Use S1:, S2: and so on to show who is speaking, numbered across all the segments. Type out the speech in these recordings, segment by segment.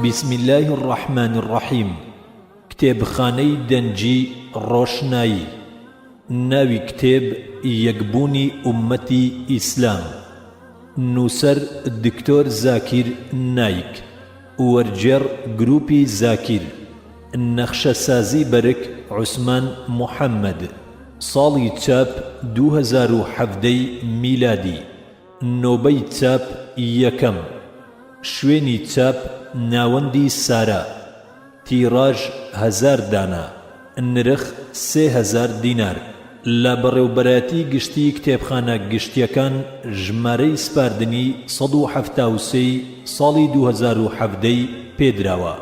S1: بسم اللە الرحمن الرحیم کتێبخانەی دەنگی ڕۆشنایی ناوی کتێب یەکبوونی ئوممەتی ئیسلام نووسەر دکتۆر زاکیر نایک وەرگێڕ گروپی زاکیر نەخشەسازی بەرگ عوسمان محەمەد ساڵی چاپ 2017 ی میلادی نۆبەی چاپ یەکەم شوێنی چاپ ناوەندی سارا تیڕاژ هەزار دانە نرخ 3000 دینار لە بەڕێوبەرایەتی گشتی کتێبخانە گشتیەکان ژمارەی سپاردنی 173 ی ساڵی 2017 ی پێدراوە.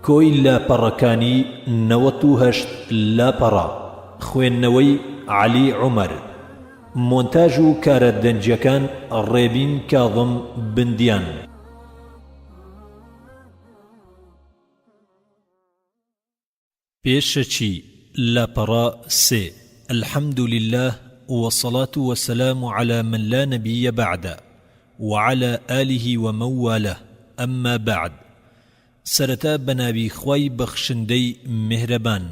S1: کۆی لاپەڕەکانی 98 لاپەڕە. خوێندنەوەی عەلی عومەر. مۆنتاژ و کارە دەنگیەکان ڕێبین کاظم بندیان. پێشەکی، لاپەڕە سێ، الحمد للە والصلاة والسلام علی من لا نبی بعدە وعلی آله ومن والاه اما بعد سەرەتا بەناوی خوای بەخشندەی میهرەبان،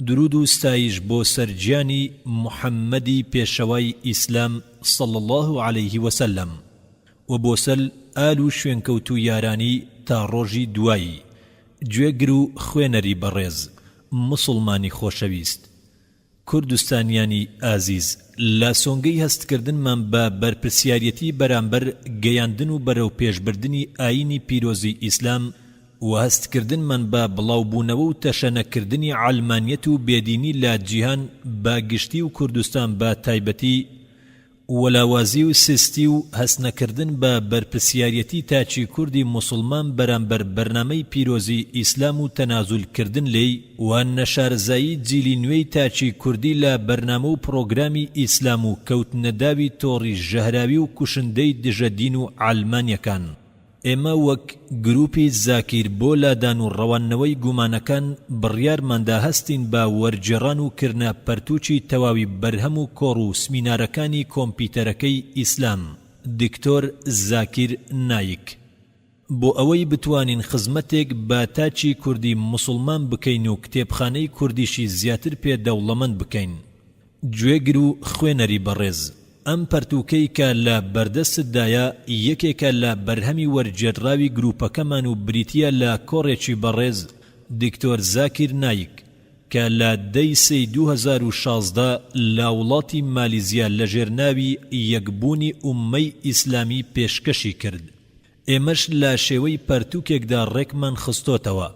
S1: دروود و ستایش بۆ سەر گیانی محمدی پێشەوای ئیسلام صلی اللە علیه وسلم و بۆ سەر ئال و شوێنکەوتوو یارانی تا ڕۆژی دوایی، گوێگر و خوێنەری بەڕێز، موسوڵمانی خۆشەویست، کوردستانیانی ئازیز، لە سۆنگەی هەستکردنمان بە بەرپرسیاریەتی بەرامبەر گەیاندن و بەرەوپێشبردنی ئایینی پیرۆزی ئیسلام و هەستکردنمان بە بڵاوبوونەوە و تەشەنەکردنی عەلمانیەت و بێدینی لە جیهان بە گشتی و کوردستان بە تایبەتی، و لاوازی و سستی و هەستنەکردن بە بەرپرسیاریەتی تاکی کوردی موسڵمان بەرامبەر بەرنامەی پیرۆزی ئیسلام و تەنازول کردن لێی و نەشارەزایی جیلی نوێی تاکی کوردی لە بەرنامە و پڕۆگرامی ئیسلام و کەوتنە داوی تۆڕی ژەهراوی و کوشندەی دژە دین و عەلمانیەکان. ئێمە وەک گروپی زاکیر بۆ لادان و ڕەواندنەوەی گومانەکان بڕیارماندا هەستین بە وەرگێڕان و کرنە پەرتوکی تەواوی بەرهەم و کۆڕ و سمینارەکانی کۆمپیتەرەکەی ئیسلام دکتۆر زاکیر نایک بۆ ئەوەی بتوانین خزمەتێک بە تاکی کوردی موسوڵمان بکەین و کتێبخانەی کوردیشی زیاتر پێ دەوڵەمەند بکەین. گوێگر و خوێنەری بەڕێز، ئەم پەرتووکەی کە لە بەردەستتدایە یەکێکە لە بەرهەمی وەرگێڕدراوی گرووپەکەمان و بریتییە لە کۆڕێکی بەڕێز دکتۆر زاکیر نایک کە لە دە ی سێی 2016 لە وڵاتی مالیزیا لەژێر ناوی یەکبوونی ئوممەی ئیسلامی پێشکەشی کرد. ئێمەش لە شێوەی پەرتووکێکدا ڕێکمان خستۆتەوە.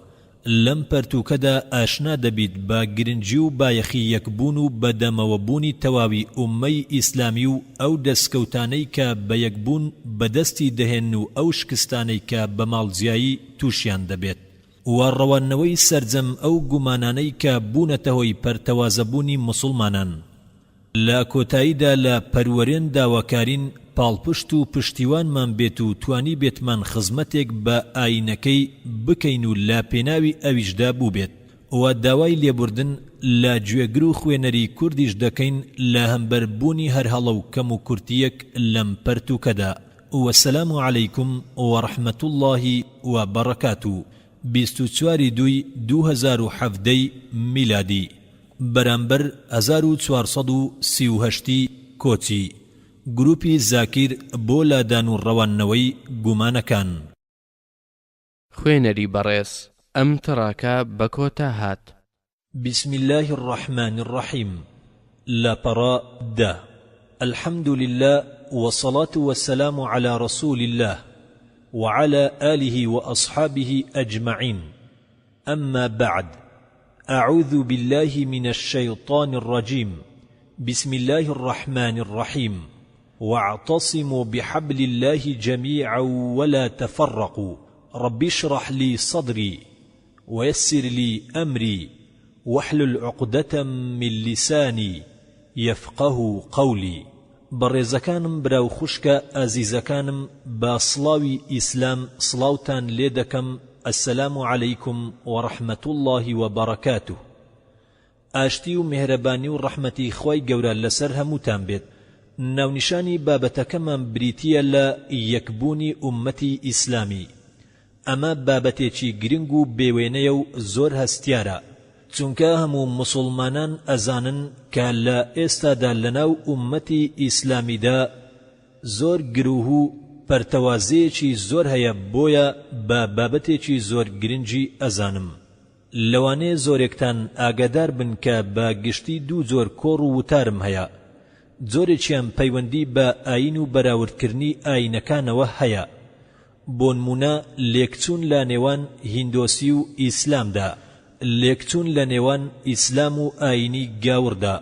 S1: لەم پەرتووکەدا ئاشنا دەبیت بە گرنگی و بایەخی یەکبوون و بەدەمەوەبوونی تەواوی ئوممەی ئیسلامی و ئەو دەسکەوتانەی کە بە یەکبوون بەدەستی دەهێنن و ئەو شکستانەی کە بە ماڵجیایی تووشیان دەبێت و ڕەواندنەوەی سەرجەم ئەو گومانانەی کە بوونەتە هۆی پەرتەوازەبوونی موسوڵمانان. لە کۆتاییدا لە پەروەرێن داواکارین پاڵپشت و پشتیوانمان بێت و توانیبێتمان خزمەتێک بە ئایینەکەی بکەین و لە پێناوی ئەویشدا بووبێت و داوای لێبوردن لە گوێگر و خوێنەری کوردیش دەکەین لە هەمبەر بوونی هەر هەڵە و کەموکورتییەک لەم پەرتووکەدا والسلام علیکم و رحمە اللە و بەڕەکاتو 24 ی دووی 2017 ی میلادی. بەرامبەر 1438 ی کۆچی، گروپی زاکیر بۆ لادان و ڕەواندنەوەی گومانەکان.
S2: خوێنەری بەڕێز ئەم تڕاکە بە کۆتا هات.
S1: بسم اللە الرحمن الرحیم لاپەڕە دە الحمد للە والصلاة والسلام علی رسول اللە وعلی آله وأصحابه اجمعین اما بعد اعوذ باللە من الشیطان الرجیم بسم اللە الرحمن الرحیم واعتصموا بحبل اللە جمیعا ولا تفرقوا رب اشرح لی صدری ویسر لی امری واحلل عقدە من لسانی یفقهوا قولی بەڕێزەکانم برا و خوشکە ئازیزەکانم بە سڵاوی ئیسلام سڵاوتان لێ دەکەم السلام علیکم ورحمە اللە وبرکاته ئاشتی و میهرەبانی و ڕەحمەتی خوای گەورە لەسەر هەمووتان بێت ناونیشانی بابەتەکەمان بریتیە لە یەکبوونی ئوممەتی ئیسلامی. ئەمە بابەتێکی گرنگ و بێوێنەیە و زۆر هەستیارە، چونکە هەموو موسوڵمانان ئەزانن کە لە ئێستادا لەناو ئوممەتی ئیسلامیدا زۆر گروه و پەرتەوازەیەکی زۆر هەیە بۆیە بە بابەتێکی زۆر گرنگی ئەزانم. لەوانەیە زۆرێکتان ئاگادار بن کە بە گشتی دوو جۆر کۆڕ و وتارم هەیە، جۆرێکیان پەیوەندی بە ئایین و بەراوردکردنی ئایینەکانەوە هەیە، بۆنموونە لێکچوون لە نێوان هیندۆسی و ئیسلامدا، لێکچوون لە نێوان ئیسلام و ئایینی گاوردا،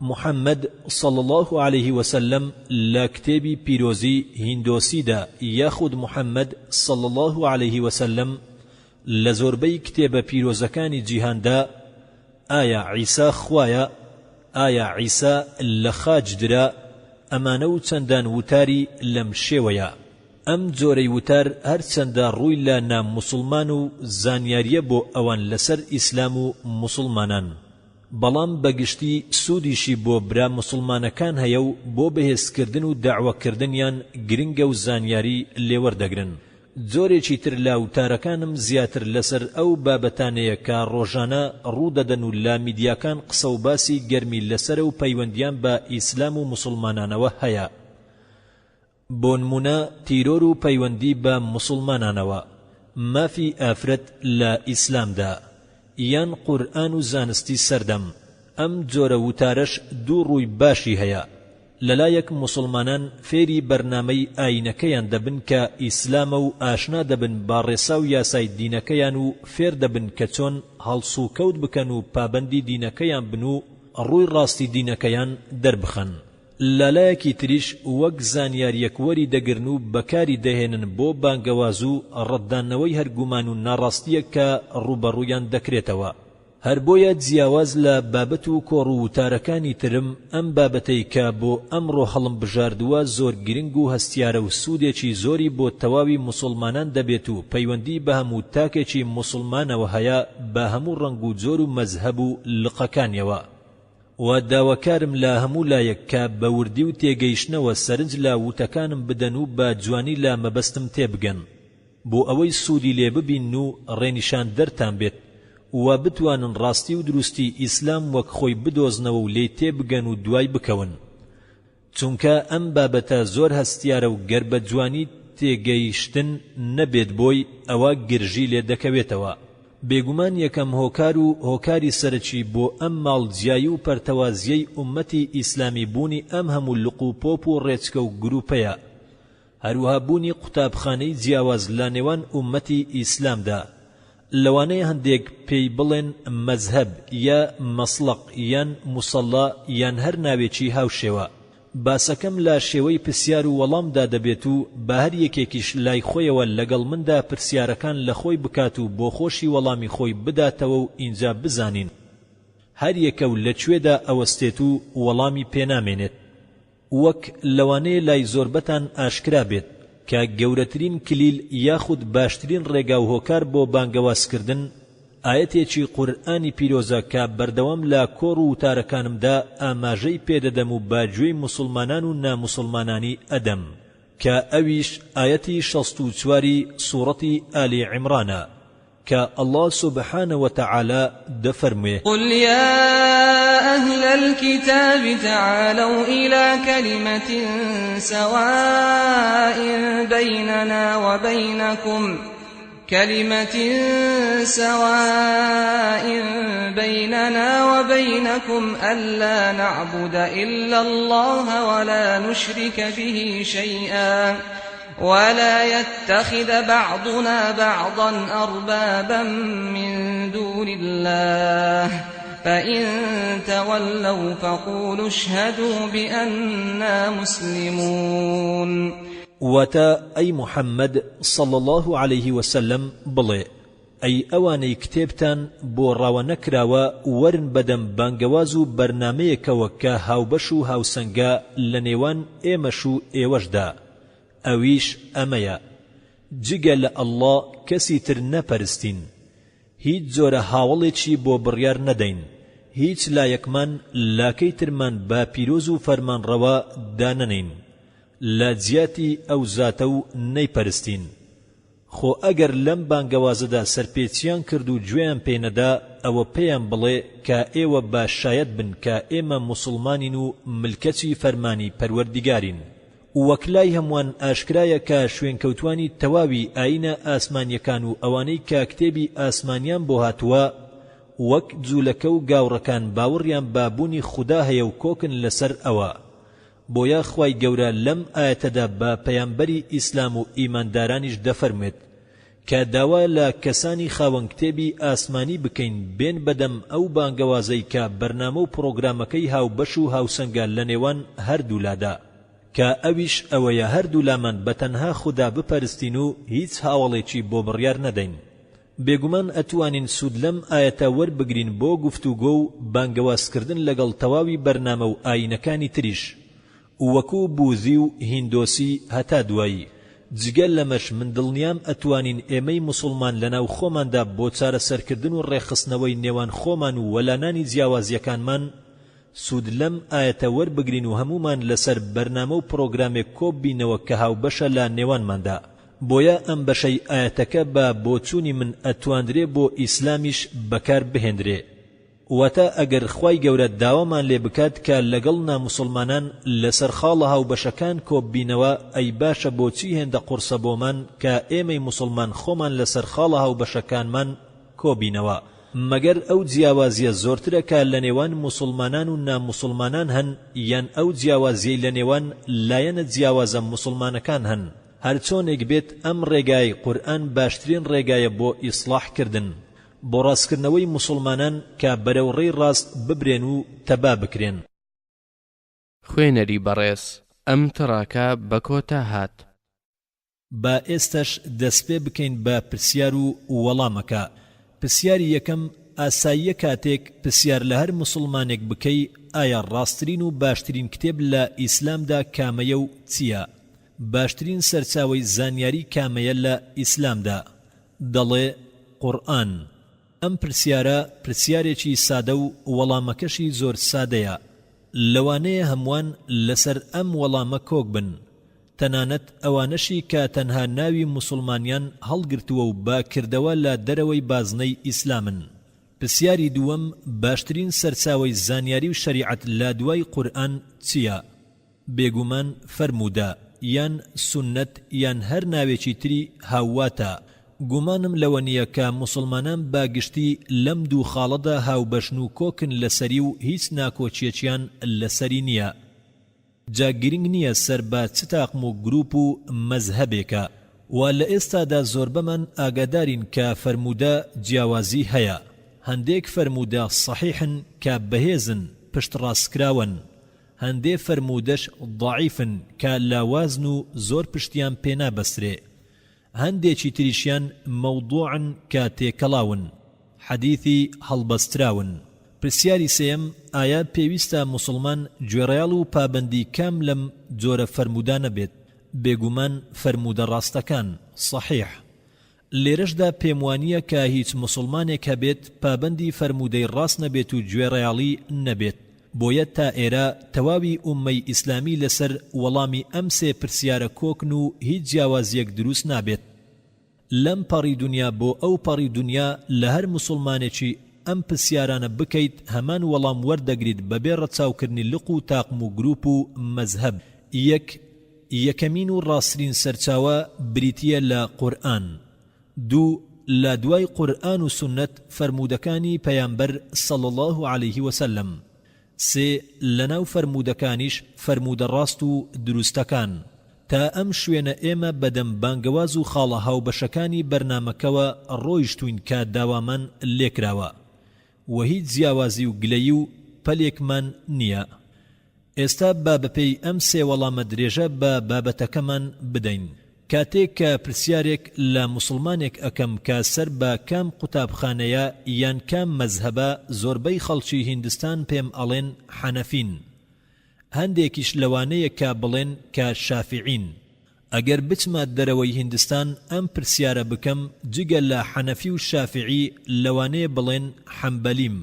S1: محمد صلی اللە علیه وسلم لە کتێبی پیرۆزی هیندۆسیدا یاخود محمد صلی اللە علیه وسلم لە زۆربەی کتێبە پیرۆزەکانی جیهاندا، ئایا عیسا خوایە؟ ئایا عیسا لە خاچ درا؟ ئەمانە و چەندان وتاری لەم شێوەیە. ئەم جۆرەی وتار هەرچەندە ڕووی لە نا موسوڵمان و زانیاریە بۆ ئەوان لەسەر ئیسلام و موسوڵمانان، بەڵام بەگشتی سوودیشی بۆ برا موسوڵمانەکان هەیە و بۆ بەهێزکردن و دەعوەکردنیان گرنگە و زانیاری لێوەردەگرن. جۆرێکی تر لە وتارەکانم زیاتر لەسەر ئەو بابەتانەیە کە ڕۆژانە ڕوودەدەن و لە میدیاکان قسە و باسی گەرمی لەسەرە و پەیوەندیان بە ئیسلام و موسوڵمانانەوە هەیە. بۆنمونە تیرۆر و پەیوەندی بە موسوڵمانانەوە، مافی ئافرەت لە ئیسلامدا، یان قورئان و زانستی سەردەم، ئەم جۆرە وتارەش دوو ڕووی باشی هەیە، لەلایەک موسوڵمانان فێری بەرنامەی ئاینەکەیان دەبن کە ئیسلامە و ئاشنا دەبن بە ڕێسا و یاسای دینەکەیان و فێر دەبن کە چۆن هەڵسوکەوت بکەن و پابەندی دینەکەیان بن و ڕووی ڕاستی دینەکەیان دەربخەن. لەلایەکی تریش وەک زانیاریەک وەری دەگرن و بەکاری دەهێنن بۆ بانگەواز و ڕەتدانەوەی هەر گومان و ناڕاستیەک کە ڕووبەڕوویان دەکرێتەوە. هەر بۆیە جیاواز لە بابەت و کۆڕ و وتارەکانی ترم ئەم بابەتەی کە بۆ ئەمڕۆ هەڵمبژاردووە زۆر گرنگ و هەستیارە و سوودێکی زۆری بۆ تەواوی موسوڵمانان دەبێت و پەیوەندی بە هەموو تاکێکی موسوڵمانەوە هەیە بە هەموو ڕەنگ و جۆر و مەزهەب و لقەکانیەوە. وە داواکارم لە هەموو لایەک کە بە وردی و تێگەیشتنەوە سەرنج لە وتەکانم بدەن و بە جوانی لە مەبەستم تێبگەن بۆ ئەوەی سوودی لێ ببینن و ڕێنیشاندەرتان بێت و بتوانن ڕاستی و دروستی ئیسلام وەک خۆی بدۆزنەوە و لێی تێبگەن و دوای بکەون. چونکە ئەم بابەتە زۆر هەستیارە و گەر بە جوانی تێگەیشتن نەبێت بۆی ئەوا گرژی لێ دەکەوێتەوە. بێگومان یەکەم هۆکار و هۆکاری سەرەکی بۆ ئەم ماڵ جیایی و پەرتەوازیەی ئوممەتی ئیسلامی بوونی ئەم هەموو لق و پۆپ و ڕێچکە و گروپەیە هەروەها بوونی قوتابخانەی جیاواز لە نێوان ئوممەتی ئیسلامدا، لەوانەیە هەندێک پێی بڵێن مەزهەب یا مەسڵەق یان موسەڵا یان هەر ناوێکی هاوشێوە. باسەکەم لە شێوەی پرسیار و وەڵامدا دەبێت و با هەر یەکێکیش لای خۆیەوە لەگەڵ مندا پرسیارەکان لە خۆی بکات و بۆ خۆشی وەڵامی خۆی بداتەوە و ئینجا بزانین هەر یەکە و لە کوێدا ئەوەستێت و وەڵامی پێنامێنێت. وەک لەوانەیە لای زۆربەتان ئاشکرا بێت کە گەورەترین کلیل یاخود باشترین ڕێگا و هۆکار بۆ بانگەوازکردن ئایەتێکی قورئانی پیرۆزە کە بەردەوام لە کۆڕ و وتارەکانمدا ئاماژەی پێدەدەم و بە گوێی موسڵمانان و ناموسڵمانانی ئەدەم کە ئەویش ئایەتی 64 ی سوڕەتی ئالی عیمڕانە کە اللە سبحانە وتعالی دەفەرموێ.
S3: قل یا اهل الکتاب تعالوا الی کلمة سواء بیننا وبینکم کلمة سواء بیننا وبینکم الا نعبد الا الله ولا نشرک به شیئا ولا يتخذ بعضنا بعضا أربابا من دون الله فإن تولوا فقولوا اشهدوا بأننا مسلمون.
S1: واتە، ئەی محمد صلی اللە علیه وسلم بڵێ، ئەی ئەوانەی کتێبتان بۆ ڕاوە نەکراوە وەرن بەدەم بانگەواز و بەرنامەیەکەوە کە هاوبەش و هاوسەنگە لە نێوان ئێمەش و ئێوەشدا ئەویش ئەمەیە، جگە لە اللە کەسی تر نەپەرستین، هیچ جۆرە هاوەڵێکی بۆ بڕیار نەدەین، هیچ لایەکمان لاکەی ترمان بە پیرۆز و فەرمانڕەوا دانەنێین لە جیاتی ئەو زاتە و نەیپەرستین. خۆ ئەگەر لەم بانگەوازەدا سەرپێچیان کرد و گوێیان پێ نەدا ئەوە پێیان بڵێ کە ئێوە با شایەت بن کە ئێمە موسڵمانین و ملکەچی فەرمانی پەروەردیگارین. وەک لای هەمووان ئاشکرایە کە شوێنکەوتوانی تەواوی ئایینە ئاسمانیەکان و ئەوانەی کە کتێبی ئاسمانیان بۆ هاتووە وەک جولەکە و گاوڕەکان باوڕیان بە بوونی خودا هەیە و کۆکن لەسەر ئەوە بۆیە خوای گەورە لەم ئایەتەدا بە پەیامبەری ئیسلام و ئیماندارانیش دەفەرموێت کە داوا لە کەسانی خاوەن کتێبی ئاسمانی بکەین بێن بەدەم ئەو بانگەوازەی کە بەرنامە و پڕۆگرامەکەی هاوبەش و هاوسەنگە لە نێوان هەردوولادا کە ئەویش ئەوەیە هەردوولامان بە تەنها خودا بپەرستین و هیچ هاوەڵێکی بۆ بڕیار نەدەین. بێگومان ئەتوانین سوود لەم ئایەتە وەربگرین بۆ گفتوگۆ و بانگەوازکردن لەگەڵ تەواوی بەرنامە و ئایینەکانی تریش وەکو بوزی و هیندۆسی هەتا دوایی جگە لەمەش من دڵنیام ئەتوانین ئێمەی موسوڵمان لەناو خۆماندا بۆ چارەسەرکردن و ڕێکخستنەوەی نێوان خۆمان و وەلانانی جیاوازیەکانمان سوود لەم ئایەتە وەربگرین و هەموومان لەسەر بەرنامە و پڕۆگرامێک کۆببینەوە کە هاوبەشە لە نێوانماندا بۆیە ئەم بەشەی ئایەتەکە بە بۆچوونی من ئەتواندرێ بۆ ئیسلامیش بەکار بهێندرێ واتە ئەگەر خوای گەورە داوامان لێ بکات کە لەگەڵ ناموسوڵمانان لەسەر خاڵە هاوبەشەکان کۆببینەوە ئەی باشە بۆچی هێندە قوڕسە بۆمان کە ئێمەی موسوڵمان خۆمان لەسەر خاڵە هاوبەشەکانمان کۆبینەوە مەگەر ئەو جیاوازیە زۆرترە کە لەنێوان موسوڵمانان و ناموسوڵمانان هەن یان ئەو جیاوازیەی لەنێوان لایەنە جیاوازە موسوڵمانەکان هەن هەرچۆنێک بێت ئەم ڕێگایەی قورئان باشترین ڕێگایە بۆ ئیسڵاح کردن بۆ ڕاستکردنەوەی موسوڵمانان کە بەرەو ڕێی ڕاست ببرێن و تەبا بکرێن.
S2: خوێنەری بەڕێز ئەم تڕاکە بە کۆتا هات.
S1: با ئێستەش دەسپێ بکەین بە پرسیار و وەڵامەکە. پرسیاری یەکەم، ئاساییە کاتێک پرسیار لە هەر موسڵمانێک بکەی ئایا ڕاستترین و باشترین کتێب لە ئیسلامدا کامەیە و چییە؟ باشترین سەرچاوەی زانیاری کامەیە لە ئیسلامدا؟ دەڵێ، قورئان. ئەم پرسیارە پرسیارێکی سادە و وەڵامەکەشی زۆر سادەیە. لەوانەیە هەمووان لەسەر ئەم وەڵامە کۆک بن، تەنانەت ئەوانەشی کە تەنها ناوی موسوڵمانیان هەڵگرتووە و بە کردەوە لە دەرەوەی بازنەی ئیسلامن. پرسیاری دووەم، باشترین سەرچاوەی زانیاری و شەریعەت لە دوای قورئان چییە؟ بێگومان فەرموودە، یان سوننەت یان هەر ناوێکی تری هاوواتا. گومانم لەوە نییە کە موسڵمانان بە گشتی لەم دوو خاڵەدا هاوبەشن و کۆکن لەسەری و هیچ ناکۆکییەکیان لەسەری نییە. جا گرنگ نییە سەر بە چ تاقم و گروپ و مەزهەبێکە. وا لە ئێستادا زۆربەمان ئاگادارین کە فەرموودە جیاوازی هەیە. هەندێک فەرموودە سەحیحن کە بەهێزن، پشتڕاستکراوەن. هەندێ فەرموودەش ضعیفن کە لاوازن و زۆر پشتیان پێ نابەسترێ. هەندێکی تریشیان مەوضوعن کە تێکەڵاون، حەدیثی هەڵبەستراون. پرسیاری سێیەم، ئایا پێویستە موسڵمان گوێڕایەڵ و پابەندی کام لەم جۆرە فەرموودانە بێت؟ بێگومان فەرموودە ڕاستەکان، صحیح. لێرەشدا پێموانییە کە هیچ موسڵمانێک هەبێت پابەندی فەرموودەی ڕاست نەبێت و گوێڕایەڵی نەبێت، بۆیە تا ئێرە تەواوی ئوممەی ئیسلامی لەسەر وەڵامی ئەم سێ پرسیارە کۆکن و هیچ جیاوازییەک دروست نابێت لەم پەڕی دونیا بۆ ئەو پەڕی دونیا لە هەر موسڵمانێکی ئەم پرسیارانە بکەیت هەمان وەڵام وەردەگریت بەبێ ڕەچاوکردنی لق و تاقم و گروپ و مەزهەب یەک یەکەمین و ڕاستترین سەرچاوە بریتییە لە قورئان. دوو، لە دوای قورئان و سوننەت فەرموودەکانی پەیامبەر صلی اللە علیه وسلم. سێ، لەناو فەرموودەکانیش فەرموودە ڕاست و دروستەکان. تا ئەم شوێنە ئێمە بەدەم بانگەواز و خاڵە هاوبەشەکانی بەرنامەکەوە ڕۆیشتووین کە داوامان لێکراوە و هیچ جیاوازی و گلەیی و پەلێکمان نییە. ئێستا با بەپێی ئەم سێ وەڵامە درێژە بە بابەتەکەمان بدەین. کاتێک کە پرسیارێک لە موسڵمانێک ئەکەم کە سەر بە کام قوتابخانەیە یان کام مەزهەبە زۆربەی خەڵکی هیندستان پێم ئەڵێن حەنەفین. هەندێکیش لەوانەیە کە بڵێن کە شافیعین. ئەگەر بچمە دەرەوەی هیندستان ئەم پرسیارە بکەم جگە لە حەنەفی و شافیعی لەوانەیە بڵێن حەنبەلیم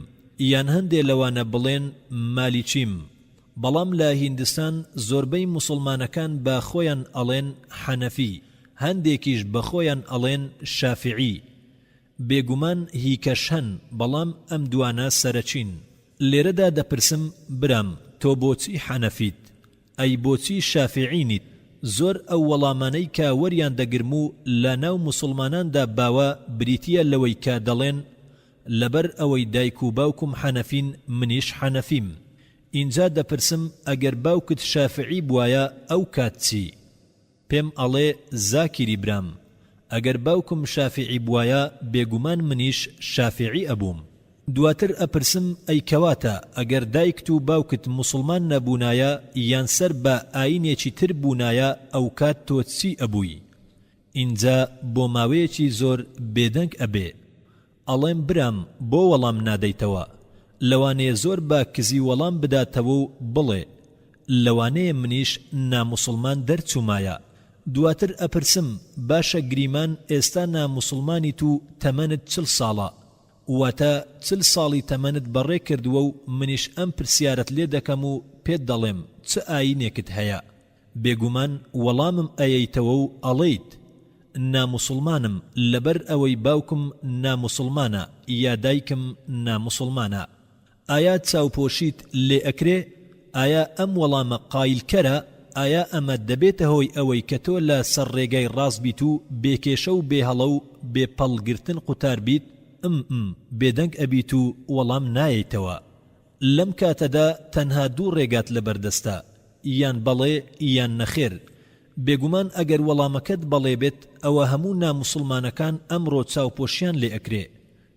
S1: یان هەندێ لەوانە بڵێن مالیکیم بەڵام لە هیندستان زۆربەی موسوڵمانەکان بە خۆیان ئەڵێن حەنەفی. هەندێکیش بە خۆیان ئەڵێن شافعی. بێگومان هی کەش هەن بەڵام ئەم دوانە سەرەکین. لێرەدا دەپرسم برام تۆ بۆچی حەنەفیت؟ ئەی بۆچی شافعی نیت؟ زۆر ئەو وەڵامانەی کە وەریان دەگرم و لە ناو موسوڵماناندا باوە بریتیە لەوەی کە دەڵێن لەبەر ئەوەی دایک و باوکم حەنەفین منیش حەنەفیم. ئینجا دەپرسم ئەگەر باوکت شافعی بوایە ئەو کات چی؟ پێم ئەڵێ زاکیری برام ئەگەر باوکم شافیعی بوایە بێگومان منیش شافیعی ئەبووم. دواتر ئەپرسم ئەی کەواتە ئەگەر دایکت و باوکت موسڵمان نەبوونایە یان سەر بە ئاینێکی تر بوونایە ئەوکات تۆ چی ئەبووی؟ ئینجا بۆ ماوەیەکی زۆر بێدەنگ ئەبێ. ئەڵێم برام بۆ وەڵام نادەیتەوە؟ لەوانەیە زۆر بە کزی وەڵام بداتەوە و بڵێ لەوانەیە منیش ناموسڵمان دەرچوومایە. دواتر ئەپرسم باشە گریمان ئێستا ناموسڵمانیت و تەمەنت چل ساڵە واتە چل ساڵی تەمەنت بەڕێ کردووە و منیش ئەم پرسیارەت لێ دەکەم و پێت دەڵێم چ ئایینێکت هەیە؟ بێگومان وەڵامم ئەیەیتەوە و ئەڵێیت، ناموسڵمانم لەبەر ئەوەی باوکم ناموسڵمانە یا دایکم ناموسڵمانە. ئایا چاوپۆشیت لێ ئەکرێ؟ ئایا ئەم وەڵامە قایلکەرە؟ ئایا ئەمە دەبێتە هۆی ئەوەی کە تۆ لە سەر ڕێگای ڕاست بیت و بێ کێشە و بێ هەڵە و بێ پەڵ گرتن قوتار بیت؟ ئم ئم بێدەنگ ئەبیت و وەڵام نایەیتەوە. لەم کاتەدا تەنها دوو ڕێگات لەبەردەستە، یان بەڵێ یان نەخێر. بێگومان ئەگەر وەڵامەکەت بەڵێ بێت ئەوە هەموو ناموسڵمانەکان ئەمڕۆ چاوپۆشیان لێ ئەکرێ،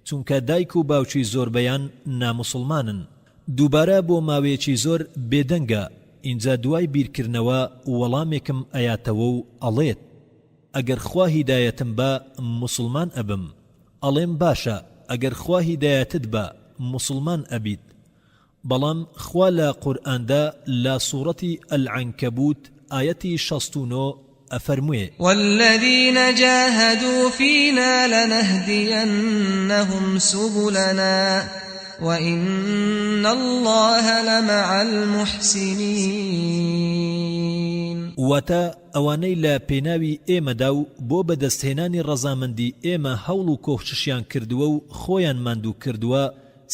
S1: چونکە دایک و باوکی زۆربەیان ناموسڵمانن. دووبارە بۆ ماوەیەکی زۆر بێدەنگە، ئینجا دوای بیرکردنەوە وەڵامێکم ئەیاتەوە و ئەڵێت. ئەگەر خوا هیدایەتم با موسڵمان ئەبم. ئەڵێم باشە ئەگەر خوا هیدایەتت با موسڵمان ئەبیت. بەڵام خوا لە قورئاندا لە سوڕەتی العنکبوت ئایەتی 69 ئەفەرموێ.
S3: والذین جاهدوا فینا لنهدینهم سبلنا وإن اللە لمع المحسنین.
S1: واتە، ئەوانەی لە پێناوی ئێمەدا و بۆ بەدەستهێنانی ڕەزامەندی ئێمە هەوڵ و کۆششیان کردووە و خۆیان ماندوو کردووە،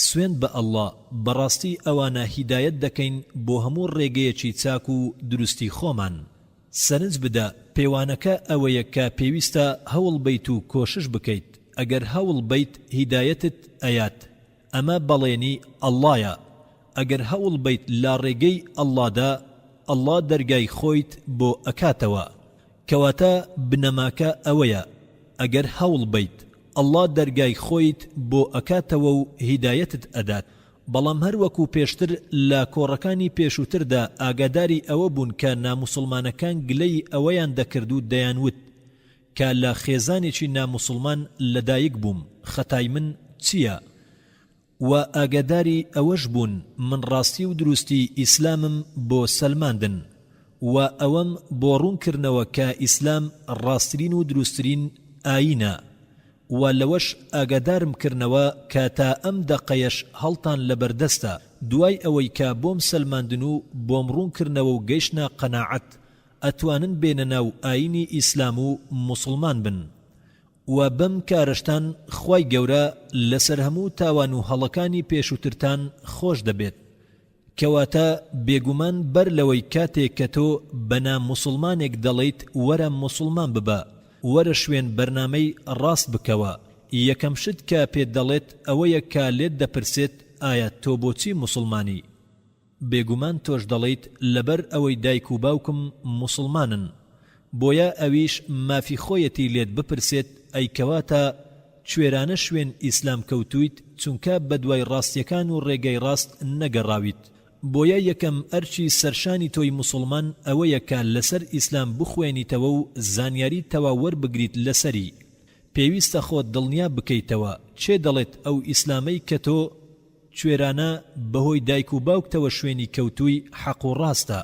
S1: سوێند بە اللە بەڕاستی ئەوانە هیدایەت دەکەین بۆ هەموو ڕێگەیەکی چاک و دروستی خۆمان. سەرنج بدە، پێوانەکە ئەوەیە کە پێویستە هەوڵ بەیت و کۆشش بکەیت، ئەگەر هەوڵ بەیت هیدایەتت ئەیات، ئەمە بەڵێنی اللە یە، ئەگەر هەوڵ بەیت لە ڕێگەی اللە دا، اللە دەرگای خۆیت بۆ ئەکاتەوە. کەواتە بنەماکە ئەوەیە، ئەگەر هەوڵ بەیت، اللە دەرگای خۆیت بۆ ئەکاتەوە و هیدایەتت ئەدات. بەڵام هەر وەکو پێشتر لە کۆڕەکانی پێشووتردا ئاگاداری ئەوە بوون کە ناموسڵمانەکان گلەیی ئەوەیان دەکرد و دەیانوت کە لە خێزانێکی ناموسڵمان لەدایک بووم خەتای من چییە؟ وە ئاگاداری ئەوەش بوون من ڕاستی و دروستی ئیسلامم بۆ سەلماندن وە ئەوەم بۆ ڕوون کردنەوە کە ئیسلام ڕاسترین و دروسترین ئایینە وە لەوەش ئاگادارم کردنەوە کە تا ئەم دەقەیەش هەڵتان لەبەردەستە دوای ئەوەی کە بۆم سەلماندن و بۆم ڕوون کردنەوە و گەیشتنە قەناعەت ئەتوانن بێنە ناو ئایینی ئیسلام و موسڵمان بن وە بەم کارەشتان خوای گەورە لەسەر هەموو تاوان و هەڵەکانی پێشووترتان خۆش دەبێت کەواتە بێگومان بەر لەوەی کاتێ کە تۆ بە نا موسڵمانێک دەڵێیت وەرە موسڵمان ببە وەرە شوێن بەرنامەی ڕاست بکەوە یەکەم شت کە پێت دەڵێت ئەوەیە کە لێت دەپرسێت ئایا تۆ بۆچی موسڵمانی؟ بێگومان تۆش دەڵێیت لەبەر ئەوەی دایک و باوکم موسڵمانن بۆیە ئەویش مافی خۆیەتی لێت بپرسێت ئەی کەواتە کوێرانە شوێن ئیسلام کەوتوویت چونکە بەدوای ڕاستیەکان و ڕێگای ڕاست نەگەڕاویت بۆیە یەکەم ئەرکی سەرشانی تۆی موسڵمان ئەوەیە کە لەسەر ئیسلام بخوێنیتەوە و زانیاری تەواو وەربگریت لەسەری پێویستە خۆت دڵنیا بکەیتەوە کێ دەڵێت ئەو ئیسلامەی کە تۆ کوێرانە بەهۆی دایک و باوکتەوە شوێنی کەوتووی حەق و ڕاستە.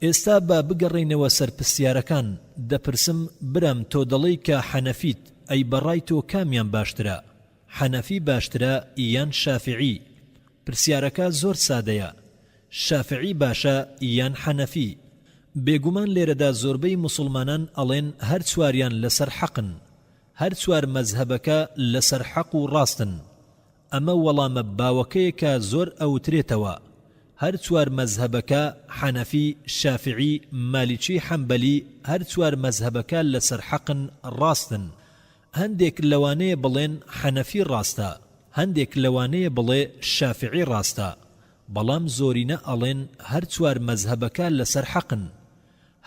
S1: ئێستا با بگەڕێینەوە سەر پرسیارەکان، دەپرسم برام تۆ دەڵێی کە حەنەفیت، ئەی بەڕای تۆ کامیان باشترە؟ حەنەفی باشترە یان شافعی؟ پرسیارەکە زۆر سادەیە، شافعی باشە یان حەنەفی؟ بێگومان لێرەدا زۆربەی موسوڵمانان ئەڵێن هەر چواریان لەسەر حەقن، هەر چوار مەزهەبەکە لەسەر حەق و ڕاستن. ئەمە وەڵامە باوەکەیە کە زۆر ئەوترێتەوە، هەر چوار مەزهەبەکە، حەنەفی، شافعی، مالیکی، حەنبەلی، هەر چوار مەزهەبەکە لەسەر حەقن، ڕاستن. هەندێک لەوانەیە بڵێن حەنەفی ڕاستە، هەندێک لەوانەیە بڵێ شافعی ڕاستە، بەڵام زۆرینە ئەڵێن هەر چوار مەزهەبەکە لەسەر حەقن،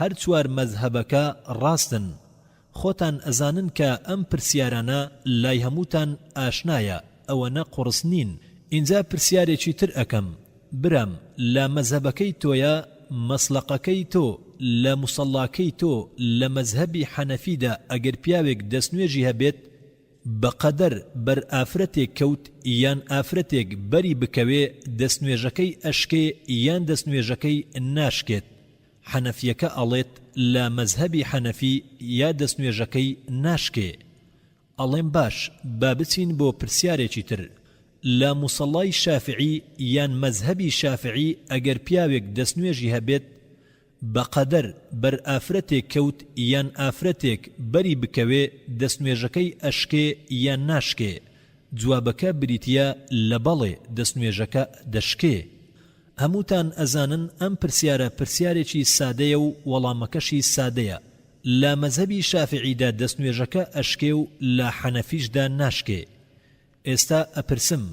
S1: هەر چوار مەزهەبەکە ڕاستن. خۆتان ئەزانن کە ئەم پرسیارانە لای هەمووتان ئاشنایە ئەوەنە قوڕس نین. ئینجا پرسیارێکی تر ئەکەم برام لە مەزهەبەکەی تۆیە مەسڵەقەکەی تۆ لە موسەڵاکەی تۆ لە مەزهەبی حەنەفیدا ئەگەر پیاوێک دەستنوێژی هەبێت بە قەدەر بەر ئافرەتێک کەوت یان ئافرەتێک بەری بکەوێ دەستنوێژەکەی ئەشکێ یان دەستنوێژەکەی ناشکێت؟ حەنەفیەکە ئەڵێت لە مەزهەبی حەنەفی یا دەستنوێژەکەی ناشکێ. ئەڵێم باش با بچین بۆ پرسیارێکی تر لە موسەڵای شافعی یان مەزهەبی شافعی ئەگەر پیاوێک دەستنوێژی هەبێت بە قەدەر بەر ئافرەتێک کەوت یان ئافرەتێک بەری بکەوێ دەستنوێژەکەی ئەشکێ یان ناشکێ؟ جوابەکە بریتیە لە بەڵێ دەستنوێژەکە دەشکێ. هەمووتان ئەزانن ئەم پرسیارە پرسیارێکی سادەیە و وەڵامەکەشی سادەیە، لە مەزهەبی شافعیدا دەستنوێژەکە ئەشکێ و لە حەنەفیشدا ناشکێ. ئێستا ئەپرسم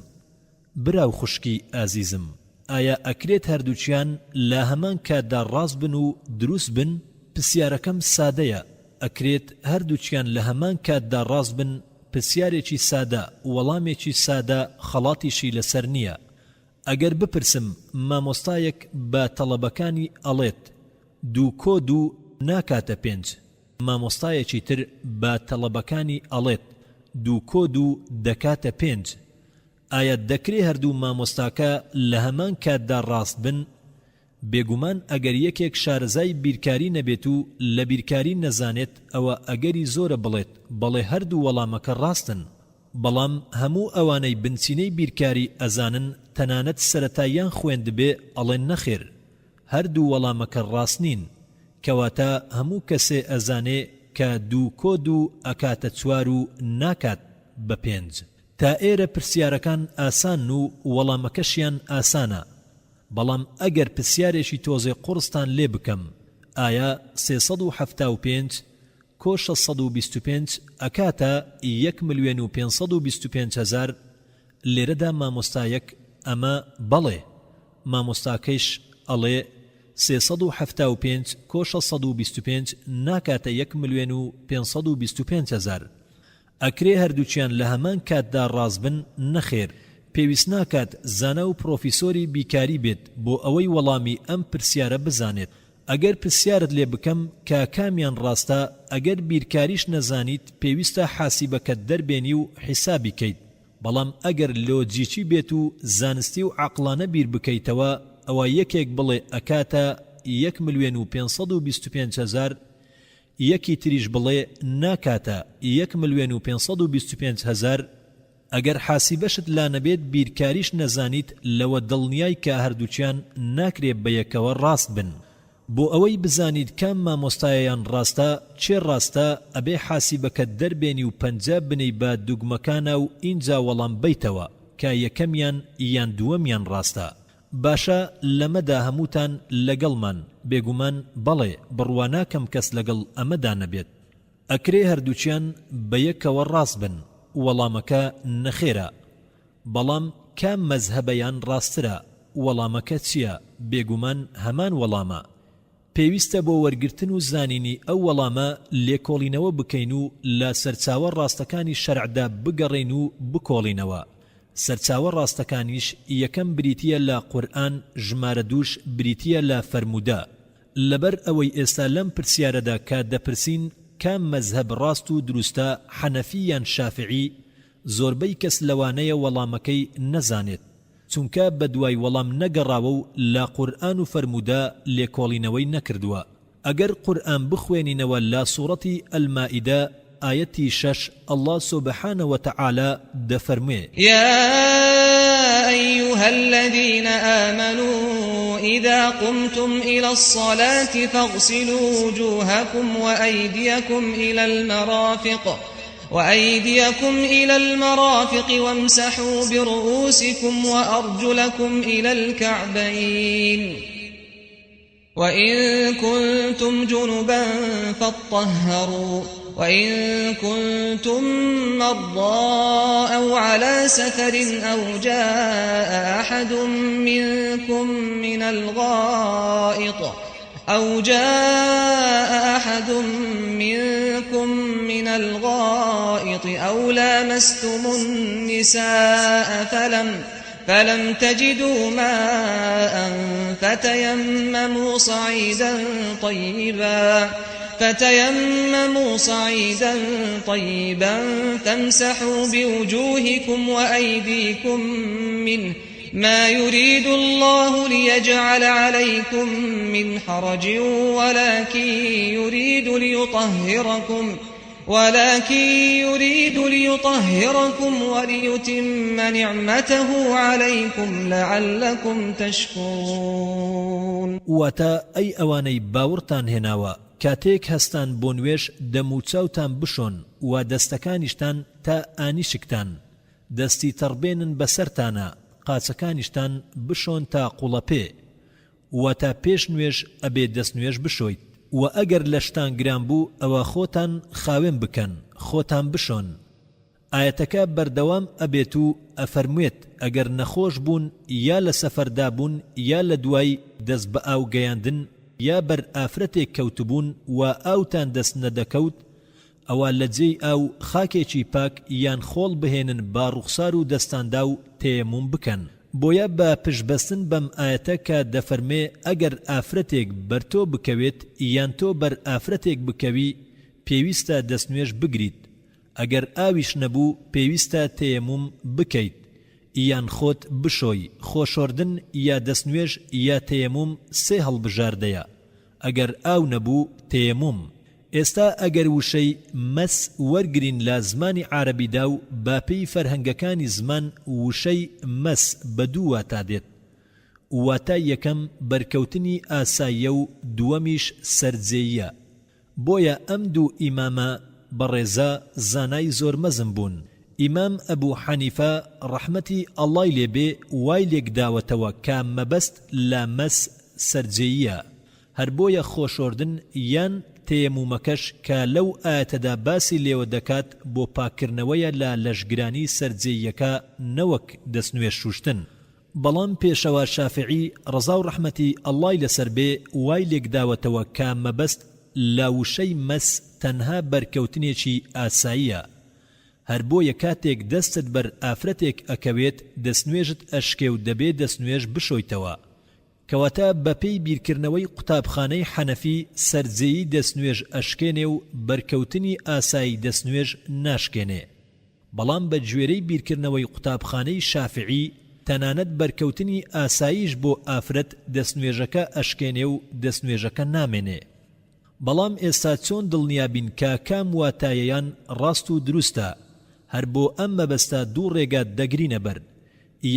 S1: برا و خوشکی ئازیزم ئایا ئەکرێت هەردووکیان لە هەمان کاتدا ڕاست بن و دروست بن؟ پسیارەکەم سادەیە ئەکرێت هەردووکیان لە هەمان کاتدا ڕاست بن پرسیارێکی سادە وەڵامێکی سادە خەڵاتیشی لەسەر نیە ئەگەر بپرسم مامۆستایەک بە تەڵەبەکانی ئەڵێت دوو کۆ دوو ناکاتە پێنج مامۆستایەکی تر بە تەڵەبەکانی ئەڵێت دوو کۆ دوو دەکاتە پێنج ئایا دەکرێ هەردوو مامۆستاکە لە هەمان کاتدا ڕاست بن؟ بێگومان ئەگەر یەکێک شارەزای بیرکاری نەبێت و لە بیرکاری نەزانێت ئەوە ئەگەری زۆرە بڵێت بەڵێ هەردوو وەڵامەکە ڕاستن بەڵام هەموو ئەوانەی بنچینەی بیرکاری ئەزانن تەنانەت سەرەتاییان خوێندبێ ئەڵێن نەخێر هەردوو وەڵامەکە ڕاست نین کەواتە هەموو کەسێ ئەزانێ کە دوو کۆ دوو ئەکاتە چوار و ناکات بە پێنج. تا ئێرە پرسیارەکان ئاسانن و وەڵامەکەشیان ئاسانە بەڵام ئەگەر پرسیارێکی تۆزێ قوڕستان لێ بکەم ئایا 375 کۆ 625 ئەکاتە یەک ملیۆن و 525 هەزار لێرەدا مامۆستایەک ئەمە بەڵێ مامۆستاکەیش ئەڵێ 375 کۆ 625 ناکاتە یەک ملیۆن و 525 هەزار ئەکرێ هەردووکیان لە هەمان کاتدا ڕاست بن؟ نەخێر، پێویست ناکات زانا و پڕۆفیسۆری بیکاری بێت بۆ ئەوەی وەڵامی ئەم پرسیارە بزانێت. ئەگەر پرسیارت لێ بکەم کە کامیان ڕاستە، ئەگەر بیرکاریش نەزانیت پێویستە حاسیبەکەت دەربێنی و حیسابی کەیت، بەڵام ئەگەر لۆجیکی بێت و زانستی و عەقڵانە بیر بکەیتەوە ئەوا یەکێک بڵێ ئەکاتە یەک ملوێن و 525 هەزار یەکی تریش بڵێ ناکاتە یەک ملوێن و 525 هەزار، ئەگەر حاسیبەشت لانەبێت بیرکاریش نەزانیت لەوە دڵنیای کە هەردووکیان ناکرێ بەیەکەوە ڕاست بن. بۆ ئەوەی بزانیت کام مامۆستایەیان ڕاستە کێ ڕاستە ئەبێ حاسیبەکەت دەربێنی و پەنجە بنێی بە دوگمەکانا و ئینجا وەڵام بەیتەوە کە یەکەمیان یان دووەمیان ڕاستە. باشە لەمەدا هەمووتان لەگەڵمان، بێگومان بەڵێ بڕوا ناکەم کەس لەگەڵ ئەمەدا نەبێت. ئەکرێ هەردووکیان بەیەکەوە ڕاست بن، وەڵامەکە نەخێرە. بەڵام کام مەزهەبەیان ڕاستترە، وەڵامەکە چیە، بێگومان هەمان وەڵامە. پێویستە بۆ وەرگرتن و زانینی ئەو وەڵامە لێکۆڵینەوە بکەین و لە سەرچاوە ڕاستەکانی شەرعدا بگەڕێین و بکۆڵینەوە، سەرچاوە ڕاستەکانیش یەکەم بریتییە لە قورئان ژمارە دووش بریتییە لە فەرموودە، لەبەر ئەوەی ئێستا لەم پرسیارەدا کە دەپرسین کام مەزهەب ڕاست و دروستە حەنەفی یان شافعی زۆربەی کەس لەوانەیە وەڵامەکەی نەزانێت چونکە بەدوای وەڵام نەگەڕاوە و لە قورئان و فەرموودە لێکۆڵینەوەی نەکردووە. ئەگەر قورئان بخوێنینەوە لە سوڕەتی المائدە ئایەتی شەش اللە سبحانە وتعالی دەفەرموێ.
S3: یا ایها الذین آمنوا. وإذا قمتم إلى الصلاة فاغسلوا وجوهكم وأيديكم إلى المرافق وأيديكم إلى المرافق وامسحوا برؤوسكم وأرجلكم إلى الكعبين وإن كنتم جنبا فاطهروا وإن كنتم مرضى أو على سفر أو جاء أحد منكم من الغائط أو جاء أحد منكم من الغائط أو لامستم النساء فلم فلم تجدوا ماء فتيمموا صعيدا طيبا فتيمموا صعيدا طيبا فامسحوا بوجوهكم وأيديكم منه ما يريد الله ليجعل عليكم من حرج ولكن يريد ليطهركم ولكن يريد ليطهركم وليتم نعمته عليكم لعلكم تشكرون.
S1: واتە، ئەی ئەوانەی باوڕتان هێناوە کاتێک هەستان بۆ نوێژ دەم و چاوتان بشۆن و دەستەکانیشتان تا ئانیشکتان، دەستی تەڕ بێنن بەسەرتانا، قاچەکانیشتان بشۆن تا قوڵەپێ، واتە پێش نوێژ ئەبێ دەست نوێژ بشۆیت، وە ئەگەر لەشتان گران بوو ئەوە خۆتان خاوێن بکەن، خۆتان بشۆن. ئایەتەکە بەردەوام ئەبێت و ئەفەرموێت ئەگەر نەخۆش بوون یا لە سەفەردا بوون یا لە دوای دەست بە ئاو گەیاندن یا بەر ئافرەتێک کەوتبوون وا ئاوتان دەست نەدەکەوت ئەوا لە جێی ئاو خاکێکی پاک یان خۆڵ بهێنن با ڕوخسار و دەستاندا و تەیەموم بکەن. بۆیە بە پشت بەستن بەم ئایەتە کە دەفەرموێ ئەگەر ئافرەتێک بەر تۆ بکەوێت یان تۆ بەر ئافرەتێک بکەوی پێویستە دەستنوێژ بگریت ئەگەر ئاویش نەبوو پێویستە تەیەموم بکەیت یان خۆت بشۆی، خۆشۆردن یا دەستنوێژ یا تەیەموم سێ هەڵبژاردەیە ئەگەر ئاو نەبوو تەیەموم. ئێستا ئەگەر وشەی، مس، وەرگرین لە زمانی عارەبیدا و باپێی فەرهەنگەکانی زمان وشەی، مس، بە دوو واتا دێت. واتای یەکەم بەرکەوتنی ئاساییە و دووەمیش سەرجێییە. بۆیە ئەم دوو ئیمامە بەڕێزە زانای زۆر مەزن بوون، ئیمام ئەبو حەنیفە ڕەحمەتی ئەڵڵای لێ بێ وای لێک داوەتەوە کە مەبەست لە مەس سەرجێییە، هەر بۆیە خۆشۆردن یان تەیەمومەکەش کە لەو ئایەتەدا باسی لێوە دەکات بۆ پاککردنەوەیە لە لەشگرانی سەرجێییەکە نەوەک دەستنوێژ شوشتن. بەڵام پێشەوا شافعی ڕەزاو ڕەحمەتی ئەڵڵای لەسەر بێ وای لێکداوەتەوە کە مەبەست لە وشەی مەس تەنها بەرکەوتنێکی ئاساییە هەر بۆیە کاتێک دەستت بەر ئافرەتێک ئەکەوێت دەستنوێژت ئەشکێ و دەبێ دەستنوێژ بشۆیتەوە کەواتە بەپێی بیرکردنەوەی قوتابخانەی حەنەفی سەرجێیی دەستنوێژ ئەشکێنێ و بەرکەوتنی ئاسایی دەستنوێژ ناشکێنێ. بەڵام بە گوێرەی بیرکردنەوەی قوتابخانەی شافعی تەنانەت بەرکەوتنی ئاساییش بۆ ئافرەت دەستنوێژەکە ئەشکێنێ و دەستنوێژەکە نامێنێ. بەڵام ئێستا چۆن دڵنیابین کە کام واتایەیان ڕاست و دروستە؟ هەر بۆ ئەم مەبەستە دوو ڕێگا دەگرینە بەر.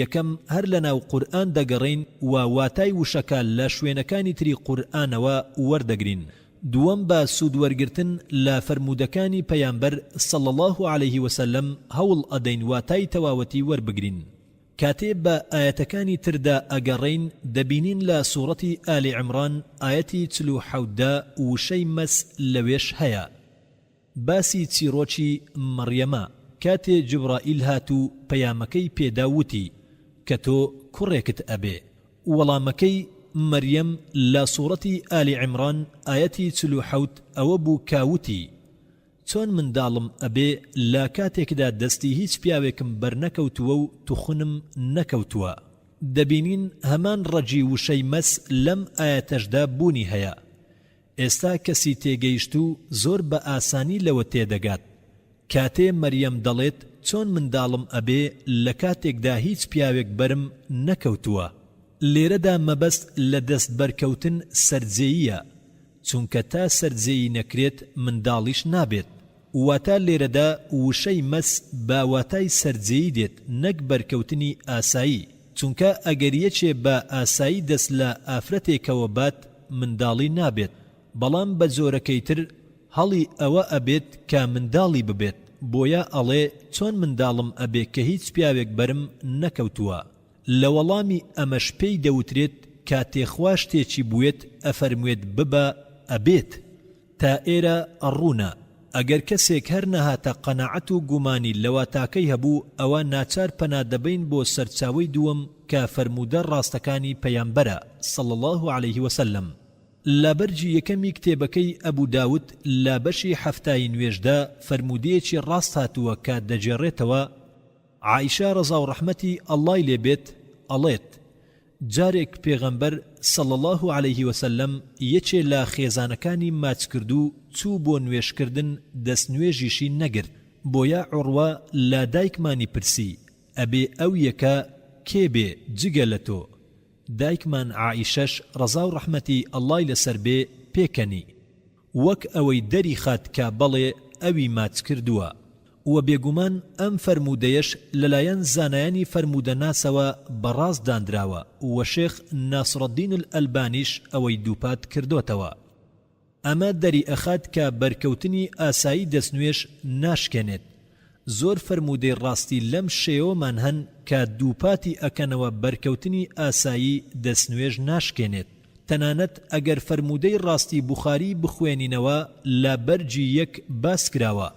S1: یەکەم، هەر لە ناو قورئان دەگەڕێین و واتای وشەکە لە شوێنەکانی تری قورئانەوە وەردەگرین. دووەم، بە سوود وەرگرتن لە فەرموودەکانی پەیامبەر صلی اللە علیه وسلم هەوڵ ئەدەین واتای تەواوەتی وەربگرین. کاتێ بە ئایەتەکانی تردا ئەگەڕێین دەبینین لە سوڕەتی ئال عمران ئایەتی 47 دا وشەی مس لەوێش هەیە. باسی چیڕۆکی مەڕیەمە کاتێ جوبڕائیل هات و پەیامەکەی پێدا و وتی کە تۆ کوڕێکت ئەبێ وەڵامەکەی مەریەم لە سوڕەتی ئالی عیمڕان ئایەتی 47 ئەوە بوو کە وتی چۆن منداڵم ئەبێ لە کاتێکدا دەستی هیچ پیاوێکم بەرنەکەوتووە و توخنم نەکەوتووە دەبینین هەمان ڕەگی وشەی مەس لەم ئایەتەشدا بوونی هەیە ئێستا کەسی تێگەیشتوو زۆر بە ئاسانی لەوە تێدەگات کاتێ مەریەم دەڵێت چۆن منداڵم ئەبێ لە کاتێکدا هیچ پیاوێک بەرم نەکەوتووە لێرەدا مەبەست لە دەست بەرکەوتن سەرجێییە چونکە تا سەرجێیی نەکرێت منداڵیش نابێت واتە لێرەدا وشەی مەس بە واتای سەرجێیی دێت نەک بەرکەوتنی ئاسایی. چونکە ئەگەر یەکێ بە ئاسایی دەست لە ئافرەتێکەوە بات منداڵی نابێت بەڵام بە جۆرەکەی تر هەڵی ئەوە ئەبێت کە منداڵی ببێت بۆیە ئەڵێ چۆن منداڵم ئەبێ کە هیچ پیاوێک بەرم نەکەوتووە لە وەڵامی ئەمەش پێی دەوترێت کاتێ خوا شتێکی بوێت ئەفەرموێت ببە ئەبێت. تا ئێرە ڕوونە، ئەگەر کەسێک هەر نەهاتە قەناعەت و گومانی لە واتاکەی هەبوو ئەوا ناچار پەنا دەبەین بۆ سەرچاوەی دووەم کە فەرموودە ڕاستەکانی پەیامبەرە، صلی اللە علیه وسلم. لە بەرگی یەکەمی کتێبەکەی ئەبو داود لە بەشی حەفتای نوێژدا فەرموودەیەکی ڕاست هاتووە کە دەگێڕێتەوە، عائیشە ڕەزاو ڕەحمەتی اللە ی لێ بێت ئەڵێت، جارێک پێغەمبەر، صلی اللە علیه وسلم، یەکێ لە خێزانەکانی ماچ کردو چوو بۆ نوێژ کردن دەست نوێژیشی نەگرت، بۆیە عوڕوە لە دایکمانی پرسی، ئەبێ ئەو یەکە کێ بێ جگە لە تۆ؟ دایکمان عائیشەش ڕەزاو ڕەحمەتی اللە ی لەسەر بێ پێکەنی. وەک ئەوەی دەری خات کە بەڵێ ئەوی ماچ کردووە. وە بێگومان ئەم فەرموودەیەش لەلایەن زانایانی فەرموودەناسەوە بە ڕاست داندراوە وە شێخ ناصرالدین الالبانیش ئەوەی دووپات کردۆتەوە. ئەمە دەری ئەخات کە بەرکەوتنی ئاسایی دەستنوێژ ناشکێنێت. زۆر فەرموودەی ڕاستی لەم شێوەمان هەن کە دووپاتی ئەکەنەوە بەرکەوتنی ئاسایی دەستنوێژ ناشکێنێت. تەنانەت ئەگەر فەرموودەی ڕاستی بوخاری بخوێنینەوە لە بەرگی یەک باس کراوە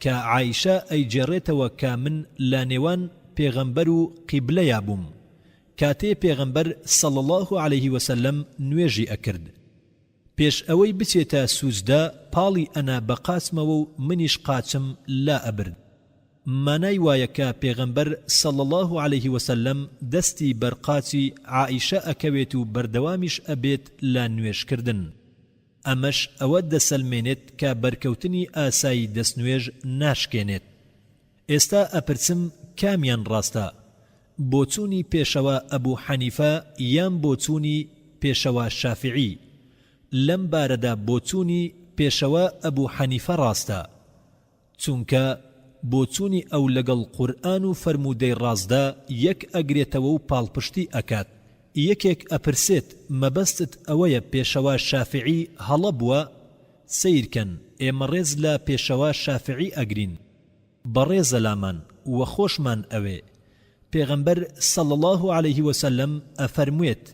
S1: کە عائیشە ئەیگێڕێتەوە کە من لە نێوان پێغەمبەر و قیبلەیا بووم کاتێ پێغەمبەر صلی اللە علیه وسلم نوێژی ئەکرد پێش ئەوەی بچێتە سوجدە پاڵی ئەنا بە قاچمەوە و منیش قاچم لا ئەبرد مانای وایە کە پێغەمبەر صلی اللە علیه وسلم دەستی بەر قاچی عائیشە ئەکەوێت و بەردەوامیش ئەبێت لە نوێژ کردن ئەمەش ئەوە دەسەلمێنێت کە بەرکەوتنی ئاسایی دەستنوێژ ناشکێنێت. ئێستا ئەپرسم کامیان ڕاستە؟ بۆچوونی پێشەوا ئەبو حەنیفە یان بۆچوونی پێشەوا شافعی؟ لەم بارەدا بۆچوونی پێشەوا ئەبو حەنیفە ڕاستە. چونکە بۆچوونی ئەو لەگەڵ قورئان و فەرموودەی ڕاستدا یەک ئەگرێتەوە و پاڵپشتی ئەکات. یەکێک ئەپرسێت مەبەستت ئەوەیە پێشەوا شافعی هەڵە بووە؟ سەیرکەن ئێمە ڕێز لە پێشەوا شافعی ئەگرین بەڕێزە لامان وە خۆشمان ئەوێ. پێغەمبەر صلی اللە علیه وسلم ئەفەرموێت،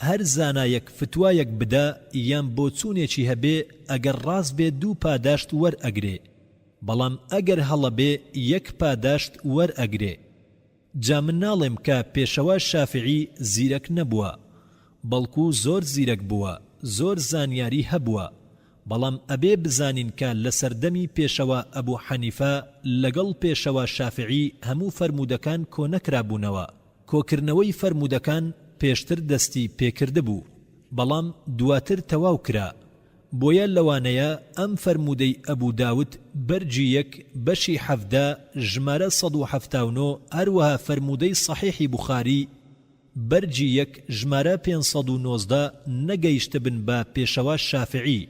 S1: هەر زانایەک فتوایەک بدا یان بۆچوونێکی هەبێ ئەگەر ڕاست بێ دوو پاداشت وەر ئەگرێ بەڵام ئەگەر هەڵە بێ یەک پاداشت وەر ئەگرێ جا من ناڵێم کە پێشەوا شافعی زیرەک نەبووە بەڵکو زۆر زیرەک بووە زۆر زانیاری هەبووە بەڵام ئەبێ بزانین کە لەسەردەمی پێشەوا ئەبو حەنیفە لەگەڵ پێشەوا شافعی هەموو فەرموودەکان کۆنەکرابوونەوە کۆکردنەوەی فەرموودەکان پێشتر دەستی پێکردبوو، بەڵام دواتر تەواو کرا، بۆیە لەوانەیە ئەم فەرموودەی ئەبو داود بەرگی یەک بەشی 17 ژمارە 179 هەروەها فەرموودەی سەحیحی بوخاری بەرگی یەک ژمارە 519 نەگەیشتبن بە پێشەوا شافعی.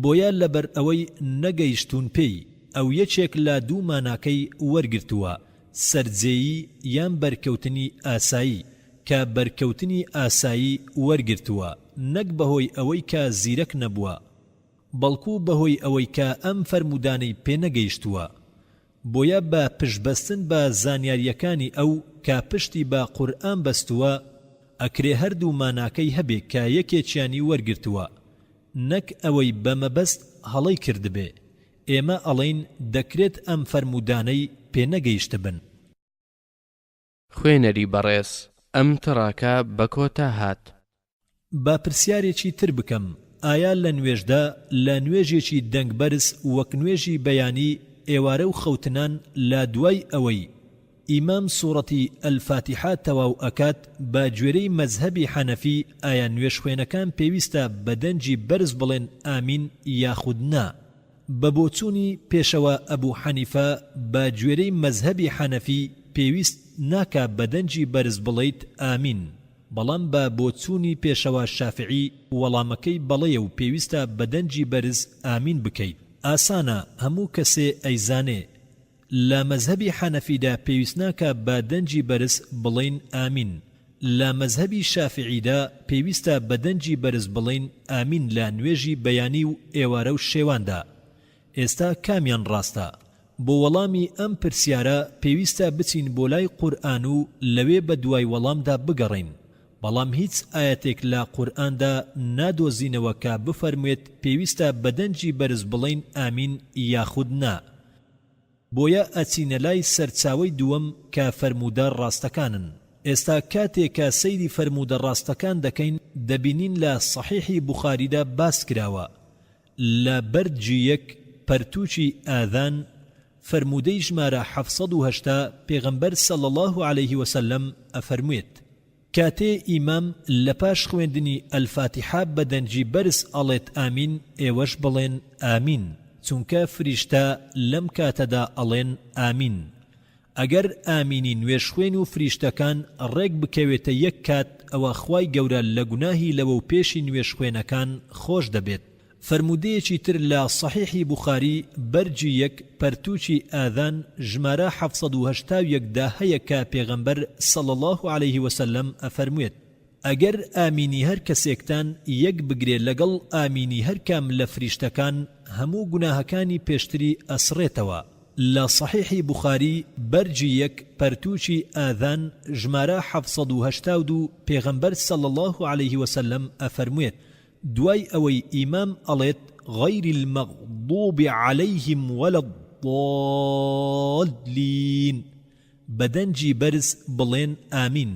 S1: بۆیە لەبەر ئەوەی نەگەیشتوون پێی، ئەو یەکێک لە دوو ماناکەی وەرگرتووە، سەرجێیی یان بەرکەوتنی ئاسایی، کە بەرکەوتنی ئاسایی وەرگرتووە، نەک بەهۆی ئەوەی کە زیرەک نەبووە، بەڵکو بەهۆی ئەوەی کە ئەم فەرموودانەی پێ نەگەیشتووە. بۆیە بە پشتبەستن بە زانیارییەکانی ئەو کە پشتی بە قورئان بەستووە، ئەکرێ هەردوو ماناکەی هەبێ کە یەکێکیانی وەرگرتووە، نەک ئەوەی بە مەبەست هەڵەی کردبێ، ئێمە ئەڵێین دەکرێت ئەم فەرموودانەی پێ نەگەیشتبن.
S2: خوێنەری بەڕێز ئەم تڕاکە بە کۆتا هات.
S1: با پرسیارێکی تر بکەم ئایا لە نوێژدا لە نوێژێکی دەنگ بەرز وەک نوێژی بەیانی ئێوارە و خەوتنان لە دوای ئەوەی ئیمام سوڕەتی الفاتحە تەواو ئەکات بە گوێرەی مەزهەبی حەنەفی ئایا نوێژخوێنەکان پێویستە بە دەنگی بەرز بڵێن ئامین یاخود نا؟ بە بۆچوونی پێشەوا ئەبو حەنیفە بە گوێرەی مەزهەبی حەنەفی پێویست ناکا بە دەنگی بەرز بڵێیت ئامین بەڵام بە بۆچوونی پێشەوا شافعی وەڵامەکەی بەڵێیە و پێویستە بە دەنگی بەرز ئامین بکەیت. ئاسانە هەموو کەسێ ئەیزانێ لە مەزهەبی حەنەفیدا پێویست ناکا بە دەنگی بەرز بڵێین ئامین. لە مەزهەبی شافعیدا پێویستە بە دەنگی بەرز بڵێین ئامین لە نوێژی بەیانی و ئێوارە و شێواندا. ئێستا کامیان ڕاستە؟ بۆ وەڵامی ئەم پرسیارە پێویستە بچین بۆ لای قورئان و لەوێ بە دوای وەڵامدا بگەڕێین، بەڵام هیچ ئایەتێک لە قورئاندا نادۆزینەوە کە بفەرموێت پێویستە بە دەنگی بەرز بڵێین ئامین یاخود نا. بۆیە ئەچینە لای سەرچاوەی دووەم کە فەرموودە ڕاستەکانن. ئێستا کاتێ کە سەیری فەرموودە ڕاستەکان دەکەین دەبینین لە سەحیحی بوخاریدا باس کراوە لە بەرگی یەک پەرتووکی ئاذان فەرموودەی ژمارە 780 پێغەمبەر صلی اللە علیه وسلم ئەفەرموێت، کاتێ ئیمام لە پاش خوێندنی الفاتحە بە دەنگی بەرز ئەڵێت ئامین ئێوەش بڵێن ئامین چونکە فریشتە لەم کاتەدا ئەڵێن ئامین ئەگەر ئامینی نوێژخوێن و فریشتەکان ڕێک بکەوێتە یەک کات ئەوە خوای گەورە لە گوناهی لەوەو پێشی نوێژخوێنەکان خۆش دەبێت. فەرموودەیەکی تر لە سەحیحی بوخاری بەرگی یەک پەرتووکی ئاذان ژمارە 781 دا هەیە کە پێغەمبەر صلی اللە علیه وسلم ئەفەرموێت، ئەگەر ئامینی هەر کەسێکتان یەک بگرێ لەگەڵ ئامینی هەر کام لە فریشتەکان هەموو گوناهەکانی پێشتری ئەسڕێتەوە. لە سەحیحی بوخاری بەرگی یەک پەرتووکی ئاذان ژمارە 782 پێغەمبەر صلی اللە علیه وسلم ئەفەرموێت، دوای ئەوەی ئیمام ئەڵێت غیر المغضوب علیهم ولا الضالین بە دەنگی بەرز بڵێن ئامین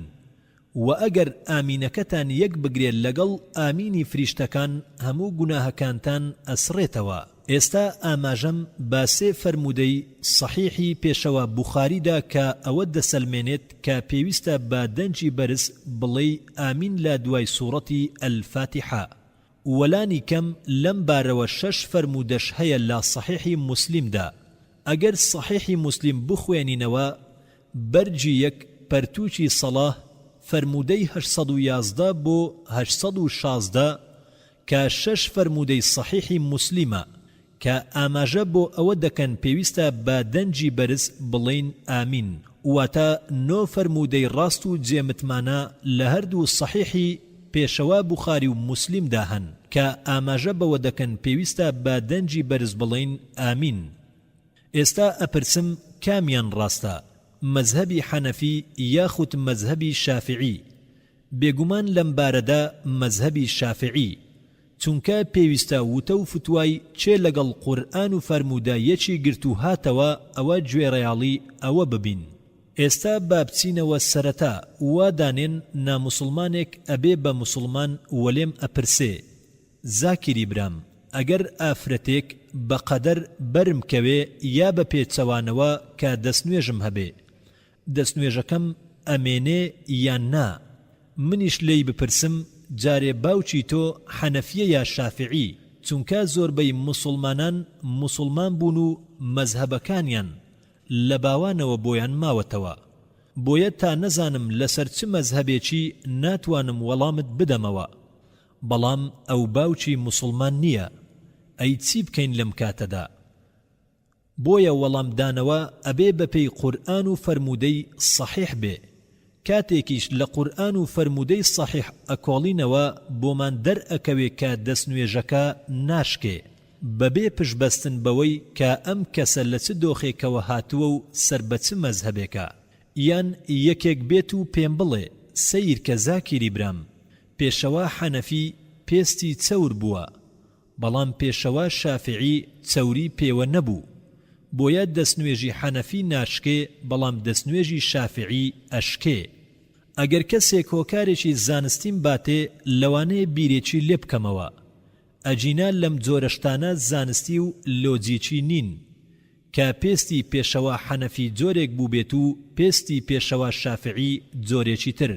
S1: وە ئەگەر ئامینەکەتان یەک بگرێ لەگەڵ ئامینی فریشتەکان هەموو گوناهەکانتان ئەسڕێتەوە. ئێستا ئاماژەم بە سێ فەرموودەی سەحیحی پێشەوا بوخاری دا کە ئەوە دەسەلمێنێت کە پێویستە بە دەنگی بەرز بڵێی ئامین لە دوای سوڕەتی الفاتحە وە لانی کەم لەم بارەوە شەش فەرموودەش هەیە لە سەحیحی موسلیم دا ئەگەر سەحیحی موسلیم بخوێنینەوە بەرگی یەک پەرتووکی سەڵاه فەرموودەی 811 بۆ 816 کە شەش فەرموودەی سەحیحی موسلیمە کە ئاماژە بۆ ئەوە دەکەن پێویستە بە دەنگی بەرز بڵێین ئامین، واتە نۆ فەرموودەی ڕاست و جێ متمانە لە هەردوو سەحیحی پێشەوا بوخاری و موسلیمدا هەن کە ئاماژە بەوە دەکەن پێویستە بە دەنگی بەرز بڵێین ئامین. ئێستا ئەپرسم کامیان ڕاستە مەزهەبی حەنەفی یاخود مەزهەبی شافعی؟ بێگومان لەم بارەدا مەزهەبی شافعی، چونکە پێویستە وتە و فتوای کێ لەگەڵ قورئان و فەرموودە یەکی گرت و هاتەوە ئەوە گوێڕەیاڵی ئەوە ببین. ئێستا با بچینەوە سەرەتا، وا دانێن ناموسڵمانێک ئەبێ بە موسڵمان وەلێم ئەپرسێ، زاکیری برام ئەگەر ئافرەتێک بە قەدەر بەرم کەوێ یا بە پێچەوانەوە کە دەستنوێژم هەبێ دەستنوێژەکەم ئەمێنێ یان نا؟ منیش لێی بپرسم جارێ باوکی تۆ حەنەفیە یا شافعی چونکە زۆربەی موسوڵمانان موسوڵمان بوون و مەزهەبەکانیان لە باوانەوە بۆیان ماوەتەوە بۆیە تا نەزانم لەسەر چ مەزهەبێکی ناتوانم وەڵامت بدەمەوە بەڵام ئەو باوکی موسوڵمان نیە ئەی چی بکەین لەم کاتەدا؟ بۆیە وەڵام دانەوە ئەبێ بە پێی قورئان و فەرموودەی سەحیح بێ، کاتێکیش لە قورئان و فەرموودەی سەحیح ئەکۆڵینەوە بۆمان دەر ئەکەوێ کە دەستنوێژەکە ناشکێ، بە بێ پشت بەستن بەوەی کە ئەم کەسە لە چ دۆخێکەوە هاتووە و سەر بە چ مەزهەبێکە. یان یەکێک بێت و پێم بڵێ سەیرکە زاکیری برام، پێشەوا حەنەفی پێستی چەور بووە، بەڵام پێشەوا شافعی چەوری پێوە نەبوو بۆیە دەستنوێژی حەنەفی ناشکێ بەڵام دەستنوێژی شافعی ئەشکێ ئەگەر کەسێک هۆکارێکی زانستیم باتێ لەوانەیە بیرێکی لێ بکەمەوە ئەگینا لەم جۆرە شتانە زانستی و لۆجیکی نین کە پێستی پێشەوا حەنەفی جۆرێک بووبێت و پێستی پێشەوا شافعی جۆرێکی تر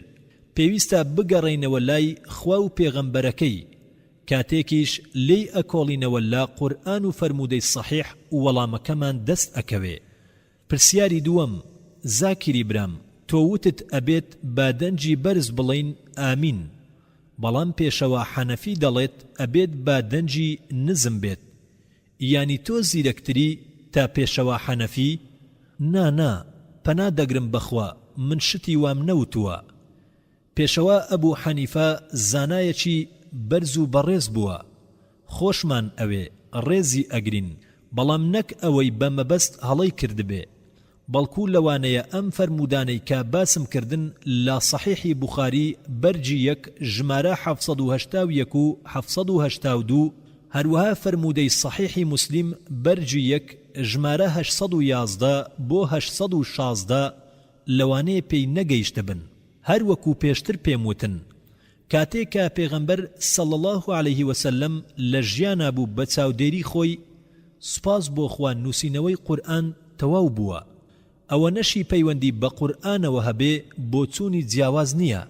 S1: پێویستە بگەڕێینەوە لای خوا و پێغەمبەرەکەی کاتێکیش لێی ئەکۆڵینەوە لە قورئان و فەرموودەی سەحیح وەڵامەکەمان دەست ئەکەوێ. پرسیاری دووەم، زاکیری برام تۆ وتت ئەبێت بە دەنگی بەرز بڵێین ئامین بەڵام پێشەوا حەنەفی دەڵێت ئەبێت بە دەنگی نزم بێت یانی تۆ زیرەکتری تا پێشەوا حەنەفی؟ نا نا پەنا دەگرم بەخوا من شتی وام نەوتووە. پێشەوا ئەبو حەنیفە زانایەکی بەرز و بەڕێز بووە، خۆشمان ئەوێ، ڕێزی ئەگرین، بەڵام نەک ئەوەی بە مەبەست هەڵەی کردبێ، بەڵکو لەوانەیە ئەم فەرموودانەی کە باسم کردن لە سەحیحی بوخاری بەرگی یەک ژمارە 781 و 782، هەروەها فەرموودەی سەحیحی موسلیم بەرگی یەک ژمارە 811 بۆ 816 لەوانەیە پێی نەگەیشتبن. هەر وەکو پێشتر پێم وتن کاتێ کە پێغەمبەر صلی اللە علیه وسلم لە ژیانا بوو بە چاودێری خۆی سوپاس بۆ خوا نووسینەوەی قورئان تەواو بووە ئەوەنەشی پەیوەندی بە قورئانەوە هەبێ بۆچوونی جیاواز نییە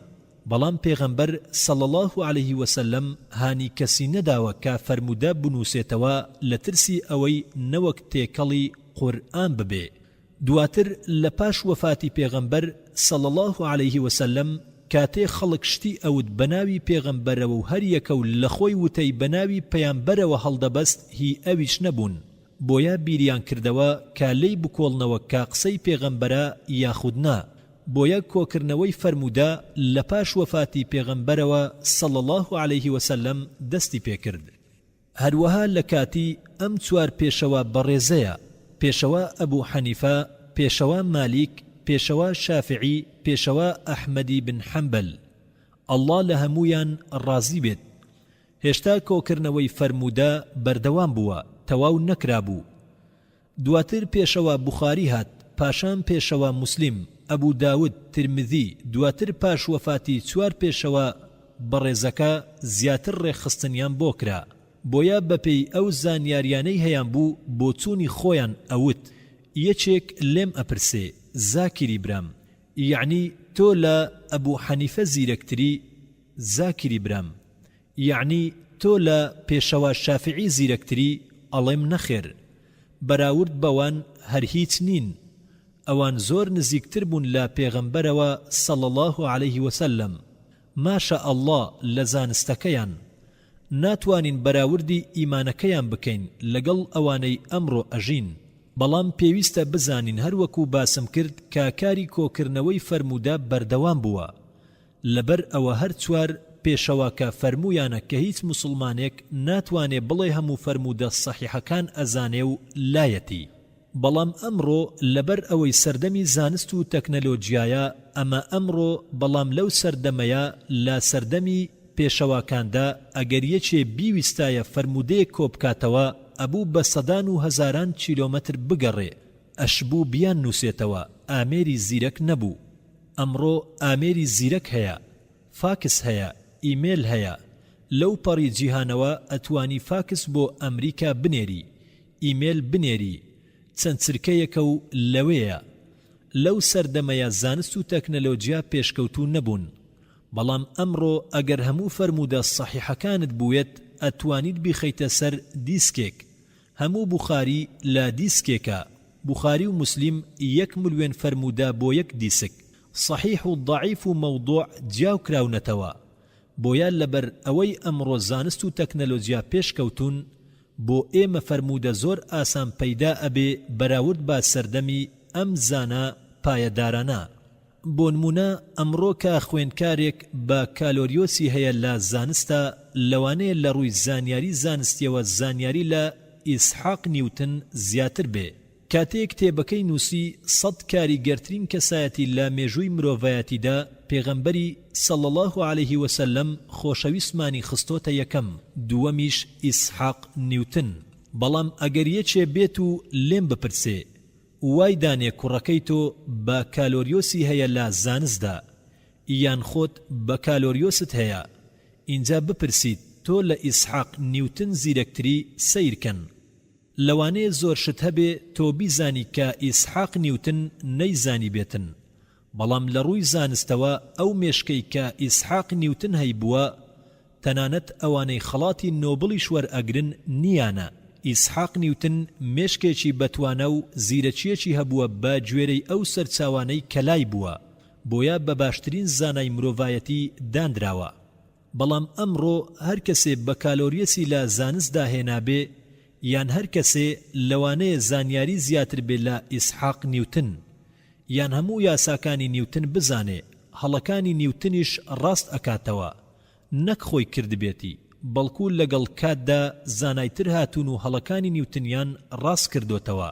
S1: بەڵام پێغەمبەر صلی اللە علیه وسلم هانی کەسی نەداوە کە فەرموودە بنووسێتەوە لە ترسی ئەوەی نەوەک تێکەڵی قورئان ببێ دواتر لە پاش وەفاتی پێغەمبەر، صلی اللە علیه وسلم، کاتێ خەڵک شتی ئەوت بە ناوی پێغەمبەرەوە و هەر یەکەو لە خۆی وتەی بە ناوی پەیامبەرەوە هەڵدەبەست هی ئەویش نەبوون بۆیە بیریان کردەوە کە لێی بکۆڵنەوە کە قسەی پێغەمبەرە یاخود نا بۆیە کۆکردنەوەی فەرموودە لە پاش وەفاتی پێغەمبەرەوە، صلی اللە علیه وسلم، دەستی پێکرد. هەروەها لە کاتی ئەم چوار پێشەوا بەڕێزەیە، پێشەوا ئەبو حەنیفە، پێشەوا مالیک، پێشەوا شافعی، پێشەوا ئەحمەدی بن حەنبەل، اللە لە هەموویان ڕازی بێت، هێشتا کۆکردنەوەی فەرموودە بەردەوام بووە، تەواو نەکرابوو. دواتر پێشەوا بوخاری هات، پاشان پێشەوا موسلیم، ئەبو داود، ترمذی، دواتر پاش وەفاتی چوار پێشەوا بەڕێزەکە زیاتر ڕێکخستنیان بۆ کرا. بۆیە بەپێی ئەو زانیاریانەی هەیانبوو بۆچوونی خۆیان ئەوت. یەکێک لێم ئەپرسێ، زاکیری برام، یەعنی تۆ لە ئەبو حەنیفە زیرەکتری؟ زاکیری برام، یەعنی تۆ لە پێشەوا شافعی زیرەکتری، ئەڵێم نەخێر بەراورد بەوان هەر هیچ نین، ئەوان زۆر نزیکتر بوون لە پێغەمبەرەوە صلی اللە علیه وسلم، ما شاء اللە لە زانستەکەیان، ناتوانین بەراوردی ئیمانەکەیان بکەین لەگەڵ ئەوانەی ئەمڕۆ ئەژین، بەڵام پێویستە بزانین هەروەکو باسم کرد کە کاری کۆکردنەوەی فەرموودە بەردەوام بووە، لەبەر ئەوە هەر چوار پێشەواکە فەرموویانە کە هیچ موسڵمانێک ناتوانێ بڵێ هەموو فەرموودە سەحیحەکان ئەزانێ و لایەتی. بەڵام ئەمڕۆ لەبەر ئەوەی سەردەمی زانست و تەکنەلۆجیایە ئەمە ئەمڕۆ بەڵام لەو سەردەمەیا لە سەردەمی پێشەواکاندا ئەگەر یەکێ بیویستایە فەرموودەیەک کۆبکاتەوە ئەبوو بە سەدان و هەزاران کیلۆمەتر بگەڕێ ئەشبوو بیاننووسێتەوە ئامێری زیرەک نەبوو. ئەمڕۆ ئامێری زیرەک هەیە، فاکس هەیە، ئیمێل هەیە، لەو پەڕی جیهانەوە ئەتوانی فاکس بۆ ئەمریکا بنێری، ئیمێل بنێری، چەند چرکەیەکە و لەوێیە. لەو سەردەمەیا زانست و تەکنەلۆجیا پێشکەوتوو نەبوون. بەڵام ئەمڕۆ ئەگەر هەموو فەرموودە سەحیحەکانت بوێت ئەتوانیت بیخەیتە سەر دیسکێک، هەموو بوخاری لە دیسکێکە، بوخاری و موسلیم یەک ملوێن فەرموودە بۆ یەک دیسک، سەحیح و ضەعیف و مەوضوع جیاو کراونەتەوە، بۆیە لەبەر ئەوەی ئەمڕۆ زانست و تەکنەلۆجیا پێشکەوتوون بۆ ئێمە فەرموودە زۆر ئاسان پەیدا ئەبێ بەراورد بە سەردەمی ئەم زانا پایەدارانە. بۆنمونە ئەمڕۆ کە خوێندکارێک بە کالۆریۆسی هەیە لە زانستا لەوانەیە لە ڕووی زانیاری زانستیەوە زانیاری لە ئیسحاق نیوتن زیاتر بێ کاتێ کتێبەکەی نووسی سەت کاریگەرترین کەسایەتی لە مێژووی مرۆڤایەتیدا پێغەمبەری صلی اللە علیه وسلم خۆشەویستمانی خستۆتە یەکەم دووەمیش ئیسحاق نیوتن بەڵام ئەگەر یەکێ بێت و لێم بپرسێ وای دانێ کوڕەکەی تۆ بە کالۆریۆسی هەیە لە زانستدا یان خۆت بەکالۆریۆست هەیە ئینجا بپرسیت تۆ لە ئیسحاق نیوتن زیرەکتری سەیرکەن لەوانەیە زۆر شت هەبێ تۆ بیزانی کە ئیسحاق نیوتن نەیزانیبێتن بەڵام لە ڕووی زانستەوە ئەو مێشکەی کە ئیسحاق نیوتن هەیبووە تەنانەت ئەوانەی خەڵاتی نۆبڵیش وەرئەگرن نییانە، ئیسحاق نیوتن مێشکێکی بەتوانا و زیرەکییەکی هەبووە بە گوێرەی ئەو سەرچاوانەی کە لای بووە، بۆیە بە باشترین زانای مرۆڤایەتی دانراوە. بەڵام ئەمڕۆ هەر کەسێ بەکالۆریەسی لە زانستدا هێنابێ یان هەر کەسێ لەوانەیە زانیاری زیاتر بێ لە ئیسحاق نیوتن یان هەموو یاساکانی نیوتن بزانێ. هەڵەکانی نیوتنیش ڕاست ئەکاتەوە نەک خۆی کردبێتی بەڵکو لەگەڵ کاتدا زانای تر هاتوون و هەڵەکانی نیوتنیان ڕاست کردۆتەوە.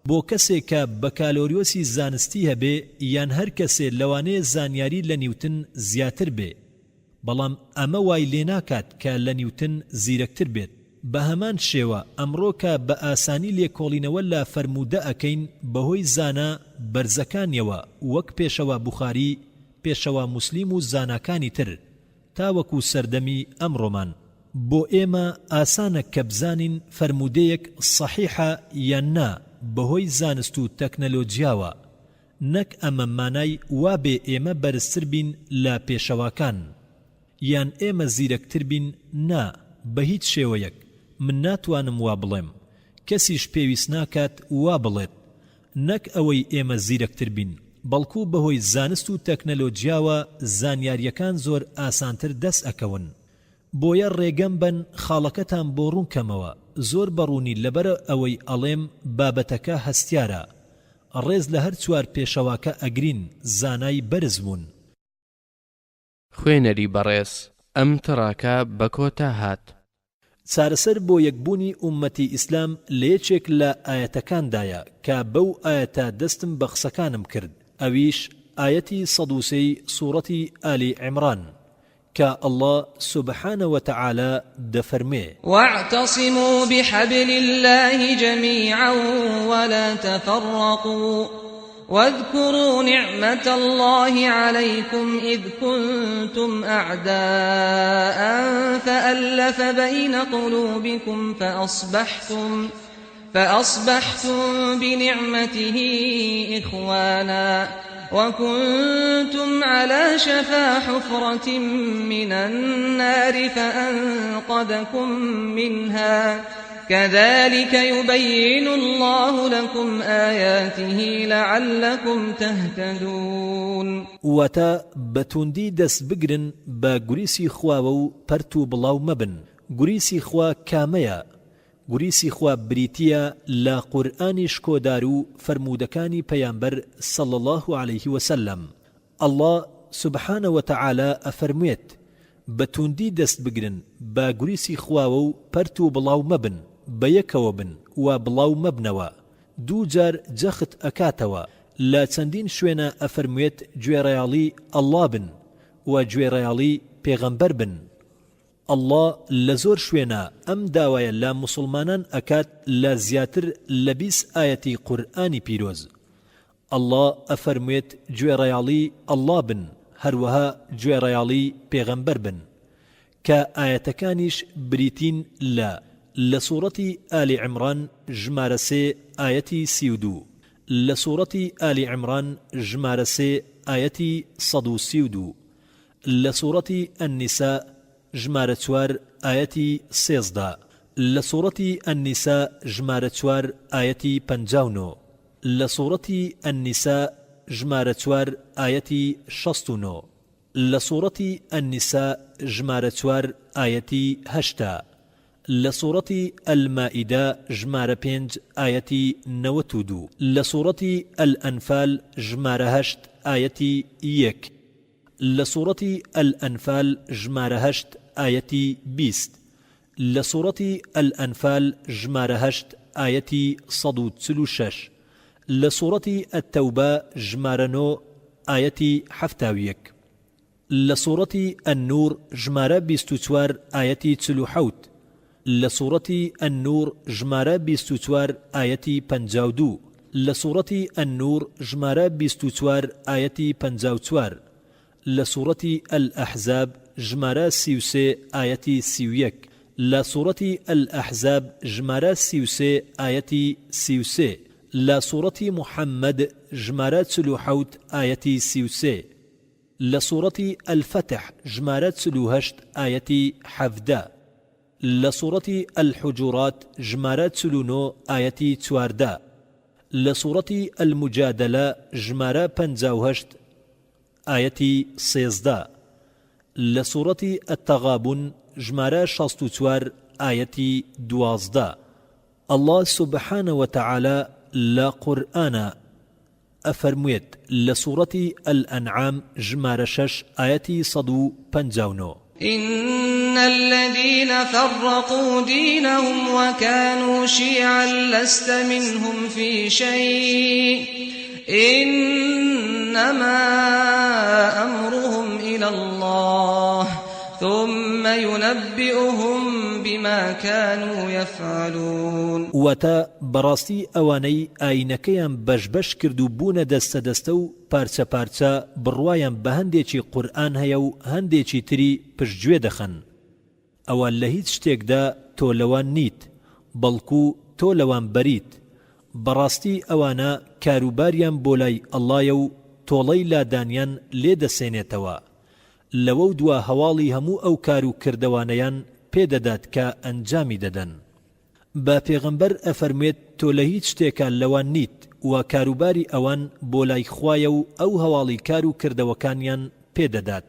S1: بۆ کەسێ کە بەکالۆریۆسی زانستی هەبێ یان هەر کەسێ لەوانەیە زانیاری لە نیوتن زیاتر بێ بەڵام ئەمە وای لێناکات کە لە نیوتن زیرەکتر بێت. بەهەمان شێوە ئەمڕۆ کە بە ئاسانی لێکۆڵینەوە لە فەرموودە ئەکەین بەهۆی زانا بەرزەکانیەوە وەک پێشەوا بوخاری، پێشەوا موسلیم و زاناکانی تر تاوەکو سەردەمی ئەمڕۆمان. بۆ ئێمە ئاسانە کە بزانین فەرموودەیەک سەحیحە یان نا بەهۆی زانست و تەکنەلۆجیاوە، نەک ئەمە مانای وابێ ئێمە بەرزتر بین لە پێشەواکان. یان ئێمە زیرەکتر بین نا بە هیچ شێوەیەک من ناتوانم وا بڵێم کەسیش پێویست ناکات وا بڵێت نەک ئەوەی ئێمە زیرەکتر بین بەڵکو بەهۆی زانست و تەکنەلۆجیاوە زانیاریەکان زۆر ئاسانتر دەست ئەکەون بۆیە ڕێگەم بەن خاڵەکەتان بۆ ڕوون کەمەوە زۆر بە ڕوونی لەبەر ئەوەی ئەڵێم بابەتەکە هەستیارە ڕێز لە هەر چوار پێشەواکە ئەگرین زانای بەرز بوون.
S2: خوێنەری بەڕێز ئەم تڕاکە بە کۆتا هات.
S1: چارەسەر بۆ یەکبوونی ئوممەتی ئیسلام لە یەکێک لە ئایەتەکاندایە کە بەو ئایەتە دەستم بە قسەکانم کرد ئەویش ئایەتی 103 ی سوڕەتی ئالی عیمڕان کە اللە سبحانە وتعالی دەفەرموێ.
S3: واعتصموا بحبل اللە جمیعا ولا تفرقوا واذکروا نعمة اللە علیکم اذ کنتم اعداء فألف بین قلوبکم فأصبحتم فأصبحتم بنعمته إخوانا وكنتم على شفا حفرة من النار فأنقذكم منها كذلك يبين اللە لكم آیاته لعلکم تهتدون.
S1: واتە، بە توندی دەست بگرن بە گوریسی خواوە و پەرت و بڵاو مەبن، گوریسی خوا کامەیە؟ گوریسی خوا بریتییە لە قورئانی شکۆدار و فەرموودەکانی پەیامبەر صلی اللە علیه وسلم، اللە سبحانە وتعالی ئەفەرموێت، بە تووندی دەست بگرن بە گوریسی خواوە و پەرت و بڵاو مەبن، بە یەکەوە بن و بڵاو مەبنەوە، دوو جار جەخت ئەکاتەوە، لە چەندین شوێنا ئەفەرموێت گوێڕایەڵی اللە بن و گوێڕایەڵی پێغەمبەر بن. اللە لە زۆر شوێنا ئەم داوایە لە موسڵمانان ئەکات لە زیاتر لە 20 ئایەتی قورئانی پیرۆز. اللە ئەفەرموێت گوێڕایەڵی اللە بن هەروەها گوێڕایەڵی پێغەمبەر بن کە ئایەتەکانیش بریتین لە لە سوڕەتی ئالی عیمڕان ژمارە سێ ئایەتی 32 لە سوڕەتی ئالی عیمڕان ژمارە سێ ئایەتی 132 لە سوڕەتی النساء ژمارە چوار ئایەتی 13 لە سوڕەتی النساء ژمارە چوار ئایەتی 59 لە سوڕەتی النساء ژمارە چوار ئایەتی 69 لە سوڕەتی النساء ژمارە چوار ئایەتی 80 لە سوڕەتی المائدە ژمارە پێنج ئایەتی 92 لە سوڕەتی الانفال ژمارە هەشت ئایەتی یەک لە سوڕەتی الانفال ژمارە هەشت ئایەتی 20 لە سوڕەتی الانفال ژمارە هەشت ئایەتی 146 لە سوڕەتی التوبە ژمارە نۆ ئایەتی 71 لە سوڕەتی النور ژمارە 24 ئایەتی 47 لە سوڕەتی النور ژمارە 24 ئایەتی 52 لە سوڕەتی النور ژمارە 24 ئایەتی 54 لە سوڕەتی الاحزاب ژمارە 33 ئایەتی 31 لە سوڕەتی الاحزاب ژمارە 33 ئایەتی 33 لە سوڕەتی محمد ژمارە 47 ئایەتی 33 لە سوڕەتی الفتح ژمارە 48 ئایەتی 17 لە سوڕەتی الحجورات ژمارە 49 ئایەتی 14 لە سوڕەتی المجادلە ژمارە 58 ئایەتی 13 لە سوڕەتی التغابن ژمارە 64 ئایەتی 12 اللە سبحانە وتعالی لە قورئانا. ئەفەرموێت لە سوڕەتی الانعام ژمارە شەش ئایەتی 159.
S3: إن الذين فرقوا دينهم وكانوا شيعا لست منهم في شيء إنما أمرهم إلى الله ثم ينبئهم بما كانوا يفعلون.
S1: واتە، بەڕاستی ئەوانەی ئایینەکەیان بەش بەش کرد و بوونە دەستە دەستە و پارچە پارچە بڕوایان بە هەندێکی قورئان هەیە و هەندێکی تری پشتگوێ دەخەن ئەوە لە هیچ شتێکدا تۆ لەوان نیت بەڵکو تۆ لەوان بەریت بەڕاستی ئەوانە کاروباریان بۆ لای اللە یە و تۆڵەی لادانیان لێ دەسێنێتەوە لەوەو دوا هەواڵی هەموو ئەو کارو کردەوانەیان پێ دەدات کە ئەنجامی دەدەن. بە پێغەمبەر ئەفەرموێت تۆ لە هیچ شتێکا لەوان نیت وە کاروباری ئەوان بۆ لای خوایە و ئەو هەواڵی کار و کردەوەکانیان پێ دەدات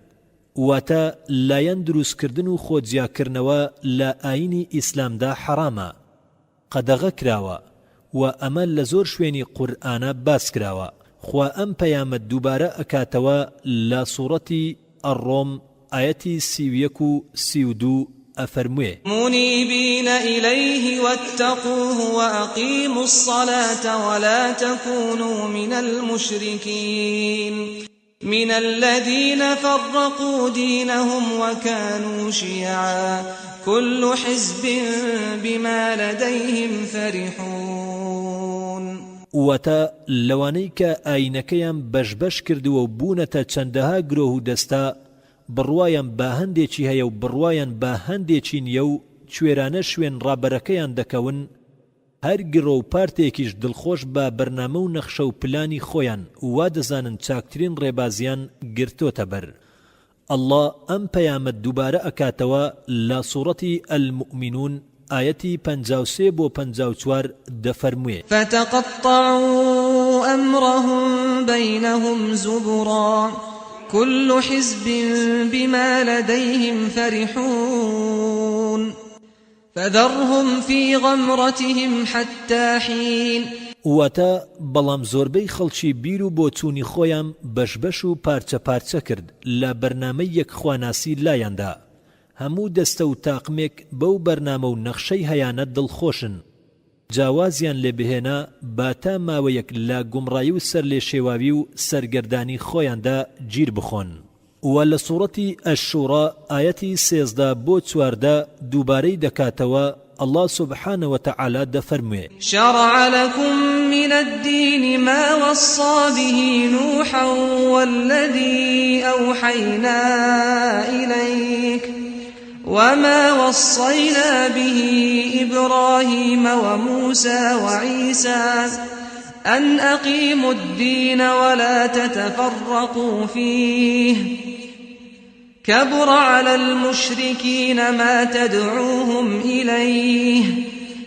S1: واتە لایەن دروست کردن و خۆ جیاکرنەوە لە ئاینی ئیسلامدا حەڕامە قەدەغە کراوە وە ئەمە لە زۆر شوێنی قورئانا باس کراوە خوا ئەم پەیامە دووبارە ئەکاتەوە لە سوڕەتی الڕۆم ئایەتی 31 و 32 ئەفەرموێ.
S3: منیبین الیه واتقوه وأقیموا الصلاة ولا تکونوا من المشرکین من الذین فرقوا دینهم وکانوا شیعا کل حزب بما لدیهم فرحون.
S1: واتە، لەوانەی کە ئایینەکەیان بەش بەش کردووە و بوونەتە چەندەها گرۆه و دەستە، بڕوایان بە هەندێکی هەیە و بڕوایان بە هەندێکی نییە و کوێرانە شوێن ڕابەرەکەیان دەکەون، هەر گڕۆ و پارتێکیش دڵخۆش بە بەرنامە و نەخشە و پلانی خۆیان وا دەزانن چاکترین ڕێبازیان گرتۆتە بەر. اللە ئەم پەیامە دووبارە ئەکاتەوە لە سوڕەتی المومنون ئایەتی 53 بۆ 54 دەفەرموێ.
S3: فتقطعوا أمرهم بينهم زبرا كل حزب بما لديهم فرحون فذرهم في غمرتهم حتی حین.
S1: واتە، بەڵام زۆربەی خەڵکی بیر و بۆچوونی خۆیان بەش بەش و پارچە پارچە کرد لە بەرنامەی یەکخواناسی لایاندا، هەموو دەستە و تاقمێک بەو بەرنامە و نەخشەی هەیانە دڵخۆشن، جا وازیان لێ بهێنە با تا ماوەیەک لە گومڕایی و سەرلێشێواوی و سەرگەردانی خۆیاندا گیر بخۆن. وە لە سوڕەتی الشورا ئایەتی 13 بۆ 14 دووبارەی دەکاتەوە اللە سبحانە وتعالی دەفەرموێ.
S3: شرع لكم من الدین ما وصی به نوحا والذی اوحینا الیک وما وصینا به ابراهیم وموسی وعیسی أن أقیموا الدین ولا تتفرقوا فیه کبر علی المشرکین ما تدعوهم الیه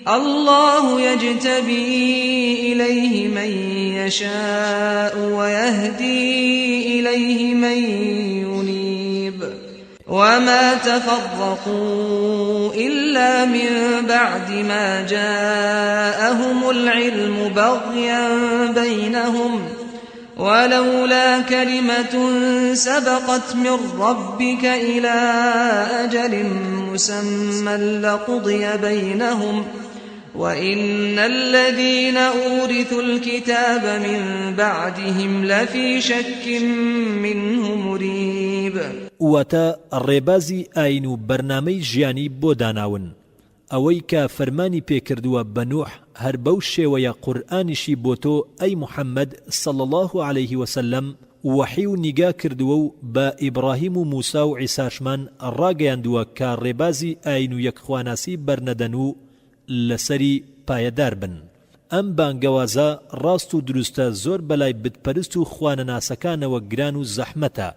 S3: اللە یجتبی الیه من یشاء ویهدی الیه من ینیب وما تفرقوا إلا من بعد ما جاءهم العلم بغيا بينهم ولولا كلمة سبقت من ربك إلى أجل مسمى لقضي بينهم وإن الذين أورثوا الكتاب من بعدهم لفي شك منه مريب.
S1: واتە، ڕێبازی ئاین و بەرنامەی ژیانی بۆ داناون، ئەوەی کە فەرمانی پێ کردووە بە نوح هەر بەو شێوەیە قورئانیشی بۆ تۆ ئەی محمد صلی اللە علیه وسلم وەحی و نیگا کردووە و بە ئیبڕاهیم و موسا و عیساشمان ڕاگەیاندووە کە ڕێبازی ئاین و یەکخواناسی بەرنەدەن و لەسەری پایەدار بن. ئەم بانگەوازە ڕاست و دروستە زۆر بەلای بتپەرست و خوانەناسەکانەوە گران و زەحمەتە.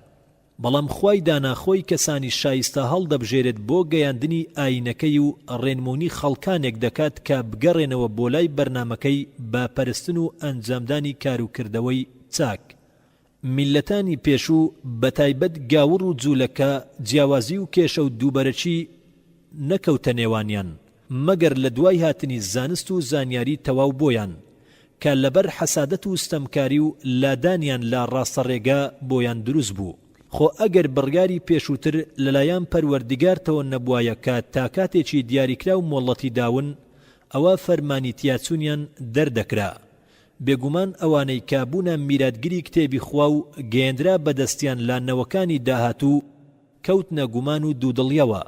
S1: بەڵام خوای دانا خۆی کەسانی شایستە هەڵدەبژێرێت بۆ گەیاندنی ئایینەکەی و ڕێنموونی خەڵکانێک دەکات کە بگەڕێنەوە بۆ لای بەرنامەکەی بە پەرستن و ئەنجامدانی کاروکردەوەی چاک. میللەتانی پێشوو بەتایبەت گاوڕ و جوولەکە جیاوازی و کێشە و دووبەرەکی نەکەوتە نێوانیان مەگەر لە دوای هاتنی زانست و زانیاری تەواو بۆیان. کە لەبەر حەسادەت و ستەمکاری و لادانیان لە ڕاستەڕێگا بۆیان دروست بوو. خۆ ئەگەر بڕیاری پێشووتر لەلایەن پەروەردگارتەوە نەبوایە کە تا کاتێکی دیاریکراو مۆڵەتی داون ئەوا فەرمانی تیاچوونیان دەردەکرا. بێگومان ئەوانەی کە بوونە میراتگری کتێبی خوا و گەیەندرا بەدەستیان لە نەوەکانی داهاتوو کەوتنە گومان و دوودڵیەوە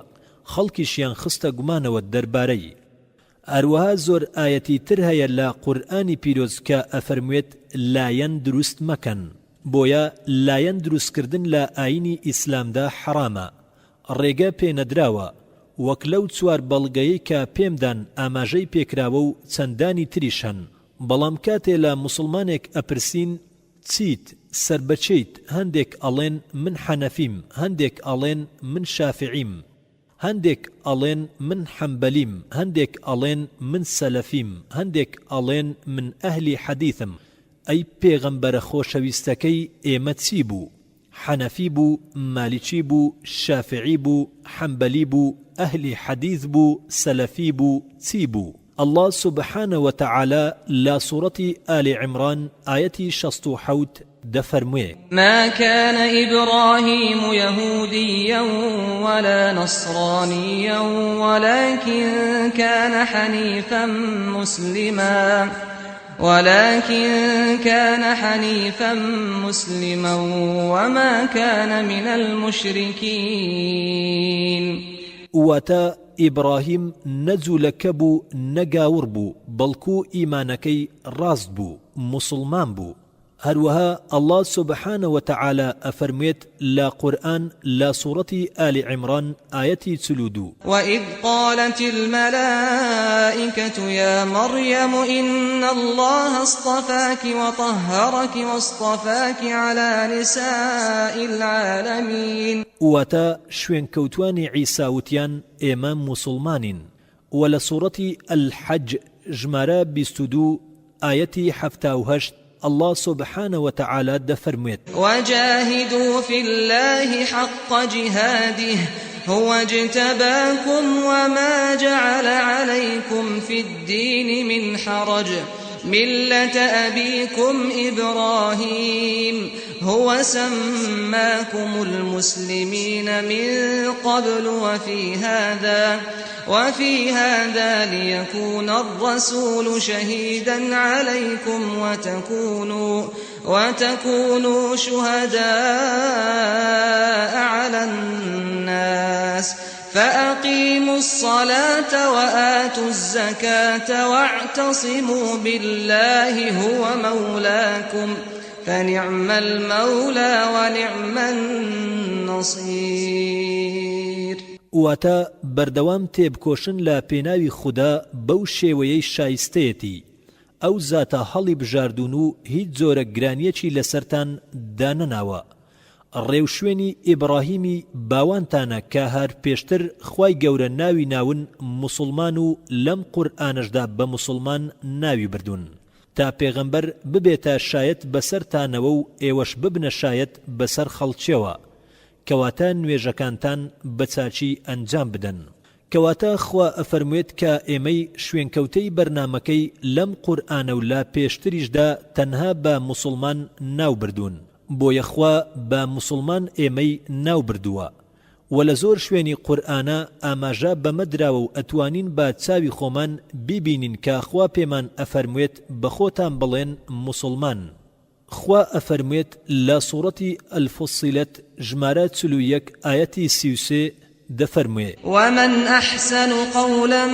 S1: خەڵکیشیان خستە گومانەوە دەربارەی هەروەها زۆر ئایەتی تر هەیە لە قورئانی پیرۆز کە ئەفەرموێت لایەن دروست مەکەن بۆیە لایەن دروست کردن لە ئاینی ئیسلامدا حەرامە ڕێگە پێ نەدراوە وەک لەو چوار بەڵگەیەی کە پێم دان ئاماژەی پێکراوە و چەندانی تریش هەن بەڵام کاتێ لە موسڵمانێک ئەپرسین چیت سەر بە چێیت هەندێک ئەڵێن من حەنەفیم هەندێک ئەڵێن من شافعیم هەندێک ئەڵێن من حەنبەلیم هەندێک ئەڵێن من سەلەفیم هەندێک ئەڵێن من ئەهلی حەدیثم ئەی پێغەمبەرە خۆشەویستەکەی ئێمە چی بوو حەنەفی بوو مالیکی بوو شافعی بوو حەنبەلی بوو ئەهلی حەدیث بوو سەلەفی بوو چی بوو اللە سبحانە وتعالی لە سوڕەتی آل عمران ئایەتی 67 دەفەرموێ.
S3: ما كان إبراهيم يهوديا ولا نصرانيا ولكن كان حنيفا مسلما ولكن كان حنيفا مسلما وما كان من المشركين.
S1: واتە، ئیبڕاهیم نە جولەکە بوو نە گاوڕ بوو بەڵکو ئیمانەکەی ڕاست بوو موسڵمان بوو هەروەها اللە سبحانە وتعالی ئەفەرموێت لە قورئان لە سوڕەتی آل عمران ئایەتی 42.
S3: وإذ قالت الملائکة یا مریم إن اللە اصطفاک وطهرک واصطفاک علی نساء العالمین.
S1: واتە، شوێنکەوتوانی عیسا وتیان ئێمە موسوڵمانین، وە لە سوڕەتی، الحج، ژمارە 22 ئایەتی 78 اللە سبحانە وتعالی دەفەرموێت.
S3: وجاهدوا فی اللە حق جهاده هو اجتباکم وما جعل علیکم فی الدین من حرج ملة أبیکم إبراهیم هو سماکم المسلمین من قبل وفی هذا وفی هذا لیکون الرسول شهیدا علیکم وتکونوا وتکونوا شهداء علی الناس فأقیموا الصلاة وآتوا الزکاة واعتصموا باللە هو مولاکم فنعم المولی ونعم النصیر.
S1: واتە، بەردەوام تێبکۆشن لە پێناوی خودا بەو شێوەیەی شایستەیەتی، ئەو زاتە هەڵی بژاردوون و هیچ جۆرە گرانیەکی لەسەرتان دانەناوە، ڕێوشوێنی ئیبڕاهیمی باوانتانە کە هەر پێشتر خوای گەورە ناوی ناون موسوڵمان و لەم قورئانەشدا بە موسوڵمان ناوی بردوون تا پێغەمبەر ببێتە شایەت بەسەرتانەوە و ئێوەش ببنە شایەت بەسەر خەڵکیەوە کەواتە نوێژەکانتان بە چاکی ئەنجام بدەن کەواتە خوا ئەفەرموێت کە ئێمەی شوێنکەوتەی بەرنامەکەی لەم قورئانەو لە پێشتریشدا تەنها بە موسوڵمان ناو بردوون بۆیە خوا بە موسوڵمان ئێمەی ناو بردووە وە لە زۆر شوێنی قورئانا ئاماژە بەمە دراوە و ئەتوانین بە چاوی خۆمان بیبینین کە خوا پێمان ئەفەرموێت بەخۆتان بڵێن موسوڵمان خوا ئەفەرموێت لە سوڕەتی الفصلت ژمارە 41 ئایەتی 33 دەفەرموێ.
S3: ومن احسن قولا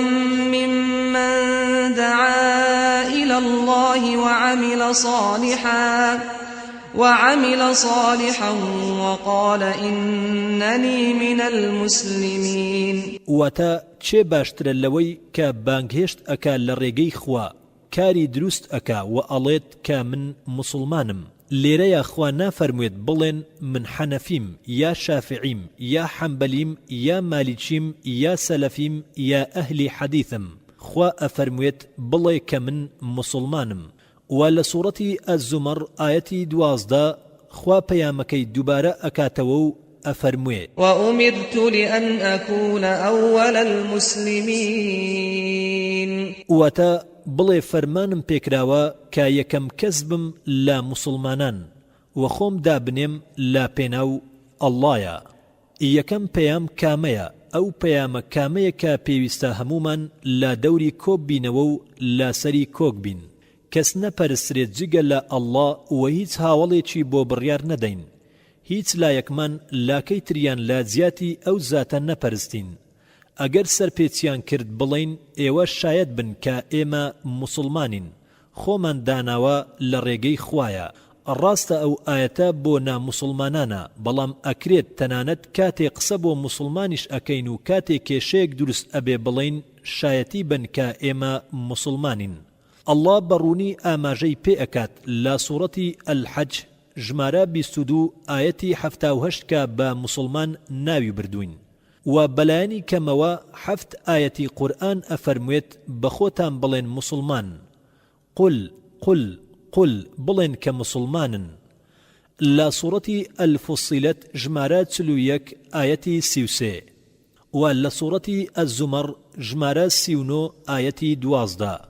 S3: ممن دعا الی اللە وعمل صالحا وعمل صالحا وقال اننی من المسلمین.
S1: واتە، کێ باشترە لەوەی کە بانگهێشت ئەکا لە ڕێگەی خوا کاری دروست ئەکا وە ئەڵێت کە من موسڵمانم لێرەیا خوا نافەرموێت بڵێن من حەنەفیم یا شافعیم یا حەنبەلیم یا مالیکیم یا سەلەفیم یا ئەهلی حەدیثم خوا ئەفەرموێت بڵێ کە من موسڵمانم وە لە سوڕەتی الزمر ئایەتی 12 خوا پەیامەکەی دووبارە ئەکاتەوە و ئەفەرموێ.
S3: وأمرت لأن أکون أول المسلمین.
S1: واتە. بڵێ فەرمانم پێکراوە کە یەکەم کەس بم لە موسڵمانان وە خۆم دابنێم لە پێناو اللە یا. یەکەم پەیام کامەیە، ئەو پەیامە کامەیە کە پێویستە هەموومان لە دەوری کۆببینەوە و لە سەری کۆک بین؟ کەس نەپەرسترێت جگە لە اللە وە هیچ هاوەڵێکی بۆ بڕیار نەدەین، هیچ لایەکمان لاکەی تریان لە جیاتی ئەو زاتە نەپەرستین، ئەگەر سەرپێچیان کرد بڵێین ئێوە شایەت بن کە ئێمە موسڵمانین خۆمان داناوە لە ڕێگەی خوایە ڕاستە ئەو ئایەتە بۆ نا موسڵمانانە بەڵام ئەکرێت تەنانەت کاتێ قسە بۆ موسڵمانیش ئەکەین و کاتێ کێشەیەک دروست ئەبێ بڵێین شایەتی بن کە ئێمە موسڵمانین اللە بە ڕوونی ئاماژەی پێ ئەکات لە سوڕەتی الحج ژمارە 22 ئایەتی 78 کە بە موسڵمان ناوی بردووین. وە بەلایەنی کەمەوە حەفت ئایەتی قورئان ئەفەرموێت بەخۆتان بڵێن موسڵمان، قل، قل، قل، بڵێن کە موسڵمانن. لە سوڕەتی الفصلت ژمارە 41 ئایەتی 33. وە لە سوڕەتی الزمر ژمارە 39 ئایەتی 12.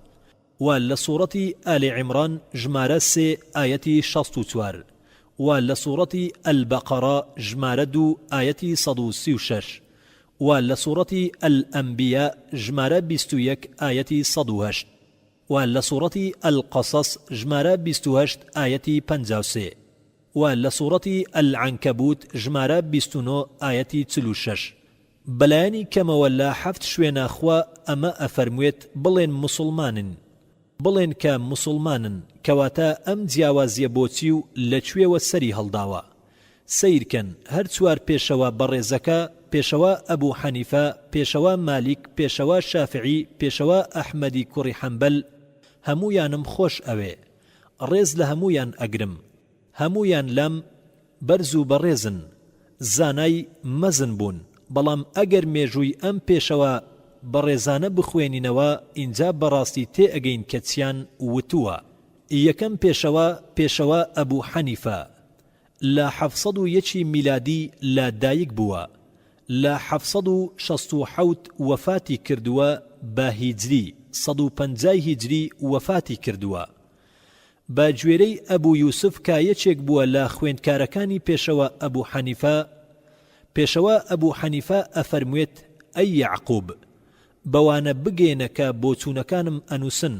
S1: وە لە سوڕەتی آل عمران ژمارە سێ ئایەتی 64 وە لە سوڕەتی البقرە ژمارە دوو ئایەتی 136 وە لە سوڕەتی الانبیاء ژمارە 21 ئایەتی 108 وە لە سوڕەتی القصص ژمارە 28 ئایەتی 53 وە لە سوڕەتی العنکبوت ژمارە 29 ئایەتی 46 بەلایەنی کەمەوە لە حەفت شوێنا خوا ئەمە ئەفەرموێت بڵێن موسوڵمانن بڵێن کە موسوڵمانن کەواتە ئەم جیاوازیە بۆچی و لەکوێوە سەری هەڵداوە سەیرکەن هەر چوار پێشەوا بەڕێزەکە پێشەوا ئەبو حەنیفە پێشەوا مالیک پێشەوا شافعی پێشەوا ئەحمەدی کوڕی حەنبەل هەموویانم خۆش ئەوێ ڕێز لە هەموویان ئەگرم هەموویان لام بەرز و بەڕێزن، زانای مەزن بوون، بەڵام ئەگەر مێژووی ئەم پێشەوا بەڕێزانە بخوێنینەوە ئینجا بەڕاستی تێئەگەین کە چیان وتووە. یەکەم پێشەوا، پێشەوا ئەبو حەنیفە، لە 701 ی میلادی لە دایک بووە، لە 767 وەفاتی کردووە بە هیجری، 150 ی هیجری وەفاتی کردووە. بە گوێرەی ئەبو یوسف کە یەکێک بووە لە خوێندکارەکانی پێشەوا ئەبو حەنیفە، پێشەوا ئەبو حەنیفە ئەفەرموێت، ئەی یەعقوب! بەوانە بگەیەنە کە بۆچوونەکانم ئەنووسن،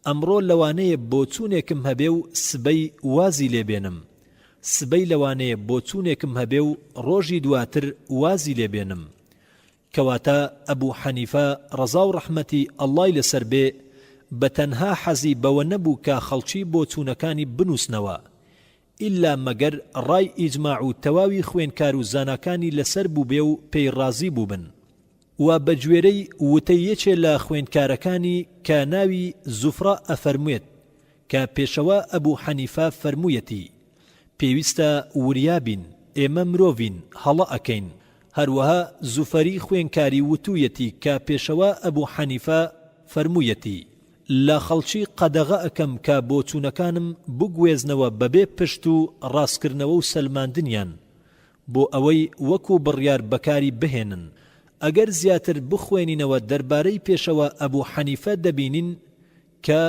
S1: ئەمڕۆ لەوانەیە بۆچوونێکم هەبێ و سبەی وازی لێ بێنم، سبەی لەوانەیە بۆچوونێکم هەبێ و ڕۆژی دواتر وازی لێ بێنم. کەواتە ئەبو حەنیفە ڕەزاو ڕەحمەتی اللە ی لەسەر بێ بە تەنها حەزی بەوە نەبوو کە خەڵکی بۆچوونەکانی بنووسنەوە ئیلا مەگەر ڕای ئیجماع و تەواوی خوێنکارو زاناکانی لەسەر بووبێ و پێی ڕازی بووبن وە بە گوێرەی وتەی یەکێ لە خوێندکارەکانی کە ناوی زوفرە ئەفەرموێت کە پێشەوا ئەبو حەنیفە فەرموویەتی، پێویستە وریا بین، ئێمە مرۆڤین هەڵە ئەکەین، هەروەها زوفەری خوێنکاری وتوویەتی کە پێشەوا ئەبو حەنیفە فەرموویەتی، لە خەڵکی قەدەغە ئەکەم کە بۆچوونەکانم بگوێزنەوە بەبێ پشت و ڕاستکردنەوە و سەلماندنیان، بۆ ئەوەی وەکو بڕیار بەکاری بهێنن. ئەگەر زیاتر بخوێنینەوە دەربارەی پێشەوا ئەبو حەنیفە دەبینین کە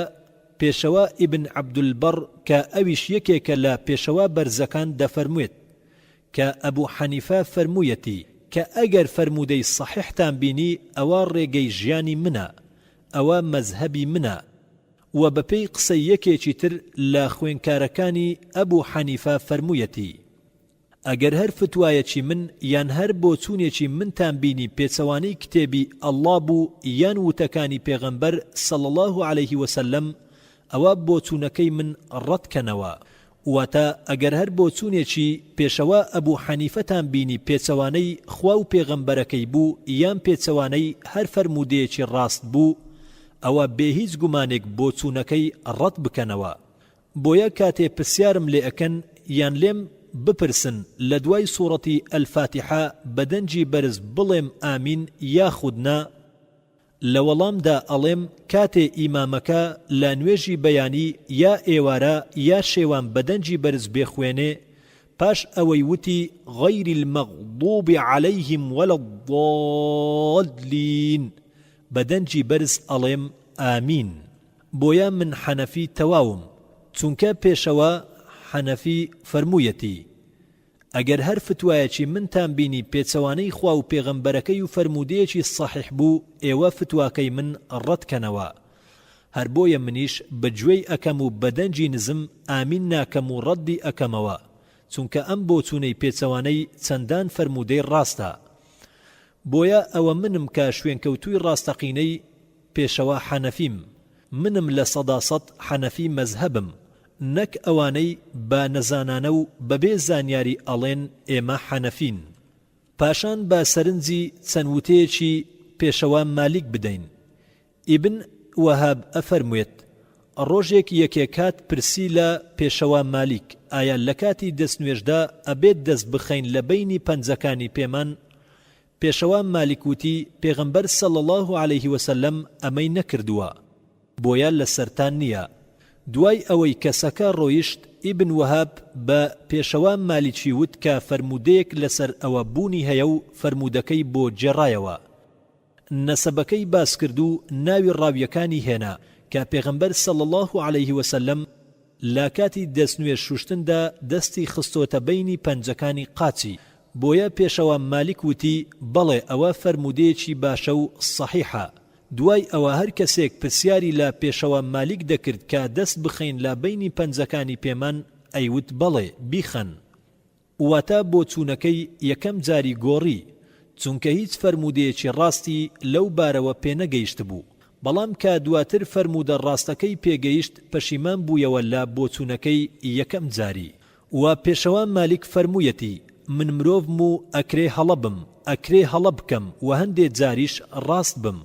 S1: پێشەوا ئیبن عەبدولبەڕ کە ئەویش یەکێکە لە پێشەوا بەرزەکان دەفەرموێت کە ئەبو حەنیفە فەرموویەتی کە ئەگەر فەرموودەی سەحیحتان بینی ئەوە ڕێگەی ژیانی منە ئەوە مەزهەبی منە وە بەپێی قسەی یەکێکی تر لە خوێنکارەکانی ئەبو حەنیفە فەرموویەتی ئەگەر هەر فتوایەکی من یان هەر بۆچوونێکی منتان بینی پێچەوانەی کتێبی اللە بوو یان وتەکانی پێغەمبەر صلی اللە علیه وسلم ئەوا بۆچوونەکەی من ڕەت کەنەوە واتە ئەگەر هەر بۆچوونێکی پێشەوا ئەبو حەنیفەتان بینی پێچەوانەی خوا و پێغەمبەرەکەی بوو یان پێچەوانەی هەر فەرموودەیەکی ڕاست بوو ئەوا بێ هیچ گومانێک بۆچوونەکەی ڕەت بکەنەوە بۆیە کاتێ پرسیارم لێ ئەکەن یان لێم بپرسن لە دوای سوڕەتی الفاتحە بە دەنگی بەرز بڵێم ئامین یاخود نا؟ لە وەڵامدا ئەڵێم کاتێ ئیمامەکە لە نوێژی بەیانی یا ئێوارە یا شێوان بە دەنگی بەرز بێخوێنێ پاش ئەوەی وتی غیر المغضوب علیهم ولا الضالین بە دەنگی بەرز ئەڵێم ئامین. بۆیە من حەنەفی تەواوم چونکە پێشەوا حەنەفی فەرموویەتی ئەگەر هەر فتوایەکی منتان بینی پێچەوانەی خوا و پێغەمبەرەکەی و فەرموودەیەکی سەحیح بوو ئێوە فتواکەی من ڕەت کەنەوە هەر بۆیە منیش بە گوێی ئەکەم و بە دەنگی نزم ئامین ناکەم و ڕەدی ئەکەمەوە چونکە ئەم بۆچوونەی پێچەوانەی چەندان فەرموودەی ڕاستە بۆیە ئەوە منم کە شوێنکەوتووی ڕاستەقینەی پێشەوا حەنەفیم، منم 100% حەنەفی مەزهەبم، نەک ئەوانەی بە نەزانانە و بەبێ زانیاری ئەڵێن ئێمە حەنەفین. پاشان با سەرنجی چەند وتەیەکی پێشەوا مالیک بدەین. ئیبن وەهاب ئەفەرموێت، ڕۆژێک یەکێک هات پرسی لە پێشەوا مالیک، ئایا لەکاتی دەستنوێژدا ئەبێت دەست بخەین لە بەینی پەنجەکانی پێمان؟ پێشەوا مالیک وتی، پێغەمبەر صلی اللە علیه وسلم ئەمەی نەکردووە، بۆیە لەسەرتان نییە. دوای ئەوەی کەسەکە ڕۆیشت، ئیبن وەهاب بە پێشەوا مالیکی وت کە فەرموودەیەک لەسەر ئەوە بوونی هەیە و فەرموودەکەی بۆ گێڕایەوە. نەسەبەکەی باس کرد و ناوی ڕاویەکانی هێنا کە پێغەمبەر صلی اللە علیه وسلم لە کاتی دەستنوێژ شوشتندا دەستی خستۆتە بەینی پەنجەکانی قاچی، بۆیە پێشەوا مالیک وتی، بەڵێ ئەوە فەرموودەیەکی باشە و صەحیحە. دوای ئەوە هەر کەسێک پرسیاری لە پێشەوا مالیک دەکرد کە دەست بخەین لە بەینی پەنجەکانی پێمان ئەیوت بەڵێ بیخەن. واتە بۆچوونەکەی یەکەم جاری گۆڕی، چونکە هیچ فەرموودەیەکی ڕاستی لەو بارەوە پێنەگەیشتبوو، بەڵام کە دواتر فەرموودە ڕاستەکەی پێگەیشت پەشیمان بوویەوە لە بۆچوونەکەی یەکەم جاری. وە پێشەوا مالیک فەرموویەتی، من مرۆڤم و ئەکرێ هەڵە بم، ئەکرێ هەڵە بکەم و هەندێ جاریش ڕاست بم،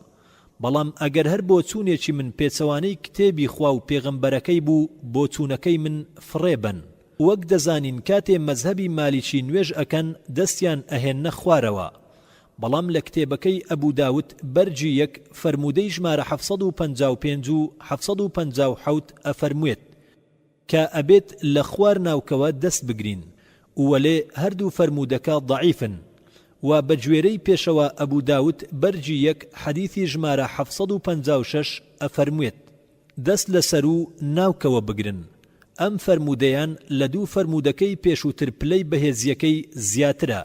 S1: بەڵام ئەگەر هەر بۆچوونێکی من پێچەوانەی کتێبی خوا و پێغەمبەرەکەی بوو بۆچوونەکەی من فڕێ بەن. وەک دەزانین کاتێ مەزهەبی مالیکی نوێژ ئەکەن دەستیان ئەهێننە خوارەوە بەڵام لە کتێبەکەی ئەبو داود بەرگی یەک فەرموودەی ژمارە 755 و 757 ئەفەرموێت کە ئەبێت لە خوار ناوکەوە دەست بگرین وەلێ هەردوو فەرموودەکە ضعیفن و بە گوێرەی پێشەوا ئەبو داود بەرگی یەک حەدیثی ژمارە 756 ئەفەرموێت دەست لە سەروو ناوکەوە بگرن، ئەم فەرموودەیان لە دوو فەرموودەکەی پێشووتر پلەی بەهێزییەکەی زیاترە،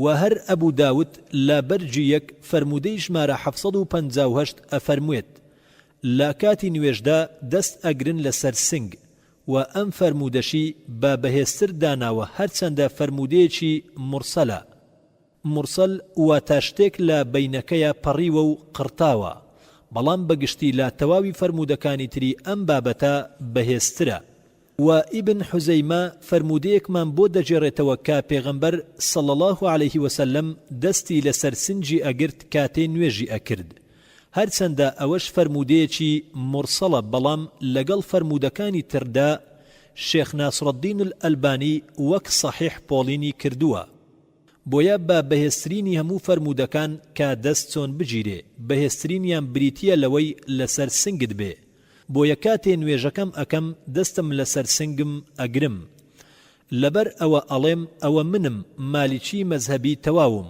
S1: وە هەر ئەبو داود لە بەرگی یەک فەرموودەی ژمارە 758 ئەفەرموێت، لە کاتی نوێژدا دەست ئەگرن لە سەر سنگ، وە ئەم فەرموودەشی بە بەهێزتر داناوە هەرچەندە فەرموودەیەکی مورسەلە. مورسەل واتە شتێک لە بەینەکەیا پەڕیوە و قڕتاوە، بەڵام بە گشتی لە تەواوی فەرموودەکانی تری ئەم بابەتە بەهێزترە. وە ئیبن حوزەیمە فەرموودەیەکمان بۆ دەگێڕێتەوە کە پێغەمبەر، صلی اللە علیه وسلم، دەستی لەسەر سنگی ئەگرت کاتێ نوێژی ئەکرد. هەرچەندە ئەوەش فەرموودەیەکی مورسەڵە بەڵام لەگەڵ فەرموودەکانی تردا شێخ ناصرالدین الالبانی وەک صەحیح پۆڵینی کردووە. بۆیە بە بەهێزترینی هەموو فەرموودەکان کە دەست چۆن بگیرێ بەهێزترینیان بریتیە لەوەی لەسەر سنگت بێ بۆیە کاتێ نوێژەکەم ئەکەم دەستم لەسەر سنگم ئەگرم لەبەر ئەوە ئەڵێم ئەوە منم مالیکی مەزهەبی تەواوم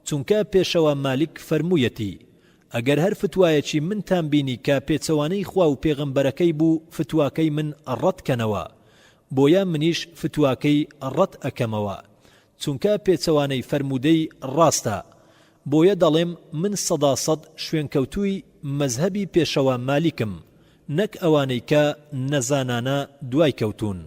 S1: چونکە پێشەوا مالیک فەرموویەتی ئەگەر هەر فتوایەکی منتان بینی کە پێچەوانەی خوا و پێغەمبەرەکەی بوو فتواکەی من ڕەت کەنەوە بۆیە منیش فتواکەی ڕەت ئەکەمەوە چونکە پێچەوانەی فەرموودەی ڕاستە بۆیە دەڵێم من سەدا سەد شوێنکەوتووی مەزهەبی پێشەوا مالیکم نەک ئەوانەی کە نەزانانە دوای کەوتوون.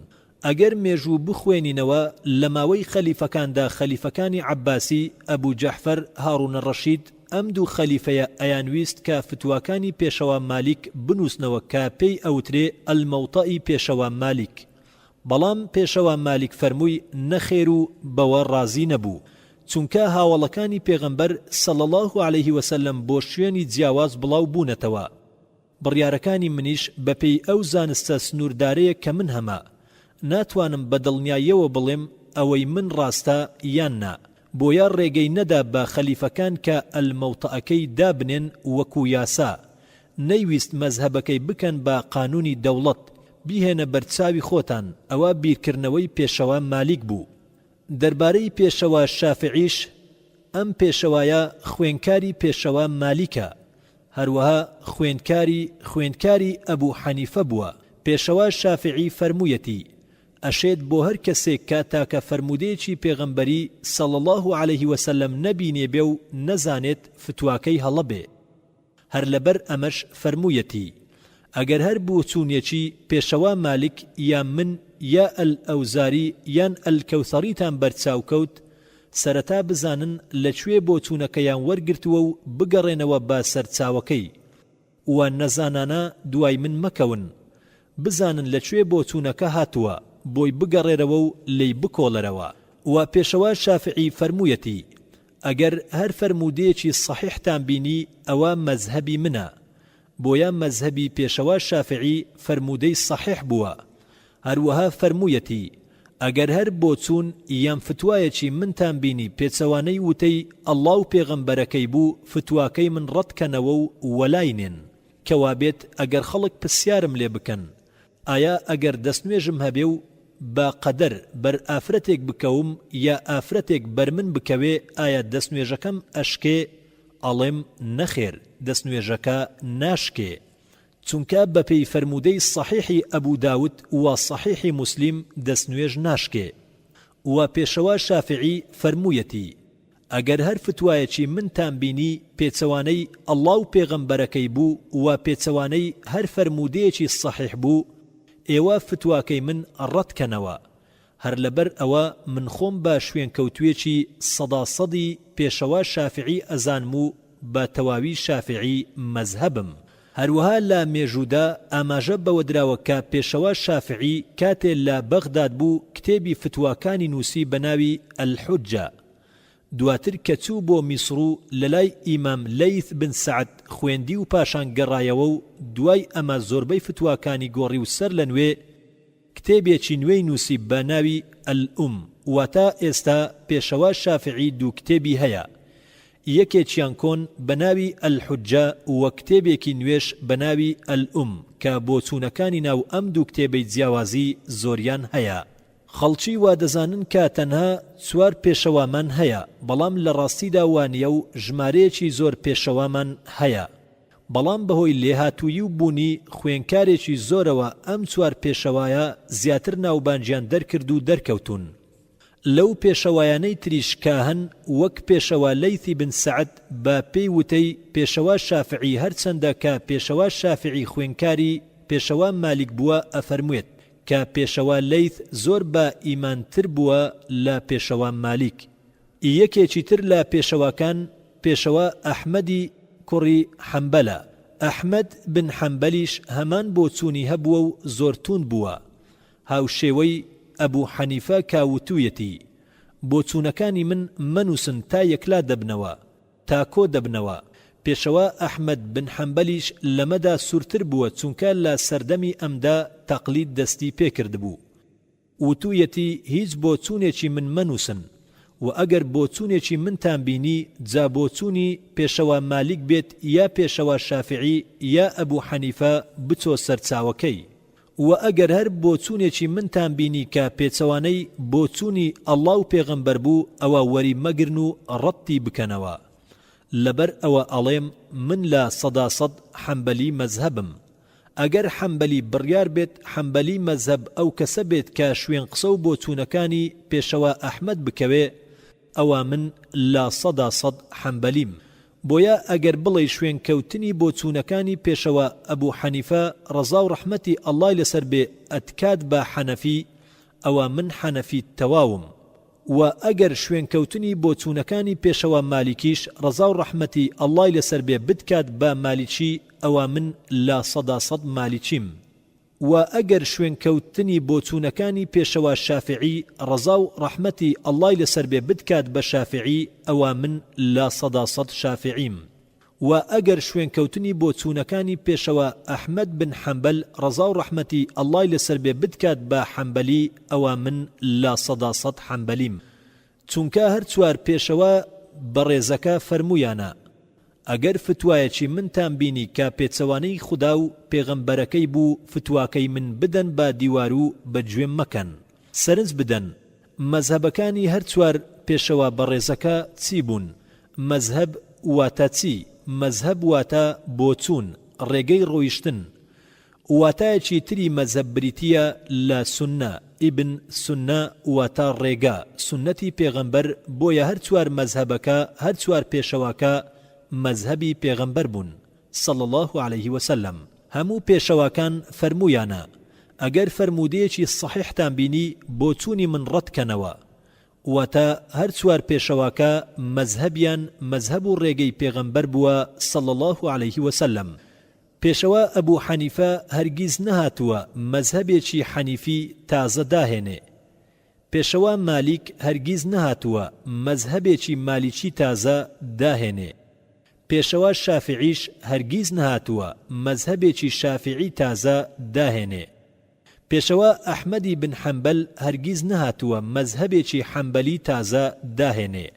S1: ئەگەر مێژوو بخوێنینەوە لە ماوەی خەلیفەکاندا خەلیفەکانی عەباسی، ئەبو جەعفەر، هاڕونە ڕەشید، ئەم دوو خەلیفەیە ئەیانویست کە فتواکانی پێشەوا مالیک بنووسنەوە کە پێی ئەوترێ الموطە'ی پێشەوا مالیک بەڵام پێشەوا مالیک فەرمووی نەخێر و بەوە ڕازی نەبوو چونکە هاوەڵەکانی پێغەمبەر صلی اللە علیه وسلم بۆ شوێنی جیاواز بڵاو بوونەتەوە بڕیارەکانی منیش بەپێی ئەو زانستە سنووردارەیە کە من هەمە، ناتوانم بە دڵنیاییەوە بڵێم ئەوەی من ڕاستە یان نا، بۆیە ڕێگەی نەدا بە خەلیفەکان کە الموطەکەی دابنێن وەکو یاسا، نەیویست مەزهەبەکەی بکەن بە قانونی دەوڵەت، بیهێنە بەرچاوی خۆتان ئەوە بیرکردنەوەی پێشەوا مالیک بوو. دەربارەی پێشەوا شافعیش، ئەم پێشەوایە خوێنکاری پێشەوا مالیکە. هەروەها خوێندکاری خوێندکاری ئەبو حەنیفە بووە، پێشەوا شافعی فەرموویەتی، ئەشێت بۆ هەر کەسێک کە تاکە فەرموودەیەکی پێغەمبەری صلی اللە علیه وسلم نەبینێبێ و نەزانێت فتواکەی هەڵە بێ. هەر لەبەر ئەمەش فەرموویەتی، ئەگەر هەر بۆچوونێکی پێشەوا مالک یا من یا الئەوزاری یان الکەوثەڕیتان بەرچاو کەوت، سەرەتا بزانن لە کوێ بۆچوونەکەیان وەرگرتووە و بگەڕێنەوە بە سەرچاوەکەی و نەزانانە دوای من مەکەون، بزانن لە کوێ بۆچوونەکە هاتووە بۆی بگەڕێرەوە و لێی بکۆڵەرەوە. وە پێشەوا شافعی فەرموویەتی، ئەگەر هەر فەرموودەیەکی سەحیحتان بینی ئەوە مەزهەبی منە، بۆیە مەزهەبی پێشەوا شافعی فەرموودەی سەحیح بووە، هەروەها فەرموویەتی، ئەگەر هەر بۆچوون یان فتوایەکی منتان بینی پێچەوانەی وتەی اللە و پێغەمبەرەکەی بوو فتواکەی من ڕەت کەنەوە و وەلای نێن، کەوابێت ئەگەر خەڵک پرسیارم لێ بکەن ئایا ئەگەر دەستنوێژم هەبێ و بە قەدەر بەر ئافرەتێک بکەوم یا ئافرەتێک بەر من بکەوێ ئایا دەستنوێژەکەم ئەشکێ ئەڵێم نەخێر دەستنوێژەکە ناشکێ چونکە بەپێی فەرموودەی سەحیحی ئەبو داود و سەحیحی موسلیم دەستنوێژ ناشکێ وە پێشەوا شافعی فەرموویەتی ئەگەر هەر فتوایەکی منتان بینی پێچەوانەی اللە و پێغەمبەرەکەی بوو و پێچەوانەی هەر فەرموودەیەکی سەحیح بوو ئێوە فتواکەی من ڕەت کەنەوە هەر لەبەر ئەوە من خۆم بە شوێنکەوتووێکی سەدا سەدی پێشەوا شافعی ئەزانم و بە تەواوی شافعی مەزهەبم. هەروەها لە مێژوودا ئاماژە بەوە دراوە کە پێشەوا شافعی کاتێ لە بەغداد بوو کتێبی فتواکانی نووسی بە ناوی الحجە دواتر کە چوو بۆ میسرو لەلای ئیمام لەیث بن سەعد خوێندی و پاشان گەڕایەوە و دوای ئەمە زۆربەی فتواکانی گۆڕی و سەر لە نوێ کتێبێکی نوێی نووسی بە ناوی الام واتە ئێستا پێشەوا شافعی دوو کتێبی هەیە یەکێکیان کۆن بە ناوی الحجە و کتێبێکی نوێش بە ناوی الام کە بۆچوونەکانی ناو ئەم دوو کتێبەی جیاوازی زۆریان هەیە. خەڵکی وادەزانن کە تەنها چوار پێشەوامان هەیە، بەڵام لە ڕاستیدا وانیە و ژمارەیەکی زۆر پێشەوامان هەیە. بەڵام بەهۆی لێهاتوویی و بوونی خوێنکارێکی زۆرەوە ئەم چوار پێشەوایە زیاتر ناوبانگیان دەرکرد و دەرکەوتوون. لەو پێشەوایانەی تریش کە هەن وەک پێشەوا لەیثی بن سەعد بە پێی وتەی پێشەوا شافعی هەرچەندە کە پێشەوا شافعی خوێنکاری پێشەوا مالیک بووە ئەفەرموێت کە پێشەوا لەیث زۆر بە ئیمان تر بووە لە پێشەوا مالیک. یەکێکی تر لە پێشەواکان پێشەوا ئەحمەدی کوڕی حەنبەلە. ئەحمەد بن حەنبەلیش هەمان بۆچوونی هەبووە و زۆر تووند بووە. هاوشێوەی ئەبو حەنیفە کە وتوویەتی، بۆچوونەکانی من مەنووسن تا یەکلا دەبنەوە. تا کۆ دەبنەوە. پێشەوا ئەحمەد بن حەنبەلیش لەمەدا سوورتر بووە چونکە لە سەردەمی ئەمدا تەقلید دەستی پێ کردبوو. وتوویەتی هیچ بۆچوونێکی من مەنووسن وە ئەگەر بۆچوونێکی منتان بینی جا بۆچوونی پێشەوا مالیک بێت یا پێشەوا شافعی یا ئەبو حەنیفە بچۆ سەرچاوەکەی. وە ئەگەر هەر بۆچوونێکی منتان بینی کە پێچەوانەی بۆچوونی اللە و پێغەمبەر بوو ئەوا وەری مەگرن و ڕەتی بکەنەوە لەبەر ئەوە ئەڵێم من لە سەدا سەد حەنبەلی مەزهەبم ئەگەر حەنبەلی بڕیار بێت حەنبەلی مەزهەب ئەو کەسە بێت کە شوێن قسە و بۆچوونەکانی پێشەوا ئەحمەد بکەوێ ئەوا من لە 100% حەنبەلیم. بۆیە ئەگەر بڵێی شوێن کەوتنی بۆچوونەکانی پێشەوا ئەبو حەنیفە ڕەزاو ڕەحمەتی ئەڵڵای لەسەر بێ ئەتکات بە حەنەفی ئەوا من حەنەفی تەواوم وە ئەگەر شوێن کەوتنی بۆچوونەکانی پێشەوا مالیکیش ڕەزاو ڕەحمەتی ئەڵڵای لەسەر بێ بتکات بە مالیکی ئەوا من لە سەدا سەد مالیکیم. وە ئەگەر شوێنکەوتنی بۆچوونەکانی پێشەوا شافعی ڕەزا و ڕەحمەتی اللە ی لەسەر بێ بتکات بە شافعی ئەوا من لە سەدا سەد شافعیم وە ئەگەر شوێنکەوتنی بۆچوونەکانی پێشەوا ئەحمەد بن حەنبەل ڕەزا و ڕەحمەتی اللە ی لەسەر بێ بتکات بە حەنبەلی ئەوا من لە سەدا سەد حەنبەلیم چونکە هەر چوار پێشەوا بەڕێزەکە فەرموویانە، ئەگەر فتوایەکی منتان بینی کە پێچەوانەی خودا و پێغەمبەرەکەی بوو فتواکەی من بدەن بە دیوارو بە گوێم مەکەن. سەرنج بدەن مەزهەبەکانی هەر چوار پێشەوا بەڕێزەکە چی بوون؟ مەزهەب واتە چی؟ مەزهەب واتە بۆچوون، ڕێگەی ڕۆیشتن. واتایەکی تری مەزهەب بریتییە لە سوننە، ئیبن سوننە واتە ڕێگا، سوننەتی پێغەمبەر، بۆیە هەر چوار مەزهەبەکە، هەر چوار پێشەواکە مەزهەبی پێغەمبەر بوون، صلی اللە علیه وسلم. هەموو پێشەواکان فەرموویانە، ئەگەر فەرموودەیەکی صەحیحتان بینی بۆچوونی من ڕەت کەنەوە، واتە هەر چوار پێشەواکە مەزهەبیان مەزهەب و ڕێگەی پێغەمبەر بووە صلی اللە علیه وسلم. پێشەوا ئەبو حەنیفە هەرگیز نەهاتووە مەزهەبێکی حەنیفی تازە داهێنێ. پێشەوا مالیک هەرگیز نەهاتووە مەزهەبێکی مالیکی تازە داهێنێ. پێشەوا شافعیش هەرگیز نەهاتووە مەزهەبێکی شافعی تازە داهێنێ. پێشەوا ئەحمەدی بن حەنبەل هەرگیز نەهاتووە مەزهەبێکی حەنبەلی تازە داهێنێ.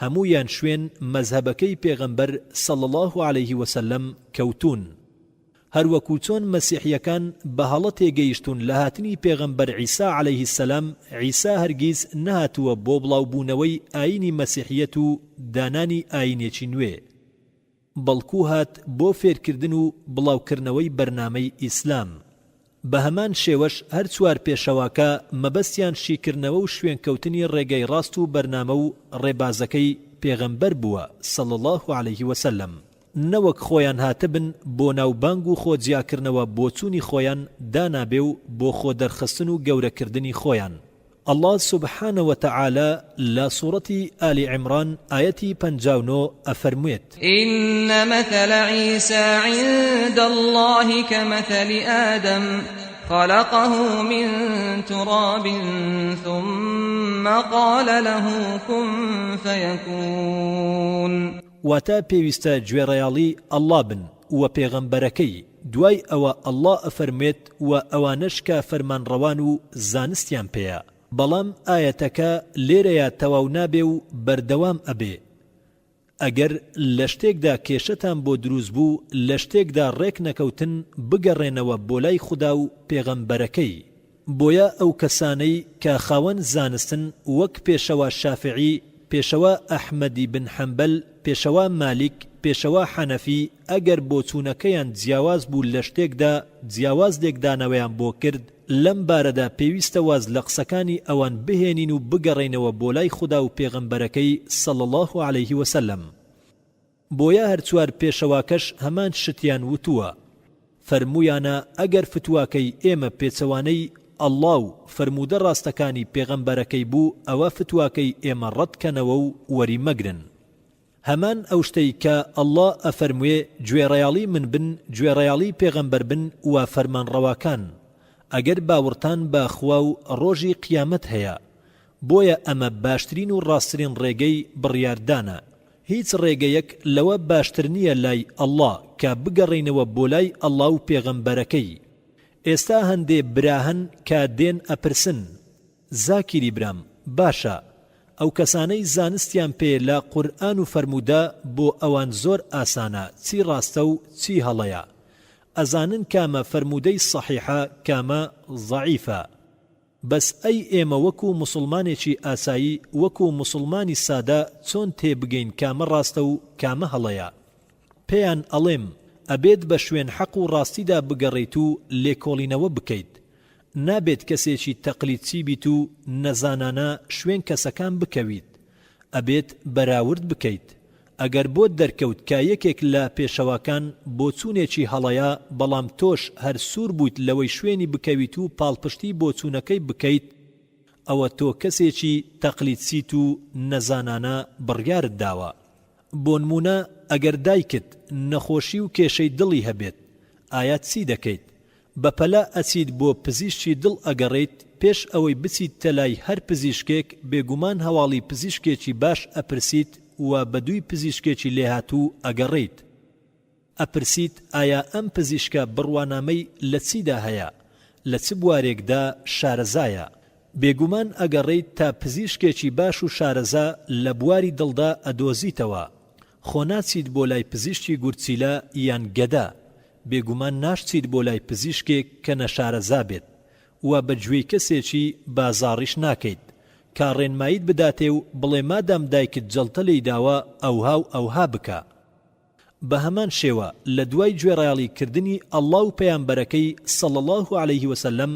S1: هەموویان شوێن مەزهەبەکەی پێغەمبەر صلی اللە علیه وسلم کەوتوون. هەروەکو چۆن مەسیحیەکان بە هەڵە تێگەیشتوون لە هاتنی پێغەمبەر عیسا علیه السلام، عیسا هەرگیز نەهاتووە بۆ بڵاو بوونەوەی ئایینی مەسیحیەت و دانانی ئایینێکی نوێ. بەڵکو هات بۆ فێرکردن و بڵاوکردنەوەی بەرنامەی ئیسلام. بەهەمان شێوەش هەر چوار پێشەواکە مەبەستیان شیکردنەوە و شوێنکەوتنی ڕێگای ڕاست و بەرنامە و ڕێبازەکەی پێغەمبەر بووە صلی اللە علیه وسلم نەوەک خۆیان هاتبن بۆ ناوبانگ و خۆ جیاکردنەوە بۆچوونی خۆیان دانابێ و بۆ خۆ دەرخستن و گەورەکردنی خۆیان. اللە سبحانە وتعالی لە سوڕەتی آل عمران ئایەتی 59 ئەفەرموێت.
S3: إن مثل عیسی عند اللە کمثل آدم خلقه من تراب ثم قال له کن فیکون.
S1: واتە، پێویستە گوێڕایەڵی اللە بن وە پێغەمبەرەکەی، دوای ئەوە اللە ئەفەرموێت وە ئەوانەش کە فەرمانڕەوان و زانستیان پێیە، بەڵام ئایەتەکە لێرەیا تەواو نابێ و بەردەوام ئەبێ، ئەگەر لە شتێکدا کێشەتان بۆ دروست بوو لە شتێکدا ڕێک نەکەوتن بگەڕێنەوە بۆ لای خودا و پێغەمبەرەکەی، بۆیە ئەو کەسانەی کە خاوەن زانستن وەک پێشەوا شافعی، پێشەوا ئەحمەدی بن حەنبەل، پێشەوا مالیک، پێشەوا حەنەفی ئەگەر بۆچوونەکەیان جیاواز بوو لە شتێکدا جیاواز لێکدانەوەیان بۆ کرد لەم بارەدا پێویستە واز لە قسەکانی ئەوان بهێنین و بگەڕێینەوە بۆ لای خودا و پێغەمبەرەکەی صلی اللە علیه وسلم. بۆیە هەرچوار پێشەواکەش هەمان شتیان وتووە، فەرموویانە ئەگەر فتواکەی ئێمە پێچەوانەی اللە و فەرموودە ڕاستەکانی پێغەمبەرەکەی بوو ئەوە فتواکەی ئێمە ڕەت کەنەوە و وەری مەگرن. هەمان ئەو شتەی کە اللە ئەفەرموێ گوێڕایەڵی من بن گوێڕایەڵی پێغەمبەر بن و فەرمانڕەواکان ئەگەر باوڕتان بە خوا و ڕۆژی قیامەت هەیە بۆیە ئەمە باشترین و ڕاستترین ڕێگەی بڕیاردانە هیچ ڕێگەیەک لەوە باشتر نییە لای اللە کە بگەڕێینەوە بۆ لای اللە و پێغەمبەرەکەی ئێستا هەندێ برا هەن کە دێن ئەپرسن زاکیری برام باشە ئەو کەسانەی زانستیان پێ لە قورئان و فەرموودە بۆ ئەوان زۆر ئاسانە چی ڕاستە و چی هەڵەیە ئەزانن کامە فەرموودەی سەحیحە کامە زەعیفە بەس ئەی ئێمە وەکو موسڵمانێکی ئاسایی وەکو موسڵمانی سادە چۆن تێبگەین کامە ڕاستە و کامە هەڵەیە؟ پێیان ئەڵێم ئەبێت بە شوێن حەق و ڕاستیدا بگەڕێیت و لێکۆڵینەوە بکەیت نابێت کەسێکی تەقلیدچی بیت و نەزانانە شوێن کەسەکان بکەویت ئەبێت بەراورد بکەیت ئەگەر بۆت دەرکەوت کە یەکێک لە پێشەواکان بۆچوونێکی هەڵەیە بەڵام تۆش هەر سوور بوویت لەوەی شوێنی بکەویت و پاڵپشتی بۆچوونەکەی بکەیت ئەوە تۆ کەسێکی تەقلیدچیت و نەزانانە بڕیارت داوە. بۆنموونە ئەگەر دایکت نەخۆشی و کێشەی دڵی هەبێت ئایا چی دەکەیت؟ بەپەلە ئەچیت بۆ پزیشکی دڵ ئەگەڕێیت پێش ئەوەی بچیتە لای هەر پزیشکێک بێگومان هەواڵی پزیشکێکی باش ئەپرسیت و بەدووی پزیشکێکی لێهاتوو ئەگەڕێیت ئەپرسیت ئایا ئەم پزیشکە بڕوانامەی لە چیدا هەیە لە چ بوارێکدا شارەزایە بێگومان ئەگەڕێیت تا پزیشکێکی باش و شارەزا لە بواری دڵدا ئەدۆزیتەوە خۆ ناچیت بۆ لای پزیشکی گورچیلە یان گەدە بێگومان ناشچیت بۆ لای پزیشکێک کە نەشارەزا بێت و بە گوێی کەسێکی بازاڕیش ناکەیت کا ڕێنماییت بداتێ و بڵێ مادام دایکت جەڵتە لێی داوە ئەوها و ئەوها بکە. بە هەمان شێوە لە دوای گوێڕایەڵی کردنی اللە و پەیامبەرەکەی صلی اللە علیه وسلم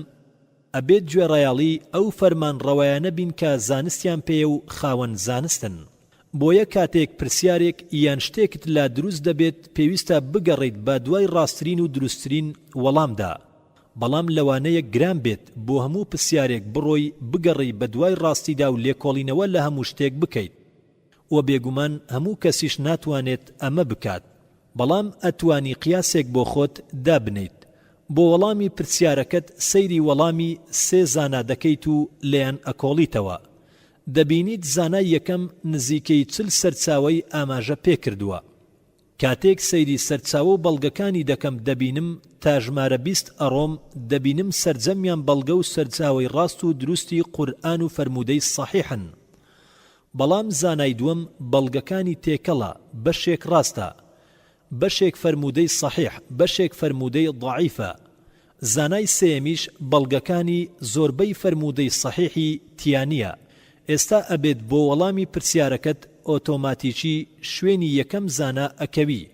S1: ئەبێت گوێڕایەڵی ئەو فەرمانڕەوایانە بین کە زانستیان پێیە و خاوەن زانستن. بۆیە کاتێک پرسیارێک یان شتێکت لا دروست دەبێت پێویستە بگەڕێیت بە دوای ڕاسترین و دروستترین وەڵامدا، بەڵام لەوانەیە گران بێت بۆ هەموو پسیارێک بڕۆی بگەڕێی بە دوای ڕاستیدا و لێکۆڵینەوە لە هەموو شتێک بکەیت وە بێگومان هەموو کەسیش ناتوانێت ئەمە بکات بەڵام ئەتوانی قیاسێک بۆ خۆت دابنێیت بۆ وەڵامی پرسیارەکەت سەیری وەڵامی سێ زانا دەکەیت و لێیان ئەکۆڵیتەوە دەبینیت زانای یەکەم نزیکەی چل سەرچاوەی ئاماژە پێکردووە. کاتێک سەیری سەرچاوە و بەڵگەکانی دەکەم دەبینم تا ژمارە 20 ئەڕۆم دەبینم سەرجەمیان بەڵگە و سەرچاوەی ڕاست و دروستی قورئان و فەرموودەی سەحیحن. بەڵام زانای دووەم بەڵگەکانی تێکەڵە بەشێک ڕاستە بەشێک فەرموودەی سەحیح بەشێک فەرموودەی ضەعیفە زانای سێیەمیش بەڵگەکانی زۆربەی فەرموودەی سەحیحی تیا نیە ئێستا ئەبێت بۆ وەڵامی پرسیارەکەت ئۆتۆماتیکی شوێنی یەکەم زانا ئەکەوی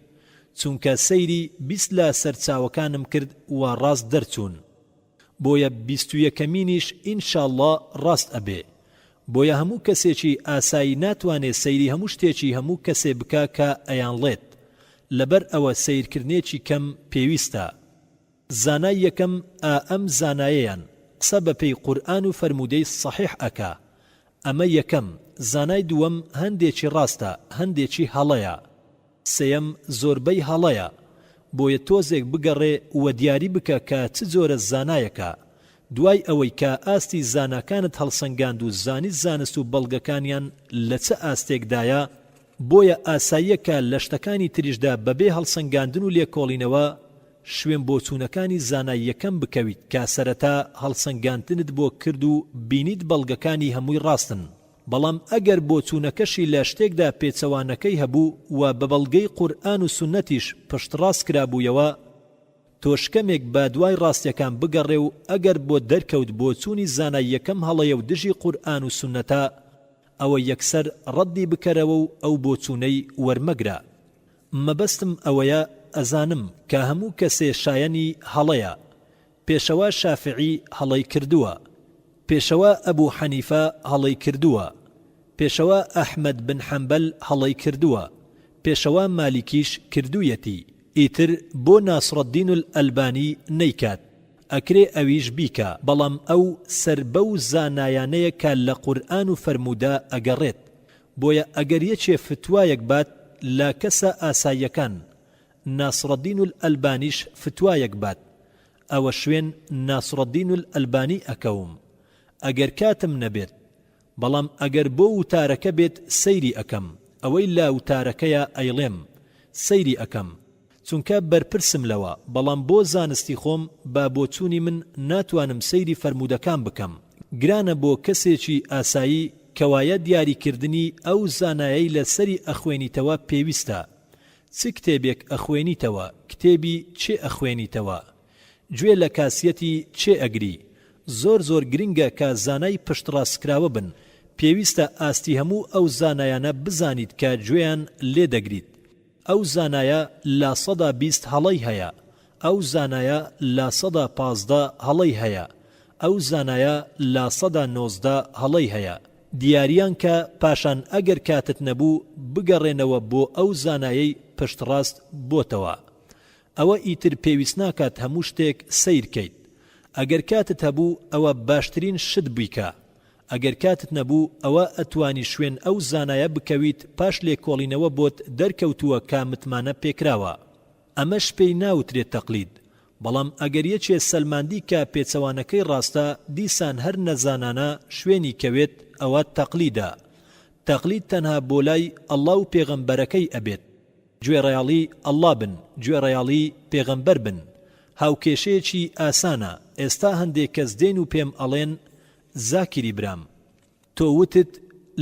S1: چونکە سەیری 20 لە سەرچاوەکانم کرد وە ڕاست دەرچوون بۆیە 20 و یەکەمینیش ان شاءاللە ڕاست ئەبێ بۆیە هەموو کەسێکی ئاسایی ناتوانێ سەیری هەموو شتێکی هەموو کەسێ بکا کە ئەیانڵێت لەبەر ئەوە سەیرکردنێکی کەم پێویستە. زانای یەکەم ئا ئەم زانایەیان قسە بە پێی قورئان و فەرموودەی سەحیح ئەکا ئەمە یەکەم، زانای دووەم هەندێکی ڕاستە هەندێکی هەڵەیە، سێیەم زۆربەی هەڵەیە، بۆیە تۆزێک بگەڕێ وە دیاری بکە کە چ جۆرە زانایەکە، دوای ئەوەی کە ئاستی زاناکانت هەڵسەنگاند و زانیت زانست و بەڵگەکانیان لە چ ئاستێکدایە، بۆیە ئاساییە کە لە شتەکانی تریشدا بەبێ هەڵسەنگاندن و لێکۆڵینەوە شوێن بۆچوونەکانی زانای یەکەم بکەویت کە سەرەتا هەڵسەنگاندنت بۆ کرد و بینیت بەڵگەکانی هەمووی ڕاستن بەڵام ئەگەر بۆچوونەکەشی لە شتێکدا پێچەوانەکەی هەبوو و بە بەڵگەی قورئان و سوننەتیش پشتڕاست کرابوویەوە تۆش کەمێک بە دوای ڕاستیەکان بگەڕێ و ئەگەر بۆت دەرکەوت بۆچوونی زانای یەکەم هەڵەیە و دژی قورئان و سوننەتە ئەوە یەکسەر ڕەدی بکەرەوە و ئەو بۆچوونەی وەرمەگرە. مەبەستم ئەوەیە ئەزانم کە هەموو کەسێ شایەنی هەڵەیە. پێشەوا شافعی هەڵەی کردووە. پێشەوا ئەبو حەنیفە هەڵەی کردووە. پێشەوا ئەحمەد بن حەنبەل هەڵەی کردووە. پێشەوا مالیکیش کردوویەتی. ئیتر بۆ ناسڕەدین الئەلبانی نەیکات؟ ئەکرێ ئەویش بیکا بەڵام ئەو سەر بەو زانایانەیە کە لە قورئان و فەرموودە ئەگەڕێت بۆیە ئەگەر یەکێ فتوایەک بات لە کەسە ئاساییەکان ناصرالدین الالبانیش فتوایەک بات ئەوە شوێن ناصرالدین الالبانی ئەکەوم ئەگەر کاتم نەبێت بەڵام ئەگەر بۆ وتارەکە بێت سەیری ئەکەم ئەوەی لە وتارەکەیا ئەیڵێم سەیری ئەکەم چونکە بەرپرسم لەوە بەڵام بۆ زانستی خۆم بە بۆچوونی من ناتوانم سەیری فەرموودەکان بکەم گرانە بۆ کەسێکی ئاسایی کەوایە دیاریکردنی ئەو زانایەی لە سەری ئەخوێنیتەوە پێویستە چ کتێبێک ئەخوێنیتەوە کتێبی کێ ئەخوێنیتەوە گوێ لە کاسیەتی کێ ئەگری؟ زۆر زۆر گرنگە کە زانای پشتڕاستکراوە بن، پێویستە ئاستی هەموو ئەو زانایانە بزانیت کە گوێیان لێ دەگریت. ئەو زانایە 20% هەڵەی هەیە، ئەو زانایە 15% هەڵەی هەیە، ئەو زانایە 19% هەڵەی هەیە. دیاریان کە پاشان ئەگەر کاتت نەبوو بگەڕێنەوە بۆ ئەو زانایەی پشتڕاست بۆتەوە. ئەوە ئیتر پێویست ناکات هەموو شتێک سەیر کەیت ئەگەر کاتت هەبوو ئەوە باشترین شت بیکە ئەگەر کاتت نەبوو ئەوە ئەتوانی شوێن ئەو زانایە بکەویت پاش لێکۆڵینەوە بۆت دەرکەوتووە کە متمانە پێکراوە ئەمەش پێی ناوترێت تەقلید بەڵام ئەگەر یەکێ سەلماندی کە پێچەوانەکەی ڕاستە دیسان هەر نەزانانە شوێنی کەوێت ئەوە تەقلیدە تەقلید تەنها بۆ لای اللە و پێغەمبەرەکەی ئەبێت. گوێڕایەڵی اللە بن گوێڕایەڵی پێغەمبەر بن هاوکێشەیەکی ئاسانە ئێستا هەندێ کەس دێن و پێم ئەڵێن زاکیری برام تۆ وتت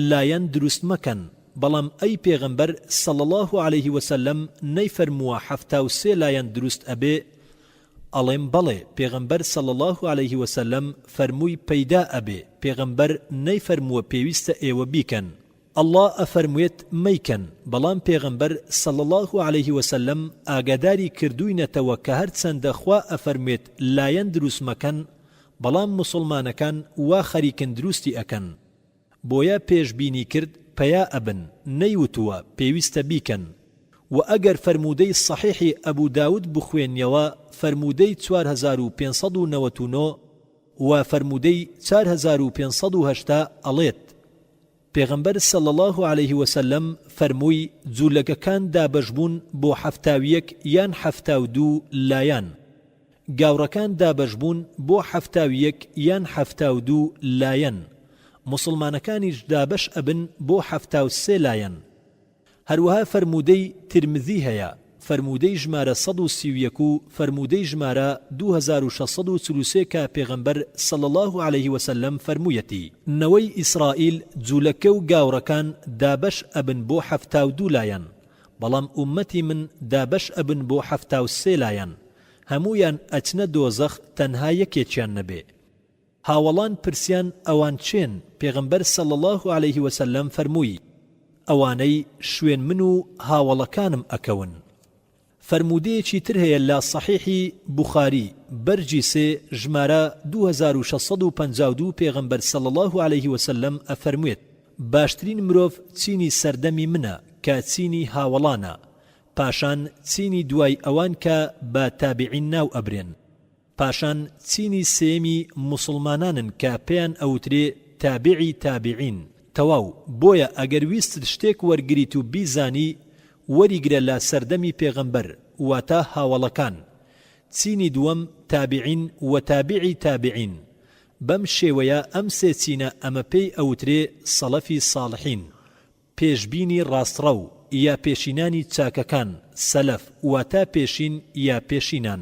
S1: لایەن دروست مەکەن بەڵام ئەی پێغەمبەر صلی اللە علیه وسلم نەیفەرمووە 73 لایەن دروست ئەبێ ئەڵێم بەڵێ پێغەمبەر صلی اللە علیه وسلم فەرمووی پەیدا ئەبێ پێغەمبەر نەیفەرمووە پێویستە ئێوە بیکەن. اللە ئەفەرموێت مەیکەن، بەڵام پێغەمبەر، صلی اللە علیه وسلم، ئاگاداری کردووینەتەوە کە هەرچەندە خوا ئەفەرموێت لایەن دروست مەکەن، بەڵام موسڵمانەکان وا خەریکن دروستی ئەکەن. بۆیە پێشبینی کرد پەیا ئەبن، نەیوتووە پێویستە بیکەن. وە ئەگەر فەرموودەی صەحیحی ئەبو داود بخوێنیەوە فەرموودەی 4599 و فەرموودەی 4580 ئەڵێت، پێغەمبەر صلی اللە علیه وسلم فەرمووی جولەکەکان دابەشبوون بۆ 71 یان 72 لایان، گاوڕەکان دابەشبوون بۆ 71 یان 72 لایەن، موسڵمانەکانیش دابەش ئەبن بۆ 73 لایەن. هەروەها فەرموودەی ترمذی هەیە، فەرموودەی ژمارە 131 و فەرموودەی ژمارە 2643 کە پێغەمبەر صلی اللە علیه وسلم فەرموویەتی، نەوەی ئیسرائیل جولەکە و گاوڕەکان دابەش ئەبن بۆ 72 لایەن، بەڵام ئوممەتی من دابەش ئەبن بۆ 73 لایەن، هەموویان ئەچنە دۆزەخ تەنها یەکێکیان نەبێ. هاوەڵان پرسیان ئەوان کێن، پێغەمبەر صلی اللە علیه وسلم فەرمووی، ئەوانەی شوێن من و هاوەڵەکانم ئەکەون. فەرموودەیەکی تر هەیە لە صەحیحی بوخاری بەرگی سێ ژمارە 2652 پێغەمبەر صلی اللە علیه وسلم ئەفەرموێت، باشترین مرۆڤ چینی سەردەمی منە کە چینی هاوەڵانە، پاشان چینی دوای ئەوان کە بە تابعین ناو ئەبرێن. پاشان چینی سێیەمی موسڵمانانن کە پێیان ئەوترێ تابعی تابعین، تەواو، بۆیە ئەگەر ویستت شتێک وەرگریت و بیزانی وەریگرە لە سەردەمی پێغەمبەر واتە هاوەڵەکان، چینی دووەم تابعین وە تابعی تابعین، بەم شێوەیە ئەم سێ چینە ئەمە پێی ئەوترێ سەڵەفی ساڵحین. پێشبینی ڕاستڕەو یا پێشینانی چاکەکان، سەلەف، واتە پێشین یا پێشینان.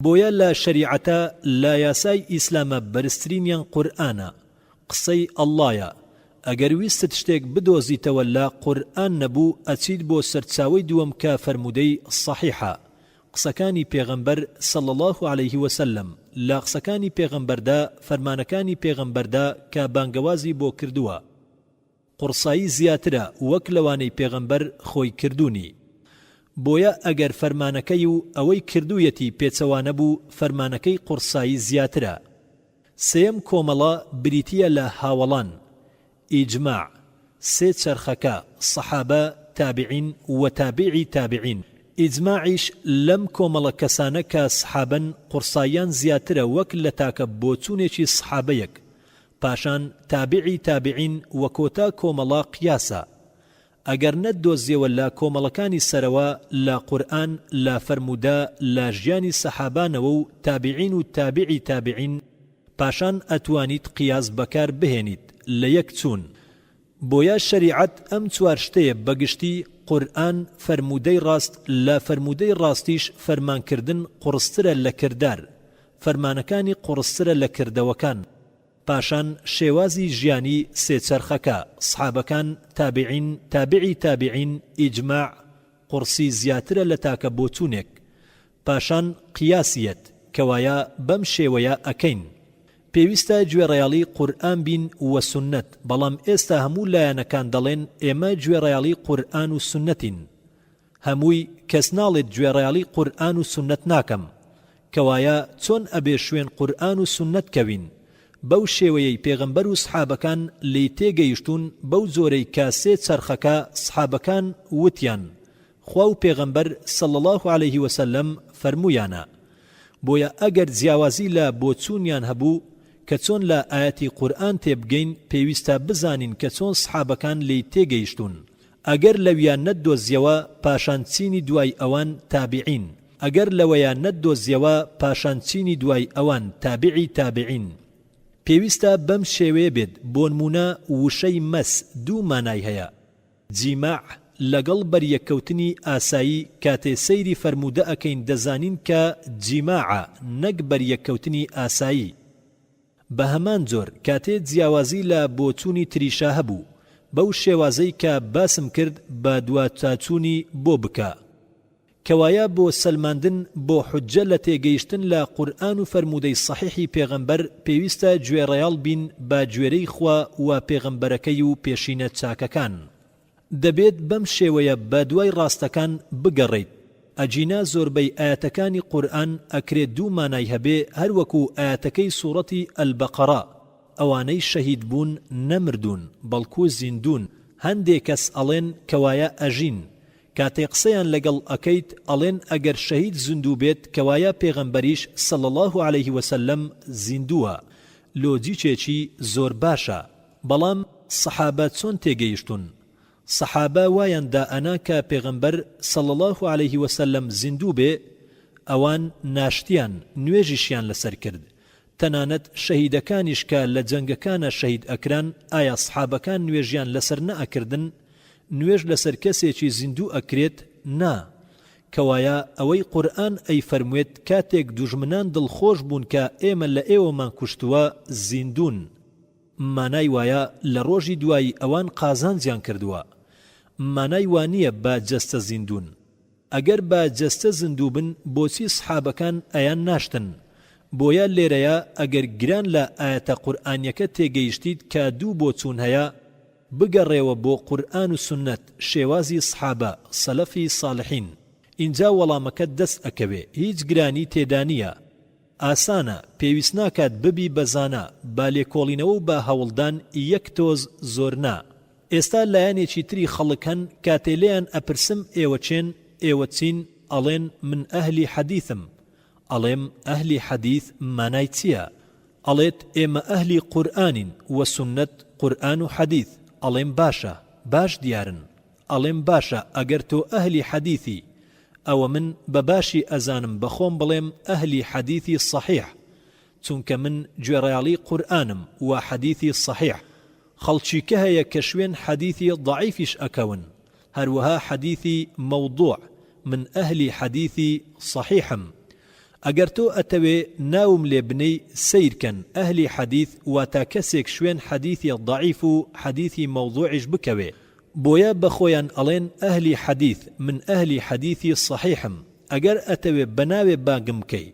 S1: بۆیە لە شەریعەتا لە یاسای ئیسلامە بەرزترینیان قورئانە، قسەی اللە یە، ئەگەر ویستت شتێک بدۆزیتەوە لە قورئان نەبوو ئەچیت بۆ سەرچاوەی دووەم کە فەرموودەی صەحیحە، قسەکانی پێغەمبەر، صلی اللە علیه وسلم، لە قسەکانی پێغەمبەردا فەرمانەکانی پێغەمبەردا کە بانگەوازی بۆ کردووە. قوڕسایی زیاترە وەک لەوانەی پێغەمبەر خۆی کردوونی. بۆیە ئەگەر فەرمانەکەی و ئەوەی کردوویەتی پێچەوانە بوو فەرمانەکەی قوڕسایی زیاترە. سێیەم کۆمەڵە بریتییە لە هاوەڵان، ئیجماع، سێ چەرخەکە، صەحابە، تابعین و تابعی تابعین، ئیجماعیش لەم کۆمەڵە کەسانە کە صحابەن قوڕساییان زیاترە وەک لە تاکە بۆچوونێکی صحابەیەک، پاشان تابعی تابعین وە کۆتا کۆمەڵە قیاسە ئەگەر نەتدۆزیەوە لە کۆمەڵەکانی سەرەوە لە قورئان لە فەرموودە لە ژیانی سەحابانەوە و تابعین و تابعی تابعین پاشان ئەتوانیت قیاس بەکار بهێنیت لە یەک چوون بۆیە شەریعەت ئەم چوار شتەیە بەگشتی قورئان فەرموودەی ڕاست لە فەرموودەی ڕاستیش فەرمانکردن قوڕسترە لە کردار فەرمانەکانی قوڕسترە لە کردەوەکان پاشان شێوازی ژیانی سێ چەرخەکە سحابەکان تابعین تابعی تابعین ئیجماع قوڕسی زیاترە لە تاکە بۆچوونێک پاشان قیاسیەت کەوایە بەم شێوەیە ئەکەین پێویستە گوێڕایەڵی قورئان بین وە سوننەت بەڵام ئێستا هەموو لایەنەکان دەڵێن ئێمە گوێڕایەڵی قورئان و سوننەتین هەمووی کەس ناڵێت گوێڕایەڵی قورئان و سوننەت ناکەم کەوایە چۆن ئەبێ شوێن قورئان و سوننەت کەوین بەو شێوەیەی پێغەمبەر و سحابەکان لێی تێگەیشتوون بەو جۆرەی کە سێ چەرخەکە سحابەکان وتیان خوا و پێغەمبەر صلی اللە علیه وسلم فەرموویانە بۆیە ئەگەر جیاوازی لە بۆچوونیان هەبوو کە چۆن لە ئایەتی قورئان تێبگەین پێویستە بزانین کە چۆن سحابەکان لێی تێگەیشتوون ئەگەر لەویا نەتدۆزیەوە پاشان چینی دوای ئەوان تابعین ئەگەر لەوەیا نەتدۆزیەوە پاشان چینی دوای ئەوان تابعی تابعین پێویستە بەم شێوەیە بێت بۆنموونە وشەی مەس دوو مانای هەیە جیماع لەگەڵ بەریەککەوتنی ئاسایی کاتێ سەیری فەرموودە ئەکەین دەزانین کە جیماعە نەک بەریەککەوتنی ئاسایی بەهەمان جۆر کاتێ جیاوازی لە بۆچوونی تریشا هەبوو بەو شێوازەی کە باسم کرد بە دواتاچوونی بۆ بکە. کەوایە بۆ سەلماندن بۆ حوججە لە تێگەیشتن لە قورئان و فەرموودەی سەحیحی پێغەمبەر پێویستە گوێڕایەڵ بین بە گوێرەی خوا و پێغەمبەرەکەی و پێشینە چاکەکان. دەبێت بەم شێوەیە بە دوای ڕاستەکان بگەڕێیت ئەگینا زۆربەی ئایەتەکانی قورئان ئەکرێ دوو مانای هەبێ هەروەکو ئایەتەکەی سوڕەتی البقرە ئەوانەی شەهید بوون نەمردوون بەڵکو زیندوون هەندێ کەس ئەڵێن کەوایە ئەژین کاتێ قسەیان لەگەڵ ئەکەیت ئەڵێن ئەگەر شەهید زیندوو بێت کەوایە پێغەمبەریش صلی اللە علیه وسلم زیندووە لۆجیکێکی زۆر باشە بەڵام سەحابە چۆن تێگەیشتوون؟ سەحابە وایان دائەنا کە پێغەمبەر صلی اللە علیه وسلم زیندوو بێ، ئەوان ناشتیان، نوێژیشیان لەسەر کرد، تەنانەت شەهیدەکانیش کە لە جەنگەکانا شەهید ئەکران ئایا سەحابەکان نوێژیان لەسەر نەئەکردن؟ نوێژ لەسەر کەسێکی زیندوو ئەکرێت؟ نا. کەوایە ئەوەی قورئان ئەیفەرموێت کاتێک دوژمنان دڵخۆش بوون کە ئێمە لە ئێوەمان کوشتووە زیندوون، مانای وایە لە ڕۆژی دوایی ئەوان قازانجیان کردووە. مانای وانییە بە جەستە زیندوون. ئەگەر بە جەستە زیندوو بن بۆچی سحابەکان ئەیان ناشتن؟ بۆیە لێرەیا ئەگەر گران لە ئایەتە قورئانیەکە تێگەیشتیت کە دوو بۆچوون هەیە، بگەڕێوە بۆ قورئان و سوننەت، شێوازی سحابە، سەلەفی ساڵحین. ئینجا وەڵامەکەت دەست ئەکەوێ. هیچ گرانی تێدانییە. ئاسانە، پێویست ناکات ببی بە زانا، با لێکۆڵینەوە و با هەوڵدان یەک تۆز زۆر نا. ئێستا لایەنێکی تری خەڵک هەن کاتێ لێیان ئەپرسم ئێوە کێن، ئێوە چین، ئەڵێن من ئەهلی حەدیثم. ئەڵێم ئەهلی حەدیث مانای چیە؟ ئەڵێت ئێمە ئەهلی قورئانین وە سوننەت، قورئان و حەدیث، ئەڵێم باشە، باش دیارن. ئەڵێم باشە ئەگەر تۆ ئەهلی حەدیثی ئەوە من بە باشی ئەزانم بە خۆم بڵێم ئەهلی حەدیثی صەحیح چونکە من گوێڕایەڵی قورئانم وە حەدیثی صەحیح خەڵکیکە هەیە کە شوێن حەدیثی ضەعیفیش ئەکەون هەروەها حەدیثی مەوضوع من ئەهلی حەدیثی صەحیحم ئەگەر تۆ ئەتەوێ ناوم لێ بنێی سەیر کەن ئەهلی حەدیث واتا کەسێک شوێن حەدیثی ضەعیف و حەدیثی مەوضوعیش بکەوێ بۆیە بە خۆیان ئەڵێن ئەهلی حەدیث من ئەهلی حەدیثی صەحیحم ئەگەر ئەتەوێ بە ناوێ بانگم بکەی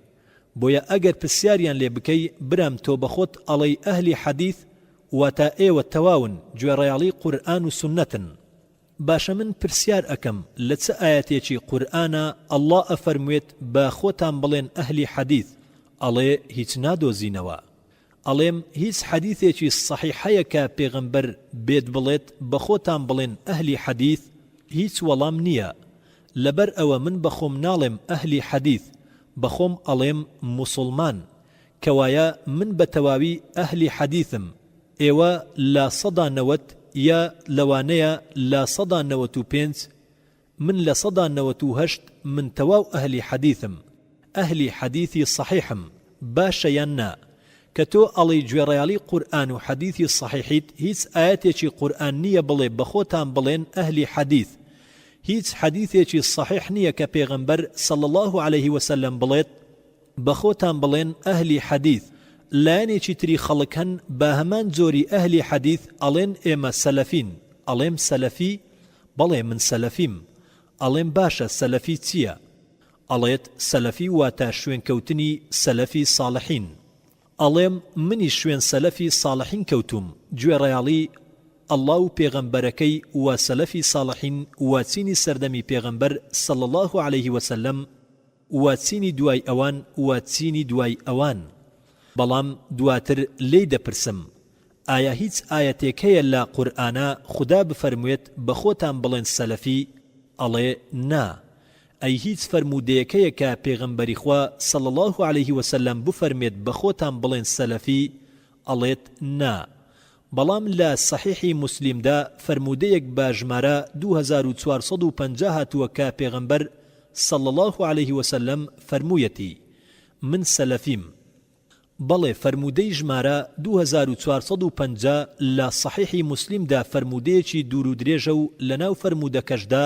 S1: بۆیە ئەگەر پرسیاریان لێ بکەی برام تۆ بەخۆت ئەڵێی ئەهلی حەدیث واتا ئێوە تەواون گوێڕایەڵی قورئان و سوننەتن باشە من پرسیار ئەکەم لە چ ئایەتێکی قورئانا اللە ئەفەرموێت بە خۆتان بڵێن ئەهلی حەدیث ئەڵێ هیچ نادۆزینەوە ئەڵێم هیچ حەدیثێکی سەحیح هەیە کە پێغەمبەر بێت بڵێت بەخۆتان بڵێن ئەهلی حەدیث هیچ وەڵام نیە لەبەر ئەوە من بەخۆم ناڵێم ئەهلی حەدیث بەخۆم ئەڵێم موسوڵمان کەوایە من بەتەواوی ئەهلی حەدیثم ئێوە لە 90% یا لەوانەیە لە 95% من 98% من تەواو ئەهلی حەدیثم ئەهلی حەدیثی سەحیحم باشە یان نا؟ کە تۆ ئەڵێی گوێڕایەڵی قورئان و حەدیثی سەحیحیت هیچ ئایەتێکی قورئان نیە بڵێ بەخۆتان بڵێن ئەهلی حەدیث هیچ حەدیثێکی سەحیح نیە کە پێغەمبەر صلی اللە علیه وسلم بڵێت بەخۆتان بڵێن ئەهلی حەدیث لایەنێکی تری خەڵک هەن بە هەمان جۆری ئەهلی حەدیث ئەڵێن ئێمە سەلەفین ئەڵێم سەلەفی؟ بەڵێ من سەلەفیم ئەڵێم باشە سەلەفی چیە؟ ئەڵێت سەلەفی واتە شوێنکەوتنی سەلەفی ساڵحین. ئەڵێم منیش شوێن سەلەفی ساڵحین کەوتووم، گوێڕایەڵی اللە و پێغەمبەرەکەی و سەلەفی ساڵحین و چینی سەردەمی پێغەمبەر صلی اللە علیه وسلم و چینی دوای ئەوان و چینی دوای ئەوان. بەڵام دواتر لێی دەپرسم ئایا هیچ ئایەتێک هەیە لە قورئانا خودا بفەرموێت بەخۆتان بڵێن سەلەفی؟ ئەڵێ نا. ئەی هیچ فەرموودەیەک هەیە کە پێغەمبەری خوا صلی اللە علیه وسلم بفەرمێت بەخۆتان بڵێن سەلەفی؟ ئەڵێت نا. بەڵام لە سەحیحی موسلیمدا فەرموودەیەک بە ژمارە 2450 هاتووە کە پێغەمبەر صلی اللە علیه وسلم فەرموویەتی من سەلەفیم. بەڵێ فەرموودەی ژمارە 2450 لە سەحیحی موسلیمدا فەرموودەیەکی دوور و درێژە و لەناو فەرموودەکەشدا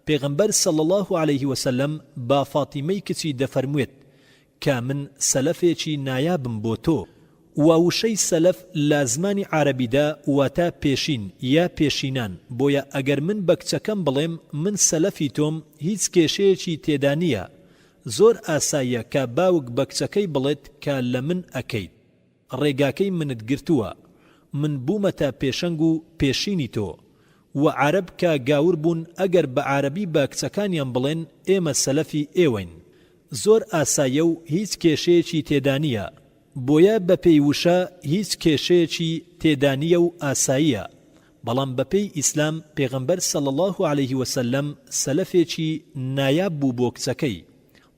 S1: پێغەمبەر صلی اللە علیه وسلم بە فاتیمەی کچی دەفەرموێت کە من سەلەفێکی نایابم بۆ تۆ. وە وشەی سەلەف لە زمانی عارەبیدا واتە پێشین یا پێشینان، بۆیە ئەگەر من بە کچەکەم بڵێم من سەلەفی تۆم هیچ کێشەیەکی تێدا نییە، زۆر ئاساییە کە باوک بە کچەکەی بڵێت کە لە من ئەکەیت ڕێگاکەی منت گرتووە من بوومەتە پێشەنگ و پێشینی تۆ، وە عارەب کە گاور بوون ئەگەر بە عارەبی بە کچەکانیان بڵێن ئێمە سەلەفی ئێوەین زۆر ئاساییە و هیچ کێشەیەکی تێدانییە، بۆیە بەپێی وشە هیچ کێشەیەکی تێدانییە و ئاساییە، بەڵام بەپێی ئیسلام پێغەمبەر صلی اللە علیه وسلم سەلەفێکی نایاب بوو بۆ کچەکەی،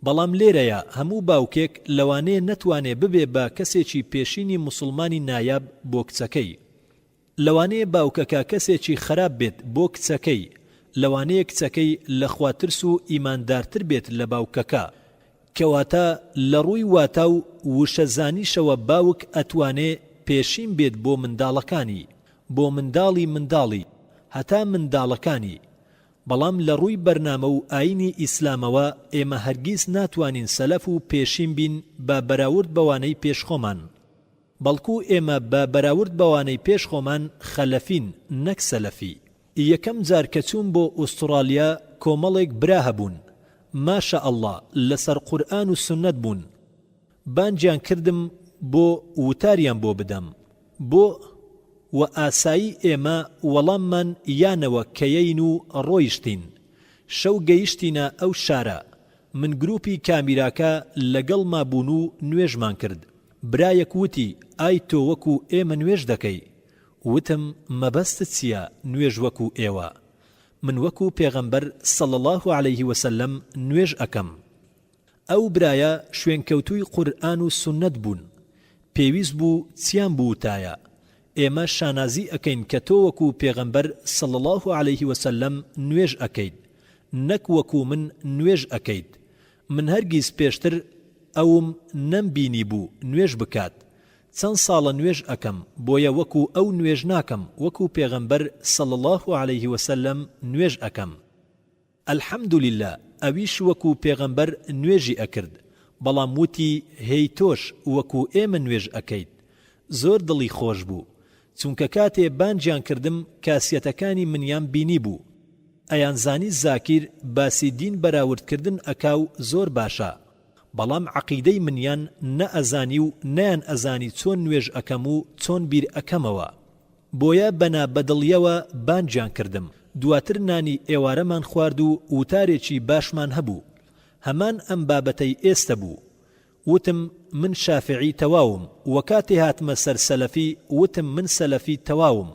S1: بەڵام لێرەیا هەموو باوکێک لەوانەیە نەتوانێ ببێ بە کەسێکی پێشینی موسڵمانی نایاب بۆ کچەکەی. لەوانەیە باوکەکە کەسێکی خەراپ بێت بۆ کچەکەی، لەوانەیە کچەکەی لە خواترس و ئیماندارتر بێت لە باوکەکە. کەواتە لە ڕووی واتا و وشەزانیشەوە باوک ئەتوانێ پێشین بێت بۆ منداڵەکانی، بۆ منداڵی منداڵی، هەتا منداڵەکانی. بەڵام لە ڕووی بەرنامە و ئایینی ئیسلامەوە ئێمە هەرگیز ناتوانین سەلەف و پێشین بین بە بەراورد بەوانەی پێش خۆمان. بەڵکو ئێمە بە بەراورد بەوانەی پێش خۆمان خەلەفین نەک سەلەفی. یەکەم جار کە چووم بۆ ئوستڕالیا کۆمەڵێک برا هەبوون ما شاء اللە لەسەر قورئان و سوننەت بوون بانگیان کردم بۆ وتاریان بۆ بدەم بۆ وە ئاسایی ئێمە وەڵاممان یانەوە کەیەین و ڕۆیشتین شەو گەیشتینە ئەو شارە من گروپی کامیراکە لەگەڵما بوون و نوێژمان کرد برایەک وتی، ئای تۆ وەکو ئێمە نوێژ دەکەی؟ وتم، مەبەستت چیە نوێژ وەکو ئێوە؟ من وەکو پێغەمبەر صلی اللە علیه وسلم نوێژ ئەکەم. ئەو برایە شوێنکەوتووی قورئان و سوننەت بوون، پێویست بوو چیان بووتایە؟ ئێمە شانازی ئەکەین کە تۆ وەکو پێغەمبەر صلی اللە علیه وسلم نوێژ ئەکەیت، نەک وەکو من نوێژ ئەکەیت. من هەرگیز پێشتر ئەوم نەم بینیبوو نوێژ بکات چەند ساڵە نوێژ ئەکەم بۆیە وەکو ئەو نوێژ ناکەم وەکو پێغەمبەر صلی اللە علیه وسلم نوێژ ئەکەم الحمدللە ئەویش وەکو پێغەمبەر نوێژی ئەکرد بەڵام وتی هێی تۆش وەکو ئێمە نوێژ ئەکەیت زۆر دڵی خۆش بوو چونکە کاتێ بانگیان کردم کاسیەتەکانی منیان بینیبوو ئەیانزانی زاکیر باسی دین بەراورد کردن ئەکا و زۆر باشە بەڵام عەقیدەی منیان نە ئەزانی و نەیان ئەزانی چۆن نوێژ ئەکەم و چۆن بیر ئەکەمەوە بۆیە بە نا بەدڵیەوە بانگیان کردم دواتر نانی ئێوارەمان خوارد و وتارێکی باشمان هەبوو هەمان ئەم بابەتەی ئێستە بوو وتم من شافعی تەواوم وە کاتێ هاتمە سەر سەلەفی وتم من سەلەفی تەواوم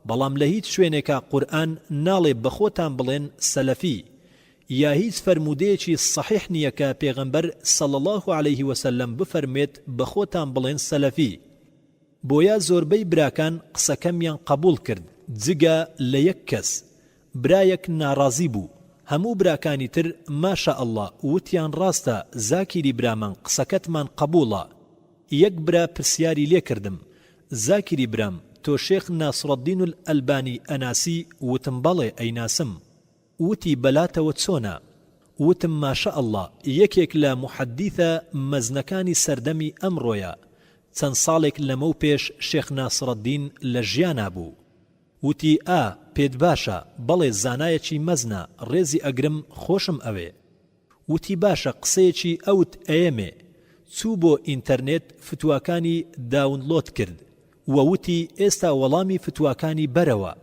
S1: بەڵام لە هیچ شوێنێکا قورئان ناڵێ بەخۆتان بڵێن سەلەفی یا هیچ فەرموودەیەکی صحیح نیە کە پێغەمبەر صلی اللە علیه وسلم بفەرموێت بەخۆتان بڵێن سەلەفی بۆیە زۆربەی براکان قسەکەمیان قبوڵ کرد جگە لە یەک کەس برایەک ناڕازی بوو هەموو براکانی تر ما شاء اللە وتیان ڕاستە زاکیری برامان قسەکەتمان قبوڵە یەک برا پرسیاری لێ کردم زاکیری برام تۆ شێخ ناصرالدین الالبانی ئەناسی وتم بەڵێ ئەیناسم وتی بەلاتەوە چۆنە وتم ما شاء اللە یەکێک لە موحەدیثە مەزنەکانی سەردەمی ئەمڕۆیە چەند ساڵێک لەمەو پێش شێخ ناصرالدین لە ژیانا بوو وتی ئا پێت باشە، بەڵێ زانایەکی مەزنە ڕێزی ئەگرم خۆشم ئەوێ. وتی باشە قسەیەکی ئەوت ئەیەمێ. چوو بۆ ئینتەرنێت فتواکانی داونڵۆد کرد و وتی ئێستا وەڵامی فتواکانی بەرەوە.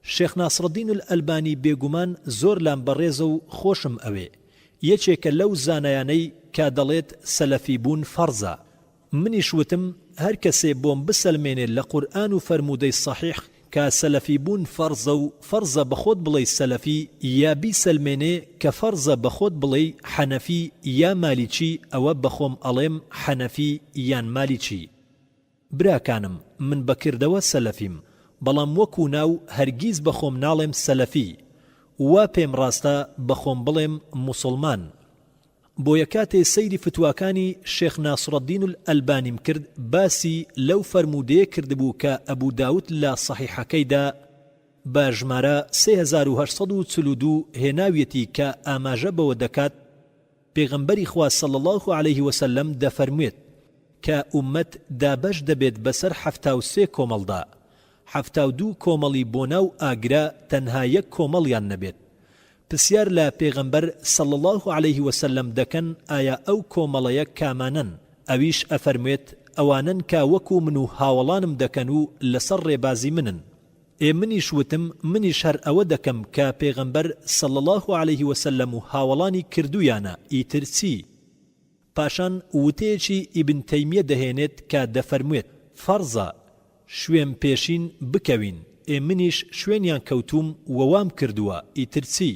S1: شێخ ناصرالدین الالبانی بێگومان زۆر لام بەڕێزە و خۆشم ئەوێ. یەکێکە لەو زانایانەی کە دەڵێت سەلەفی بوون فەڕزە. منیش وتم هەر کەسێ بۆم بسەلمێنێ لە قورئان و فەرموودەی سەحیح کە سەلەفی بوون فەڕزە و فەڕزە بەخۆت بڵێی سەلەفی یا بیسەلمێنێ کە فەڕزە بەخۆت بڵێی حەنەفی یا مالیکی ئەوە بەخۆم ئەڵێم حەنەفی یان مالیکی. براکانم من بە کردەوە سەلەفیم بەڵام وەکو ناو هەرگیز بەخۆم ناڵێم سەلەفی وا پێم ڕاستە بەخۆم بڵێم موسوڵمان. بۆیە کاتێ سەیری فتواکانی شێخ ناصرالدین الالبانیم کرد باسی لەو فەرموودەیە کردبوو کە ئەبو داود لە صەحیحەکەیدا بە ژمارە 3842 هێناویەتی کە ئاماژە بەوە دەکات پێغەمبەری خوا صلی اللە علیه وسلم دەفەرموێت. کە ئوممەت دابەش دەبێت بەسەر 73 کۆمەڵدا، 72 کۆمەڵی بۆ ناو ئاگرە تەنها یەک کۆمەڵیان نەبێت. پسیار لە پێغەمبەر صلی اللە علیه وسلم دەکەن ئایا ئەو کۆمەڵەیە کامانەن؟ ئەویش ئەفەرموێت ئەوانەن کە وەکو من و هاوەڵانم دەکەن و لەسەر ڕێبازی منن. ئێ منیش وتم منیش هەر ئەوە دەکەم کە پێغەمبەر صلی اللە علیه وسلم و هاوەڵانی کردوویانە ئیتر چی؟ پاشان وتەیەکی ئیبن تەیمیە دەهێنێت کە دەفەرموێت، فەرزە شوێن پێشین بکەوین، ئێ منیش شوێنیان کەوتووم و وام کردووە، ئیتر چی؟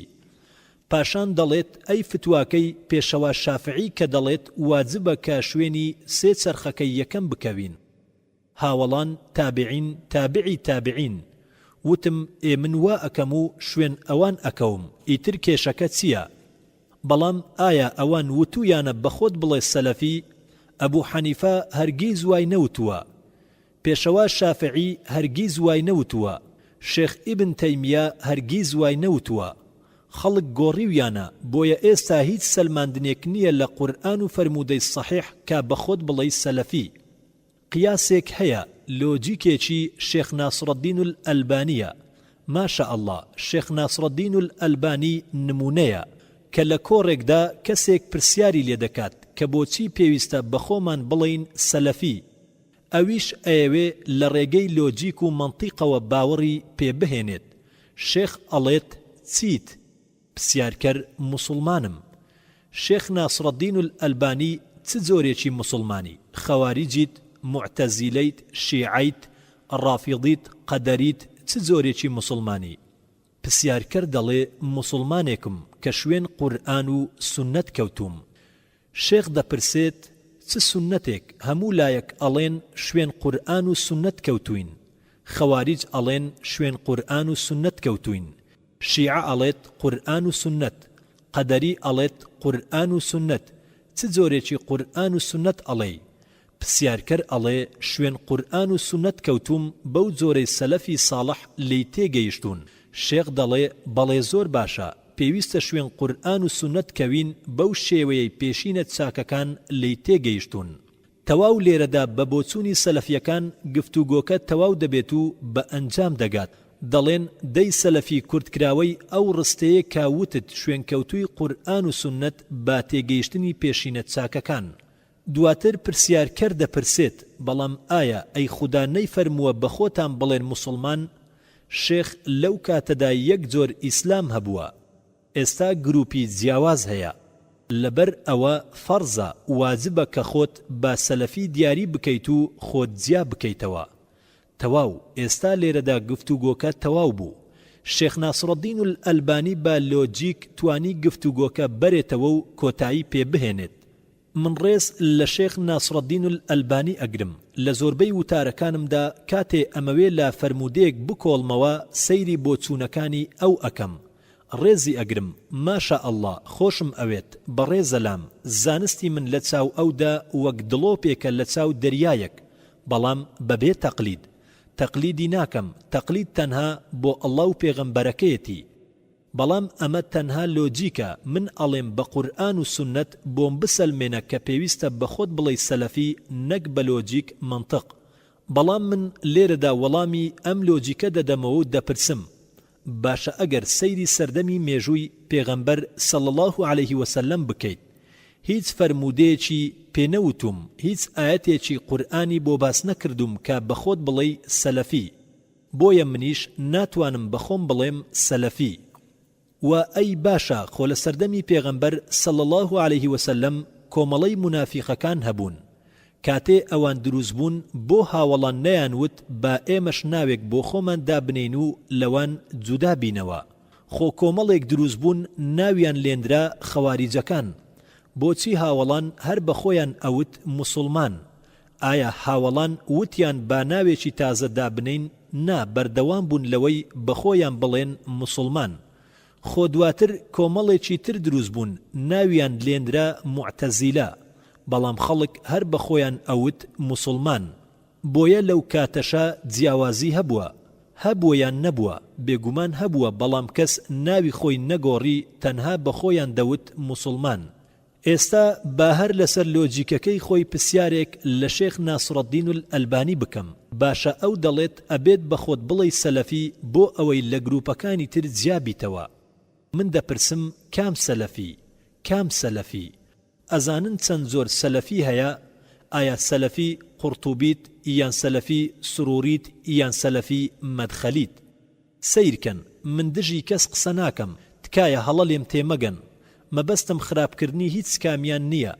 S1: پاشان دەڵێت، ئەی فتواکەی پێشەوا شافعی کە دەڵێت واجبە کە شوێنی سێ چەرخەکەی یەکەم بکەوین؟ هاوەڵان، تابعین، تابعی تابعین. وتم، ئێ من وا ئەکەم و شوێن ئەوان ئەکەوم، ئیتر کێشەکە چییە؟ بەڵام ئایا ئەوان وتوویانە بەخۆت بڵێ سەلەفی؟ ئەبو حەنیفە هەرگیز وای نەوتووە. پێشەوا شافعی هەرگیز وای نەوتووە. شێخ ئیبن تەیمیە هەرگیز وای نەوتووە. خەڵک گۆڕیویانە، بۆیە ئێستا هیچ سەلماندنێک نییە لە قورئان و فەرموودەی سەحیح کە بەخۆت بڵێی سەلەفی. قیاسێک هەیە لۆجیکێکی شێخ ناصرالدین الالبانیە ما شاء اللە شێخ ناصرالدین الالبانی نمونەیە کە لە کۆڕێکدا کەسێک پرسیاری لێ دەکات کە بۆچی پێویستە بەخۆمان بڵێین سەلەفی ئەویش ئەیەوێ لە ڕێگەی لۆجیک و مەنتیقەوە باوەڕی پێ بهێنێت شێخ ئەڵێت چیت پسیارکەر موسوڵمانم. شێخ ناسرەدین الالبانی چ جۆرێکی موسوڵمانی؟ خەواریجیت، موعتەزیلەیت، شیعەیت، ڕافیضیت، قەدەریت، چ جۆرێکی موسوڵمانی؟ پسیارکەر دەڵێ موسوڵمانێکم کە شوێن قورئان و سوننەت کەوتووم. شێخ دەپرسێت چ سوننەتێک، هەموو لایەک ئەڵێن شوێن قورئان و سوننەت کەوتووین، خەواریج ئەڵێن شوێن قورئان و سوننەت کەوتووین، شیعە ئەڵێت قورئان و سوننەت، قەدەری ئەڵێت قورئان و سوننەت، چ جۆرێکی قورئان و سوننەت ئەڵێی؟ پسیارکەر ئەڵێ شوێن قورئان و سوننەت کەوتووم بەو جۆرەی سەلەفی ساڵح لێی تێگەیشتوون، شێخ دەڵێ بەڵێ زۆر باشە، پێویستە شوێن قورئان و سوننەت کەوین بەو شێوەیەی پێشینە چاکەکان لێی تێگەیشتوون. تەواو لێرەدا بە بۆچوونی سەلەفیەکان گفتوگۆکە تەواو دەبێت و بە ئەنجام دەگات. دەڵێن دەی سەلەفی کورتکراوەی ئەو ڕستەیە کە وتت شوێنکەوتووی قورئان و سوننەت بە تێگەیشتنی پێشینە چاکەکان. دواتر پرسیارکەر دەپرسێت بەڵام ئایا ئەی خودا نەیفەرمووە بە خۆتان بڵێن موسڵمان؟ شێخ لەو کاتەدا یەک جۆر ئیسلام هەبووە. ئێستا گروپی جیاواز هەیە لەبەر ئەوە فەرزە واجبە کە خۆت بە سەلەفی دیاری بکەیت و خۆت جیا بکەیتەوە تەواو ئێستا لێرەدا گفتوگۆکە تەواو بوو شێخ ناصرالدین الالبانی بە لۆجیک توانی گفتوگۆکە بەرێتەوە و کۆتایی پێ بهێنێت من ڕێز لە شێخ ناصرالدین الالبانی ئەگرم، لە زۆربەی وتارەکانمدا کاتێ ئەمەوێ لە فەرموودەیەک بکۆڵمەوە سەیری بۆچوونەکانی ئەو ئەکەم، ڕێزی ئەگرم، ما شاء اللە خۆشم ئەوێت، بەڕێزە لام، زانستی من لە چاو ئەودا وەک دڵۆپێکە لە چاو دەریایەک، بەڵام بەبێ تەقلید. تەقلیدی ناکەم، تەقلید تەنها بۆ اللە و پێغەمبەرەکەیەتی. بەڵام ئەمە تەنها لۆجیکە، من ئەڵێم بە قورئان و سوننەت بۆم بسەلمێنە کە پێویستە بە خۆت بڵێی سەلەفی نەک بە لۆجیک مەنتق. بەڵام من لێرەدا وەڵامی ئەم لۆجیکە دەدەمەوە و دەپرسم باشە ئەگەر سەیری سەردەمی مێژووی پێغەمبەر صلی اللە علیه وسلم بکەیت هیچ فەرموودەیەکی پێ نەوتووم هیچ ئایەتێکی قورئانی بۆ باس نەکردووم کە بە خۆت بڵێی سەلەفی بۆیە منیش ناتوانم بە خۆم بڵێم سەلەفی. وە ئەی باشە خۆ لە سەردەمی پێغەمبەر صلی اللە علیه وسلم کۆمەڵەی مونافیقەکان هەبوون کاتێ ئەوان دروست بوون بۆ هاوەڵان نەیان وت با ئێمەش ناوێک بۆ خۆمان دابنێین و لەوان جودا بینەوە خۆ کۆمەڵێک دروست بوون ناویان لێنرا خەواریجەکان بۆچی هاوەڵان هەر بە خۆیان ئەوت موسوڵمان ئایا هاوەڵان وتیان با ناوێکی تازە دابنێین، نا بەردەوام بوون لەوەی بەخۆیان بڵێن موسوڵمان. خۆ دواتر کۆمەڵێکی تر دروست بوون ناویان لێنرا موعتەزیلە، بەڵام خەڵک هەر بەخۆیان ئەوت موسوڵمان. بۆیە لەو کاتەشا جیاوازی هەبووە. هەبووە یان نەبووە؟ بێگومان هەبووە بەڵام کەس ناوی خۆی نەگۆڕی تەنها بەخۆیان دەوت موسوڵمان. ئێستا با هەر لەسەر لۆجیکەکەی خۆی پسیارێک لە شێخ ناسڕەدین الالبانی بکەم، باشە ئەو دەڵێت ئەبێت بە خۆت بڵێی سەلەفی بۆ ئەوەی لە گروپەکانی تر جیا بیتەوە، من دەپرسم کام سەلەفی؟ کام سەلەفی؟ ئەزانن چەند جۆر سەلەفی هەیە؟ ئایا سەلەفی قوڕتوبیت یان سەلەفی سروریت یان سەلەفی مەدخەلیت؟ سەیرکەن من دژی کەس قسە ناکەم تکایە هەڵە لێم تێمەگەن مەبەستم خراپکردنی هیچ کامیان نیە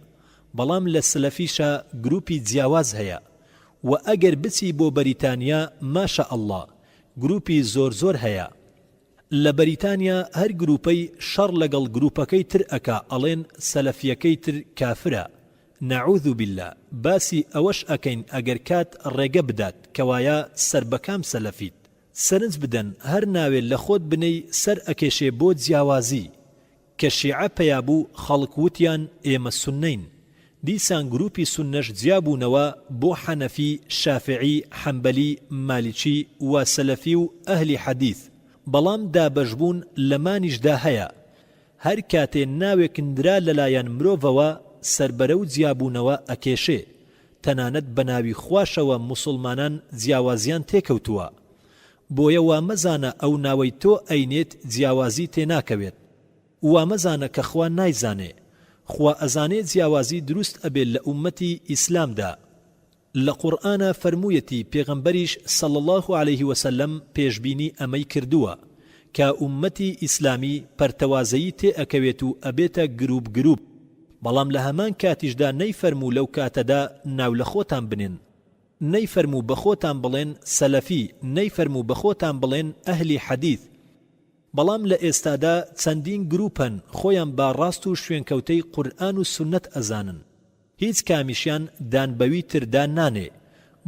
S1: بەڵام لە سلەفیشا گروپی جیاواز هەیە وە ئەگەر بچی بۆ بەریتانیا ماشاء اللە گروپی زۆر زۆر هەیە لە بەریتانیا هەر گروپەی شەڕ لەگەڵ گروپەکەی تر ئەکا ئەڵێن سەلەفیەکەی تر کافرە نعوذ باللە باسی ئەوەش ئەکەین ئەگەر کات ڕێگە بدات کەوایە سەر بەکام سەلەفیت سەرنج بدەن هەر ناوێ لە خۆت بنێی سەر ئەکێشێ بۆ جیاوازی. کە شیعە پەیا بوو خەڵک وتیان ئێمە سوننەین. دیسان گروپی سوننەش جیا بوونەوە بۆ حەنەفی، شافعی، حەنبەلی، مالکی و سەلەفی و ئەهلی حەدیث. بەڵام دابەشبوون لە مانیشدا هەیە. هەر کاتێ ناوێک نرا لەلایەن مرۆڤەوە سەربەرە و جیابوونەوە ئەکێشێ. تەنانەت بە ناوی خواشەوە موسوڵمانان جیاوازیان تێکەوتووە. بۆیە وا مەزانە ئەو ناوەی تۆ ئەینێت جیاوازی تێناکەوێت. وا مەزانە کە خوا نایزانێ. خوا ئەزانێ جیاوازی دروست ئەبێ لە ئوممەتی ئیسلامدا. لە قورئانا فەرموویەتی پێغەمبەریش صلی اللە علیه وسلم پێشبینی ئەمەی کردووە کە ئوممەتی ئیسلامی پەرتەوازەیی تێ ئەکەوێت و ئەبێتە گروپ گروپ بەڵام لە هەمان کاتیشدا نەیفەرموو لەو کاتەدا ناو لە خۆتان بنێن نەیفەرموو بە خۆتان بڵێن سەلەفی نەیفەرموو بە خۆتان بڵێن ئەهلی حەدیث بەڵام لە ئێستادا چەندین گروپ هەن خۆیان بە ڕاست و شوێنکەوتەی قورئان و سوننەت ئەزانن هیچ کامیشیان دان بەوی تردا نانێ.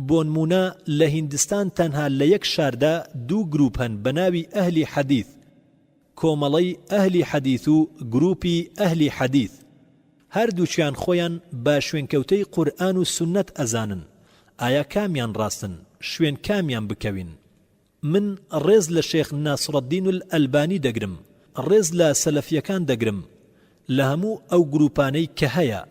S1: بۆنموونە لە هیندستان تەنها لە یەک شاردا دوو گروپ هەن بە ناوی ئەهلی حەدیث، کۆمەڵەی ئەهلی حەدیث و گروپی ئەهلی حەدیث. هەردووکیان خۆیان بە شوێنکەوتەی قورئان و سوننەت ئەزانن. ئایا کامیان ڕاستن؟ شوێن کامیان بکەوین؟ من ڕێز لە شێخ ناسڕەدین الالبانی دەگرم، ڕێز لە سەلەفیەکان دەگرم، لە هەموو ئەو گروپانەی کە هەیە.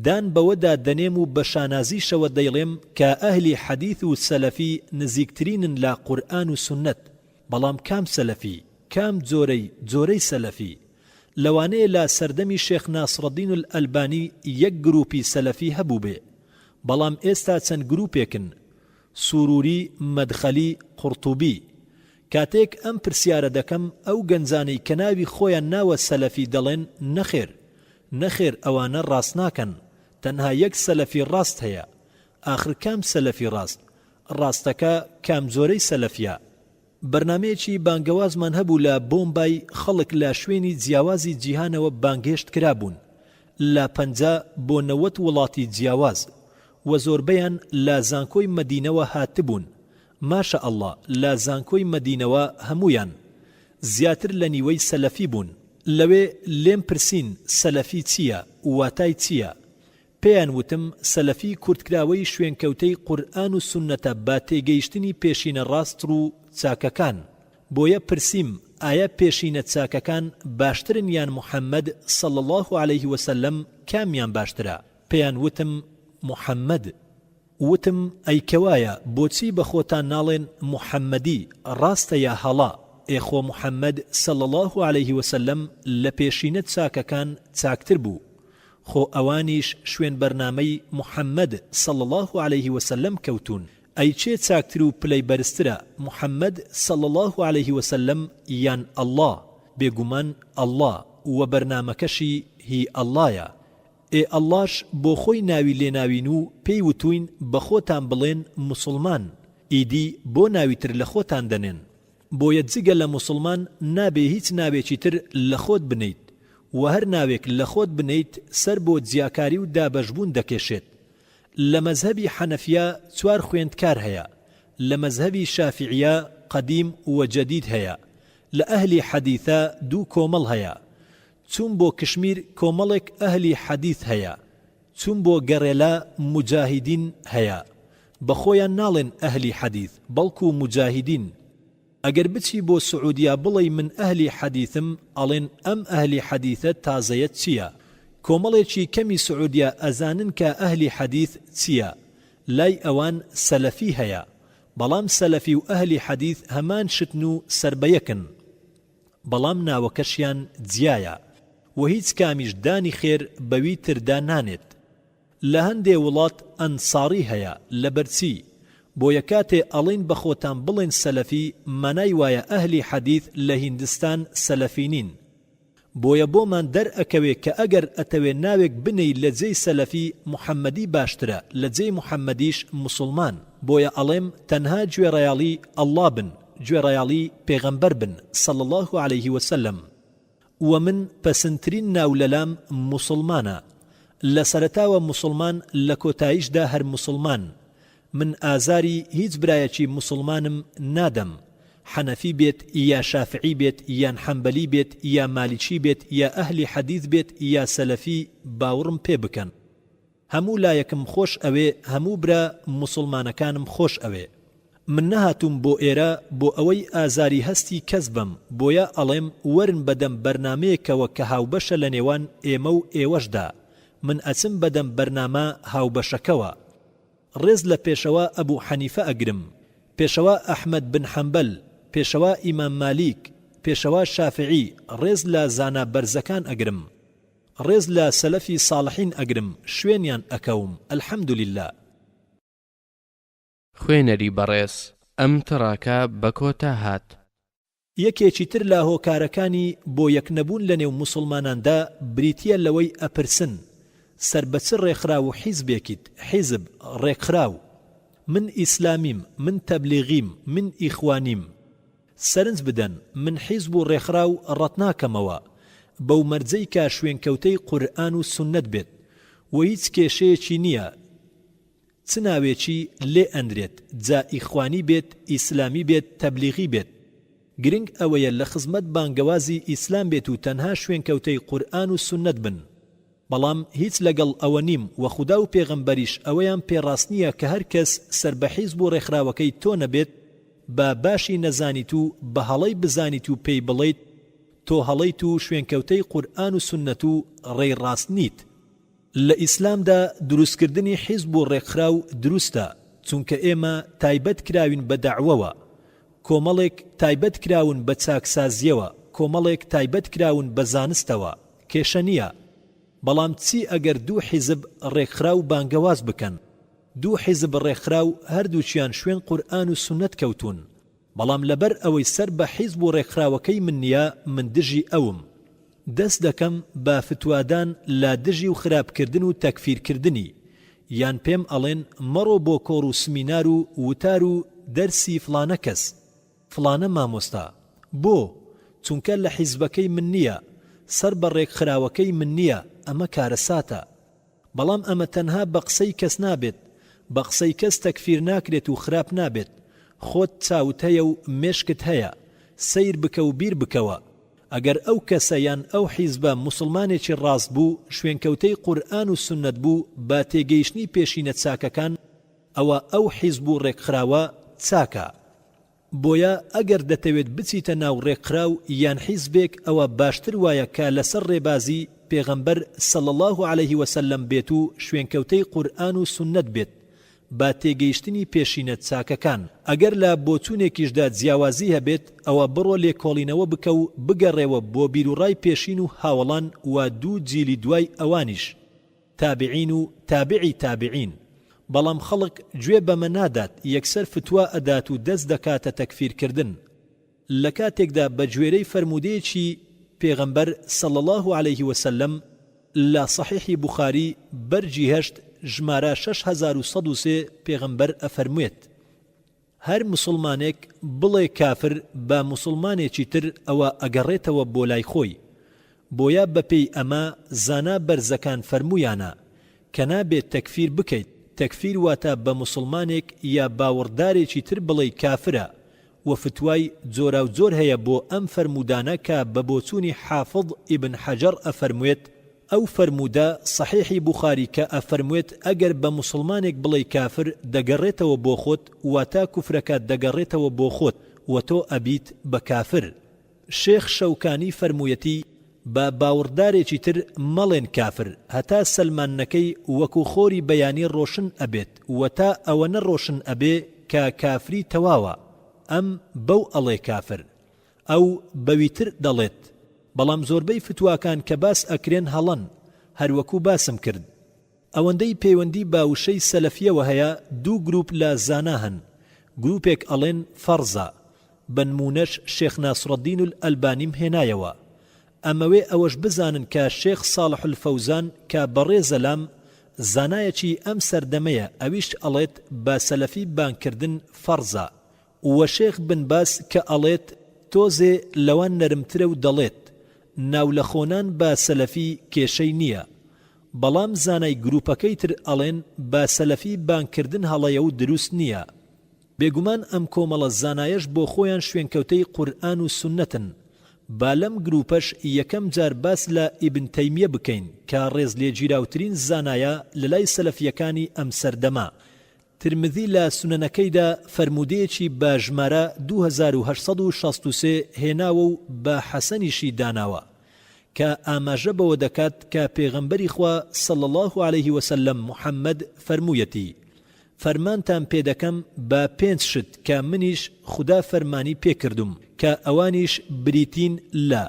S1: دان بەوەدا دەنێم و بە شانازیشەوە دەیڵێم کە ئەهلی حەدیث و سەلەفی نزیکترینن لە قورئان و سوننەت. بەڵام کام سەلەفی؟ کام جۆرەی جۆرەی سەلەفی؟ لەوانەیە لە سەردەمی شێخ ناسڕەدین الالبانی یەک گروپی سەلەفی هەبووبێ. بەڵام ئێستا چەند گروپێکن. سوروری، مەدخەلی، قوڕتوبی. کاتێک ئەم پرسیارە دەکەم ئەو گەنجانەی کە ناوی خۆیان ناوە سەلەفی دەڵێن نەخێر، نەخێر ئەوانە ڕاست ناکەن، تەنها یەک سەلەفی ڕاست هەیە. ئاخر کام سەلەفی ڕاست؟ ڕاستەکە کام جۆرەی سەلەفیە؟ بەرنامەیەکی بانگەوازمان هەبوو لە بۆمبای، خەڵک لە شوێنی جیاوازی جیهانەوە بانگهێشت کرابوون، لە 50 بۆ 90 وڵاتی جیاواز، وە زۆربەیان لە زانکۆی مەدینەوە هاتبوون، ماشاء اللە لە زانکۆی مەدینەوە هەموویان زیاتر لە نیوەی سەلەفی بوون، لەوێ لێم پرسین سەلەفی چییە، واتای چییە؟ پێیان وتم سەلەفی کورتکراوەی شوێنکەوتەی قورئان و سوننەتە بە تێگەیشتنی پێشینە ڕاستڕ و چاکەکان، بۆیە پرسیم ئایە پێشینە چاکەکان باشترن یان محمد صلی اللە علیه وسلم کامیان باشترە؟ پێیان وتم محمد. وتم ئەی کەوایە بۆچی بە خۆتان ناڵێن محمدی، ڕاستە یا هەڵە، ئێ خۆ محمد صلی اللە علیه وسلم لە پێشینە چاکەکان چاکتر بوو، خۆ ئەوانیش شوێن بەرنامەی محمد صلی اللە علیه وسلم کەوتوون، ئەی کێ چاکتر و پلەی بەرزترە محمد صلی اللە علیه وسلم یان اللە، بێگومان اللە، وە بەرنامەکەشی هی اللە یە، ئێ اللەش بۆ خۆی ناوی لێناوین و پێی وتوین بەخۆتان بڵێن موسڵمان، ئیدی بۆ ناوی تر لەخۆتان دەنێن؟ بۆیە جگە لە موسڵمان نابێ هیچ ناوێکی تر لەخۆت بنێیت وە هەر ناوێک لەخۆت بنێیت سەر بۆ جیاکاری و دابەشبوون دەکێشێت. لە مەزهەبی حەنەفیە چوار خوێندکار هەیە، لە مەزهەبی شافیعیە قەدیم و جەدید هەیە، لە ئەهلی حەدیثە دوو کۆمەڵ هەیە، چووم بۆ کشمیر کۆمەڵێک ئەهلی حەدیث هەیە، چووم بۆ گەرێلا موجاهیدین هەیە، بە خۆیان ناڵێن ئەهلی حەدیث بەڵکو موجاهیدین، ئەگەر بچی بۆ سعودیا بڵێی من ئەهلی حەدیثم ئەڵێن ئەم ئەهلی حەدیثە تازەیە چیە؟ کۆمەڵێکی کەمی سعودیە ئەزانن کە ئەهلی حەدیث چیە، لای ئەوان سەلەفی هەیە، بەڵام سەلەفی و ئەهلی حەدیث هەمان شتن و سەر بە یەکن، بەڵام ناوەکەشیان جیایە و هیچ کامیش دانی خێر بەوی تردا نانێت. لە هەندێ وڵات ئەنساڕی هەیە، لەبەر چی؟ بۆیە کاتێ ئەڵێین بە خۆتان بڵێن سەلەفی مانای وایە ئەهلی حەدیث لە هیندستان سەلەفی نین. بۆیە بۆمان دەر ئەکەوێ کە ئەگەر ئەتەوێ ناوێک بنێی لە جێی سەلەفی محمدی باشترە لە جێی محمدیش موسوڵمان بۆیە ئەڵێم تەنها گوێڕایەڵی اللە بن گوێڕایەڵی پێغەمبەر بن صلی اللە علیه وسلم وە من پەسندترین ناو لەلام موسوڵمانە لە سەرەتاوە موسوڵمان لە کۆتایشدا هەر موسوڵمان من ئازاری هیچ برایەکی موسوڵمانم نادەم حەنەفی بێت یا شافعی بێت یان حەنبەلی بێت یا مالیکی بێت یا ئەهلی حەدیث بێت یا سەلەفی باوڕم پێ بکەن هەموو لایەکم خۆش ئەوێ هەموو برا موسوڵمانەکانم خۆش ئەوێ من نەهاتووم بۆ ئێرە بۆ ئەوەی ئازاری هەستی کەس بەم بۆیە ئەڵێم وەرن بەدەم بەرنامەیەکەوە کە هاوبەشە لە نێوان ئێمە و ئێوەشدا من ئەچم بەدەم بەرنامە هاوبەشەکەوە ڕێز لە پێشەوا ئەبو حەنیفە ئەگرم، پێشەوا ئەحمەد بن حەنبەل، پێشەوا ئیمام مالیک، پێشەوا شافعی، ڕێز لە زانا بەرزەکان ئەگرم، ڕێز لە سەلەفی ساڵحین ئەگرم، شوێنیان ئەکەوم، الحمدللە.
S2: خوێنەری بەڕێز ئەم تڕاکە بە کۆتا هات.
S1: یەکێکی تر لە هۆکارەکانی بۆ یەک نەبوون لە نێو موسوڵماناندا بریتیە لەوەی ئەپرسن سەر بە چ ڕێکخراو و حیزبێکیت، حیزب، ڕێکخراو. من ئیسلامیم، من تەبلیغیم، من ئیخوانیم. سەرنج بدەن من حیزب و ڕێکخراو ڕەتناکەمەوە بەو مەرجەی کە شوێنکەوتەی قورئان و سوننەت بێت و هیچ کێشەیەکی نیە، چ ناوێکی لێ ئەنرێت جا ئیخوانی بێت ئیسلامی بێت تەبلیغی بێت گرنگ ئەوەیە لە خزمەت بانگەوازی ئیسلام بێت و تەنها شوێنکەوتەی قورئان و سوننەت بن بەڵام هیچ لەگەڵ ئەوە نیم وە خودا و پێغەمبەریش ئەوەیان پێ ڕاست نیە کە هەر کەس سەر بە حیزب و ڕێکخراوەکەی تۆ نەبێت با باشی نەزانیت و بە هەڵەی بزانیت و پێی بڵێیت تۆ هەڵەیت و شوێنکەوتەی قورئان و سوننەت و ڕێی ڕاست نیت. لە ئیسلامدا دروستکردنی حیزب و ڕێکخراو دروستە، چونکە ئێمە تایبەت کراوین بە دەعوەوە، کۆمەڵێک تایبەت کراون بە چاکسازیەوە، کۆمەڵێک تایبەت کراون بە زانستەوە، کێشە نیە. بەڵام چی ئەگەر دوو حیزب ڕێکخراو بانگەواز بکەن؟ دوو حیزب ڕێکخراو هەردووکیان شوێن قورئان و سوننەت کەوتوون، بەڵام لەبەر ئەوەی سەر بە حیزب و ڕێکخراوەکەی من نیە من دژی ئەوم. دەست دەکەم بە فتوادان لە دژی و خراپکردن و تەکفیرکردنی، یان پێم ئەڵێن مەڕۆ بۆ کۆڕ و سمینار و وتار و دەرسی فڵانە کەس، فڵانە مامۆستا. بۆ؟ چونکە لە حیزبەکەی من نیە، سەر بە ڕێکخراوەکەی من نیە، ئەمە کارەساتە. بەڵام ئەمە تەنها بە قسەی کەس نابێت، بە قسەی کەس تەکفیر ناکرێت و خراپ نابێت، خۆت چاوت هەیە و مێشکت هەیە، سەیر بکە و بیر بکەوە، ئەگەر ئەو کەسە یان ئەو حیزبە موسڵمانێکی ڕاست بوو، شوێنکەوتەی قورئان و سوننەت بوو بە تێگەیشتنی پێشینە چاکەکان، ئەوا ئەو حیزب و ڕێکخراوە چاکە. بۆیە ئەگەر دەتەوێت بچیتە ناو ڕێکخراو یان حیزبێک ئەوە باشتر وایە کە لەسەر ڕێبازی پێغەمبەر صلی اللە علیه وسلم بێت و شوێنکەوتەی قورئان و سوننەت بێت بە تێگەیشتنی پێشینە چاکەکان. ئەگەر لە بۆچوونێکیشدا جیاوازی هەبێت ئەوە بڕۆ لێکۆڵینەوە بکە و بگەڕێوە بۆ بیروڕای پێشین و هاوەڵان و دوو جیلی دوای ئەوانیش. تابعین و تابعی تابعین بەڵام خەڵک گوێ بەمە نادات یەکسەر فتوا ئەدات و دەست دەکاتە تەکفیر کردن لەکاتێکدا بەگوێرەی فەرموودەیەکی پێغەمبەر صلی اللە علیه وسلم لە صحیحی بوخاری بەرگی هەشت ژمارە 6103 پێغەمبەر ئەفەرموێت هەر موسڵمانێک بڵێ کافر بە موسڵمانێکی تر ئەوە ئەگەڕێتەوە بۆ لای خۆی بۆیە بە پێی ئەمە زانا بەرزەکان فەرموویانە کە نابێت تەکفیر بکەیت تەکفیر واتە بە موسڵمانێک یا باوڕدارێکی تر بڵێی کافرە وە فتوای جۆراو جۆر هەیە بۆ ئەم فەرموودانە کە بە بۆچوونی حافظ ئیبن حەجەڕ ئەفەرموێت ئەو فەرموودە سەحیحی بوخاری کە ئەفەرموێت ئەگەر بە موسڵمانێک بڵێی کافر دەگەڕێتەوە بۆ خۆت واتە کوفرەکە دەگەڕێتەوە بۆ خۆت وە تۆ ئەبیت بە کافر شێخ شەوکانی فەرموویەتی. بە باوڕدارێکی تر مەڵێن کافر هەتا سەلماندنەکەی وەکو خۆری بەیانی ڕۆشن ئەبێت وە تا ئەوەنە ڕۆشن ئەبێ کە کافری تەواوە ئەم بەو ئەڵێ کافر ئەو بەویتر دەڵێت بەڵام زۆربەی فتواکان کە باس ئەکرێن هەڵەن هەروەکو باسم کرد. ئەوەندەی پەیوەندی بە وشەی سەلەفیەوە هەیە دوو گروپ لە زانا هەن گروپێک ئەڵێن فەڕزە بەنمونەش شێخ ناصرالدین الالبانیم هێنایەوە ئەمەوێ ئەوەش بزانن کە شێخ صالح الفوزان کە بەڕێزە لام زانایەکی ئەم سەردەمەیە ئەویش ئەڵێت بە سەلەفی بانگ کردن فەڕزە وە شێخ بن باز کە ئەڵێت تۆزێ لەوان نەرمترە و دەڵێت ناو لەخۆنان بە سەلەفی کێشەی نیە بەڵام زانای گروپەکەی تر ئەڵێن بە سەلەفی بانگ کردن هەڵەیە و دروست نیە. بێگومان ئەم کۆمەڵە زانایەش بۆ خۆیان شوێنکەوتەی قورئان و سوننەتن. با لەم گروپەش یەکەم جار باس لە ئیبن تەیمیە بکەین کە ڕێزلێگیراوترین زانایە لەلای سەلەفیەکانی ئەم سەردەمە. ترمذی لە سونەنەکەیدا فەرموودەیەکی بە ژمارە 2863 هێناوە و بە حەسەنیشی داناوە کە ئاماژە بەوە دەکات کە پێغەمبەری خوا صلی اللە علیه وسلم محمد فەرموویەتی، فەرمانتان پێ دەکەم بە پێنج شت کە منیش خودا فەرمانی پێ کردوم کە ئەوانیش بریتین لە،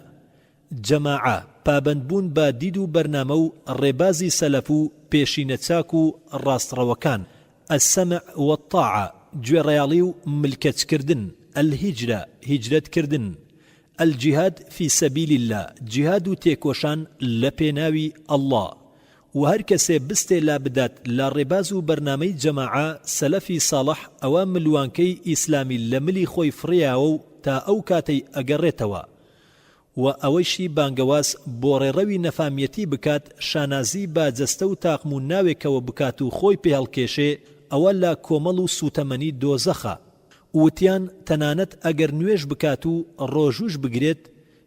S1: جەماعە، پابەندبوون بە دید و بەرنامە و ڕێبازی سەلەف و پێشینە چاک و ڕاستڕەوەکان، السمع والطاعە، گوێڕایەڵی و ملکەچکردن، الهجرە، هیجرەت کردن، الجهاد فی سبیل اللە، جیهاد و تێکۆشان لە پێناوی اللە، وە هەر کەسێ بستێ لابدات لە ڕێباز و بەرنامەی جەماعە سەلەفی ساڵح ئەوە ملوانکەی ئیسلامی لە ملی خۆی فڕێیاوە و تا ئەو کاتەی ئەگەڕێتەوە وە ئەوەیشی بانگەواز بۆ ڕێڕەوی نەفامیەتی بکات شانازی بە جەستە و تاقم و ناوێکەوە بکات و خۆی پێ هەڵکێشێ ئەوە لە کۆمەڵ و سوتەمەنی دۆزەخە. وتیان تەنانەت ئەگەر نوێژ بکات و ڕۆژووش بگرێت،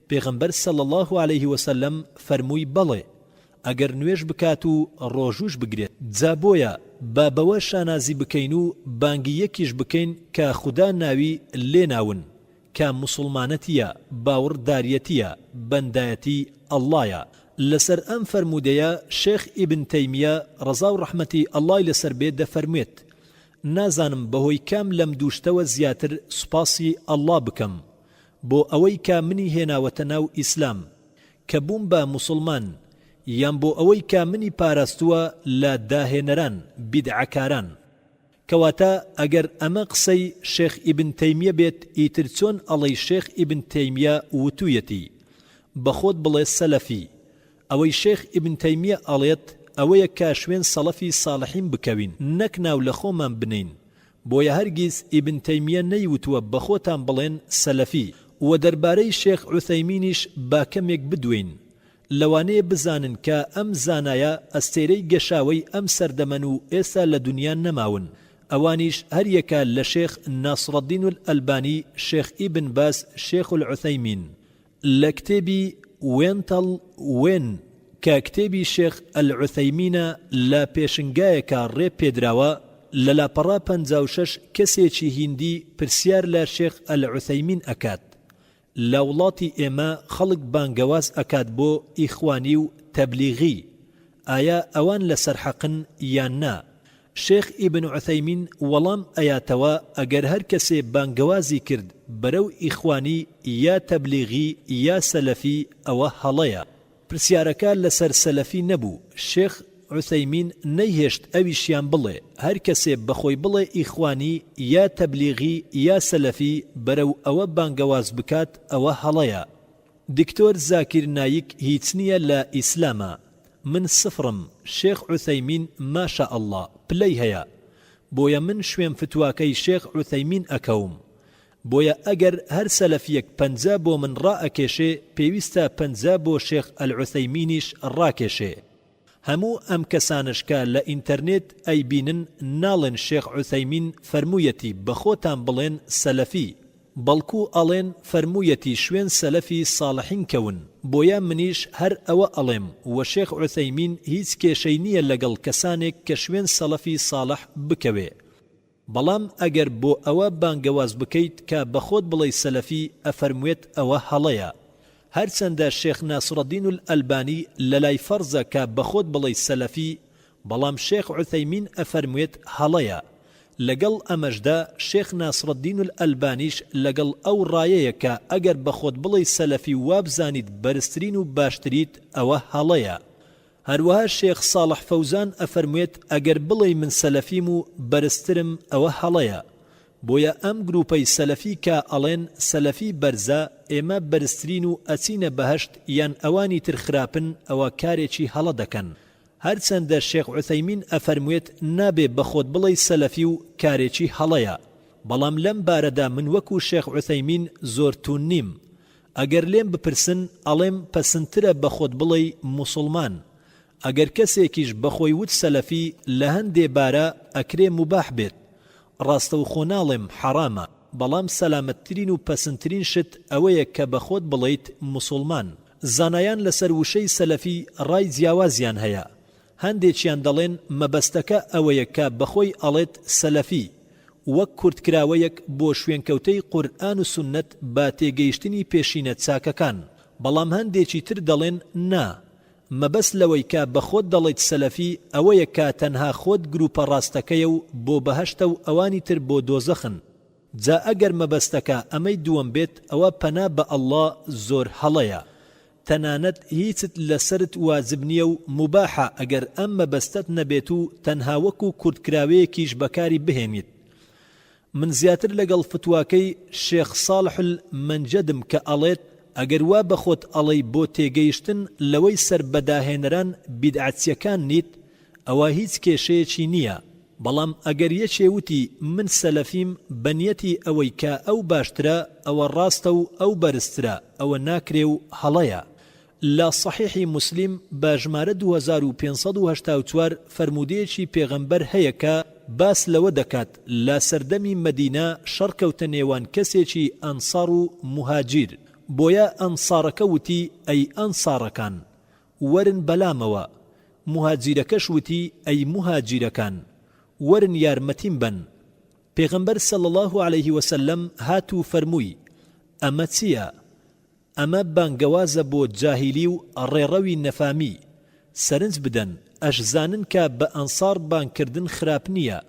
S1: پێغەمبەر صلی اللە علیه وسلم فەرمووی بەڵێ ئەگەر نوێژ بکات و ڕۆژووش بگرێت. جا بۆیە با بەوە شانازی بکەین و بانگی یەکیش بکەین کە خودا ناوی لێ ناون کە موسوڵمانەتیە، باوڕ داریەتیە، بەندایەتی اللە یە. لەسەر ئەم فەرموودەیە شێخ ئیبن تەیمیە ڕەزاو ڕەحمەتی اللە ی لەسەر بێ دەفەرموێت، نازانم بەهۆی کام لەم دوو شتەوە زیاتر سوپاسی اللە بکەم، بۆ ئەوەی کە منی هێناوەتە ناو ئیسلام، کە بووم بە موسوڵمان، یان بۆ ئەوەی کە منی پاراستووە لە داهێنەران، بیدعەکاران. کەواتە ئەگەر ئەمە قسەی شێخ ئیبن تەیمیە بێت ئیتر چۆن ئەڵێی شێخ ئیبن تەیمیە وتویەتی بەخۆت بڵێ سەلەفی؟ ئەوەی شێخ ئیبن تەیمیە ئەڵێت ئەوەیە کە شوێن سەڵەفی ساڵحین بکەوین نەک ناو لەخۆمان بنێین بۆیە هەرگیز ئیبن تەیمیە نەیوتوە بەخۆتان بڵێن سەلەفی وە دەربارەی شێخ عوثەیمینیش با کەمێک بدوێین لەوانەیە بزانن کە ئەم زانایە ئەستێرەی گەشاوەی ئەم سەردەمەن و ئێستا لە دونیا نەماون، ئەوانیش هەریەکە لە شێخ ناصرالدین الالبانی، شێخ ئیبن باز، شێخ العثیمین. لە کتێبی، وێنتەڵ وێن، کە کتێبی شێخ العثیمینە لە پێشنگایەکا ڕێ پێدراوە، لە لاپەڕە 56 کەسێکی هیندی پرسیار لە شێخ العثیمین ئەکات، لە وڵاتی ئێمە خەڵک بانگەواز ئەکات بۆ ئیخوانی و تەبلیغی ئایا ئەوان لەسەر حەقن یان نا؟ شێخ ئیبن عوثەیمین وەڵام ئەیاتەوە ئەگەر هەر کەسێ بانگەوازی کرد بەرەو ئیخوانی یا تەبلیغی یا سەلەفی ئەوە هەڵەیە. پرسیارەکە لەسەر سەلەفی نەبوو، شێخ عوسەیمین نەیهێشت ئەویشیان بڵێ، هەر کەسێ بەخۆی بڵێ ئیخوانی یا تەبلیغی یا سەلەفی بەرەو ئەوە بانگەواز بکات ئەوە هەڵەیە. دکتۆر زاکیر نایک هیچ نیە لە ئیسلاما من سفرم شێخ عوسەیمین ماشاءاللە پلەی هەیە بۆیە من شوێن فتواکەی شێخ عوسەیمین ئەکەوم بۆیە ئەگەر هەر سەلەفیەک پەنجە بۆ من ڕائەکێشێ پێویستە پەنجە بۆ شێخ العثیمینیش ڕاکێشێ. هەموو ئەم کەسانەش کە لە ئینتەرنێت ئەیبینن ناڵێن شێخ عوثەیمین فەرموویەتی بەخۆتان بڵێن سەلەفی بەڵکو ئەڵێن فەرموویەتی شوێن سەلەفی ساڵحین کەون بۆیە منیش هەر ئەوە ئەڵێم وە شێخ عوثەیمین هیچ کێشەی نیە لەگەڵ کەسانێک کە شوێن سەڵەفی ساڵح بکەوێ بەڵام ئەگەر بۆ ئەوە بانگەواز بکەیت کە بەخۆت بڵێی سەلەفی ئەفەرموێت ئەوە هەڵەیە. هەرچەندە شێخ ناصرالدین الالبانی لەلای فەرزە کە بەخۆت بڵێی سەلەفی بەڵام شێخ عوثەیمین ئەفەرموێت هەڵەیە، لەگەڵ ئەمەشدا شێخ ناصرالدین الالبانیش لەگەڵ ئەو ڕایەیە کە ئەگەر بەخۆت بڵێی سەلەفی و وابزانیت بەرزترین و باشتریت ئەوە هەڵەیە. هەروەها شێخ ساڵح فەوزان ئەفەرموێت ئەگەر بڵێی من سەلەفیم و بەرزترم ئەوە هەڵەیە. بۆیە ئەم گروپەی سەلەفی کە ئەڵێن سەلەفی بەرزە ئێمە بەرزترین و ئەچینە بەهەشت یان ئەوانی تر خراپن ئەوە کارێکی هەڵە دەکەن. هەرچەندە شێخ عوثەیمین ئەفەرموێت نابێ بەخۆت بڵێی سەلەفی و کارێکی هەڵەیە بەڵام لەم بارەدا من وەکو شێخ عوثەیمین زۆر توند نیم ئەگەر لێم بپرسن ئەڵێم پەسندترە بەخۆت بڵێی موسوڵمان ئەگەر کەسێکیش بەخۆی وت سەلەفی لە هەندێ بارا ئەکرێ موباح بێت ڕاستەوخۆ ناڵێم حەڕامە بەڵام سەلامەتترین و پەسندترین شت ئەوەیە کە بەخۆت بڵێیت موسوڵمان. زانایان لەسەر وشەی سەلەفی ڕای جیاوازیان هەیە، هەندێکیان دەڵێن مەبەستەکە ئەوەیە کە بەخۆی ئەڵێت سەلەفی وەک کورتکراوەیەک بۆ شوێنکەوتەی قورئان و سوننەت بە تێگەیشتنی پێشینە چاکەکان، بەڵام هەندێکی تر دەڵێن نا مەبەست لەوەی کە بەخۆت دەڵێیت سەلەفی ئەوەیە کە تەنها خۆت گروپە ڕاستەکەیە و بۆ بەهەشتە و ئەوانی تر بۆ دۆزەخن. جا ئەگەر مەبەستەکە ئەمەی دووەم بێت ئەوە پەنا بە اللە زۆر هەڵەیە. تەنانەت هیچت لەسەرت واجب نیە و موباحە ئەگەر ئەم مەبەستەت نەبێت و تەنها وەکو کورتکراوەیەکیش بەکاری بهێنیت. من زیاتر لەگەڵ فتواکەی شێخ صالح المنجدم کە ئەڵێت ئەگەر وا بەخۆت ئەڵێی بۆ تێگەیشتن لەوەی سەر بە داهێنەران بیدعەچیەکان نیت ئەوە هیچ کێشەیەکی نیە بەڵام ئەگەر یەکێ وتی من سەلەفیم بە نیەتی ئەوەی کە ئەو باشترە ئەوە ڕاستە و ئەو بەرزترە ئەوە ناکرێ و هەڵەیە. لە سەحیحی موسلیم بە ژمارە 2584 فەرموودەیەکی پێغەمبەر هەیە کە باس لەوە دەکات لە سەردەمی مەدینە شەڕ کەوتە نێوان کەسێکی ئەنساڕ و موهاجیر بۆیە ئەنساڕەکە وتی ئەی ئەنساڕەکان وەرن بەلامەوە، موهاجیرەکەش وتی ئەی موهاجیرەکان وەرن یارمەتیم بەن، پێغەمبەر صلی اللە علیه وسلم هات و فەرمووی ئەمە چیە؟ ئەمە بانگەوازە بۆ جاهیلی و ڕێڕەوی نەفامی، سەرنج بدەن ئەشزانن کە بە ئەنساڕ بانگکردن خراپ نیە،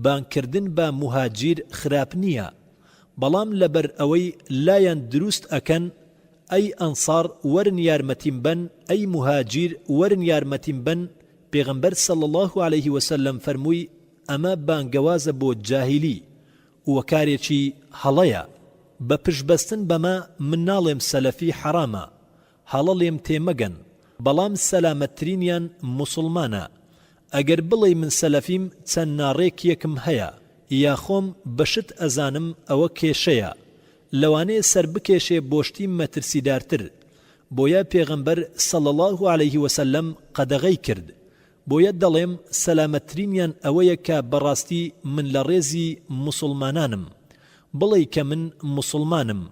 S1: بانگکردن بە موهاجیر خراپ نیە، بەڵام لەبەر ئەوەی لایان دروست ئەکەن ئەی ئەنساڕ وەرن یارمەتیم بەن ئەی موهاجیر وەرن یارمەتیم بەن، پێغەمبەر صلی اللە علیه وسلم فەرمووی ئەمە بانگەوازە بۆ جاهیلی و کارێکی هەڵەیە، بە پشت بەستن بەمە من ناڵێم سەلەفی حەرامە، هەڵە لێم تێمەگەن، بەڵام سەلامەتترینیان موسوڵمانە، ئەگەر بڵێی من سەلەفیم چەند ناڕێکیەکم هەیە یا خۆم بە شت ئەزانم ئەوە کێشەیە لەوانەیە سەربکێشێ بۆ شتی مەترسیدارتر بۆیە پێغەمبەر صلی اللە علیه وسلم قەدەغەی کرد بۆیە دەڵێم سەلامەتترینیان ئەوەیە کە بەڕاستی من لە ڕێزی موسوڵمانانم بڵێی کە من موسوڵمانم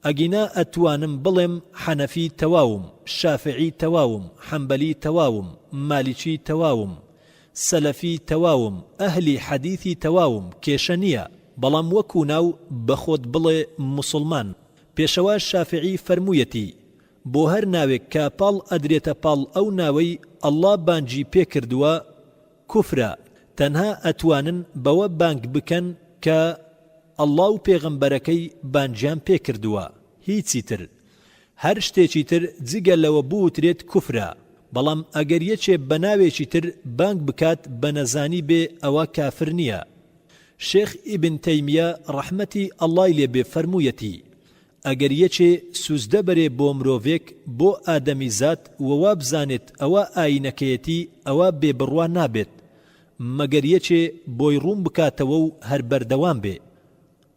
S1: ئەگینا ئەتوانم بڵێم حەنەفی تەواوم، شافعی تەواوم، حەنبەلی تەواوم، مالیکی تەواوم، سەلەفی تەواوم، ئەهلی حەدیثی تەواوم، کێشە نییە، بەڵام وەکو ناو بەخۆت بڵێ موسوڵمان. پێشەوا شافعی فەرموویەتی، بۆ هەر ناوێک کە پاڵ ئەدرێتە پاڵ ئەو ناوەی اللە بانگی پێکردووە کوفرە، تەنها ئەتوانن بەوە بانگ بکەن کە اللە و پێغەمبەرەکەی بانگیان پێکردووە هیچی تر، هەر شتێکی تر جگە لەوە بوترێت کوفرە، بەڵام ئەگەر یەکێ بە ناوێکی تر بانگ بکات بە نەزانی بێ ئەوە کافر نیە. شێخ ئیبن تەیمیە ڕەحمەتی اللە ی لێ بێ فەرموویەتی، ئەگەر یەکێ سوجدە بەرێ بۆ مرۆڤێک بۆ ئادەمیزاد وە وابزانێت ئەوە ئایینەکەیەتی ئەوە بێ بڕوا نابێت مەگەر یەکێ بۆی ڕوون بکاتەوە و هەر بەردەوام بێ.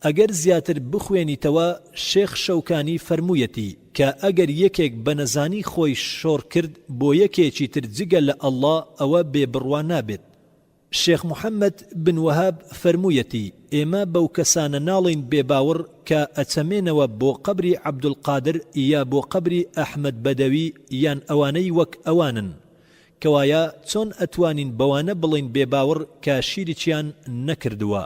S1: ئەگەر زیاتر بخوێنیتەوە شێخ شەوکانی فەرموویەتی کە ئەگەر یەکێک بە نەزانی خۆی شۆڕ کرد بۆ یەکێکی تر جگە لە اللە ئەوە بێ بڕوا نابێت. شێخ محمد بن وەهاب فەرموویەتی، ئێمە بەو کەسانە ناڵێین بێباوڕ کە ئەچەمێنەوە بۆ قەبری عەبدولقادر یا بۆ قەبری ئەحمەد بەدەوی یان ئەوانەی وەک ئەوانن، کەوایە چۆن ئەتوانین بەوانە بڵێین بێباوڕ کە شیرکیان نەکردووە؟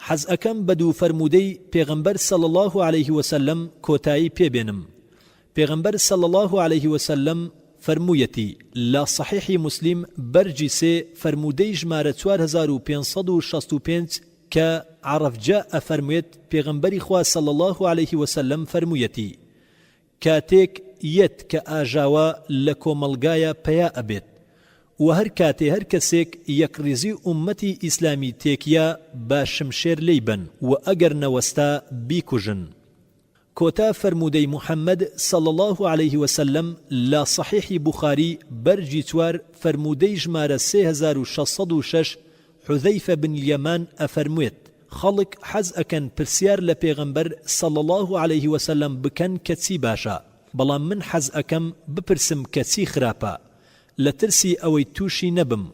S1: حەز ئەکەم بە دوو فەرموودەی پێغەمبەر صلی اللە علیه وسلم کۆتایی پێ بێنم. پێغەمبەر صلی اللە علیه وسلم فەرموویەتی لە صحیحی موسلیم بەرگی سێ فەرموودەی ژمارە 4565 کە عرفجە ئەفەرموێت پێغەمبەری خوا صلی اللە علیه وسلم فەرموویەتی کاتێک یەت کە ئاژاوە لە کۆمەڵگایا پەیا ئەبێت وە هەر کاتێ هەر کەسێک یەکڕیزی ئوممەتی ئیسلامی تێکیا با شمشێر لێی بەن وە ئەگەر نەوەستا بیکوژن. کۆتا فەرموودەی محمد صلی اللە علیه وسلم لە صحیحی بوخاری بەرگی چوار فەرموودەی ژمارە 3606 حذیفە بن الیمان ئەفەرموێت خەڵک حەز ئەکەن پرسیار لە پێغەمبەر صلی اللە علیه وسلم بکەن کە چی باشە بەڵام من حەز ئەکەم بپرسم کە چی خراپە لە ترسی ئەوەی توشی نەبم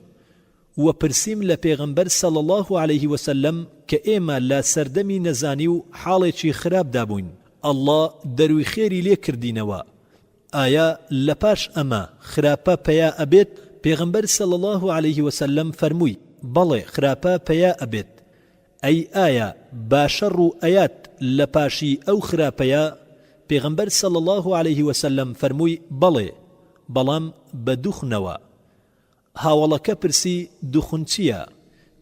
S1: وە پرسیم لە پێغەمبەر صلی اللە علیه وسلم کە ئێمە لە سەردەمی نەزانی و حاڵێکی خراپدا بووین اللە دەروی خێری لێ کردینەوە ئایا لە پاش ئەمە خراپە پەیا ئەبێت؟ پێغەمبەر صلی اللە علیه وسلم فەرمووی، بەڵێ خراپە پەیا ئەبێت، ئەی ئایا باشە ڕوو ئەیات لە پاشی ئەو خراپەیە؟ پێغەمبەر صلی اللە علیه وسلم فەرمووی، بەڵێ، بەڵام بە دوخنەوە. هاوەڵەکە پرسی، دوخن چییە؟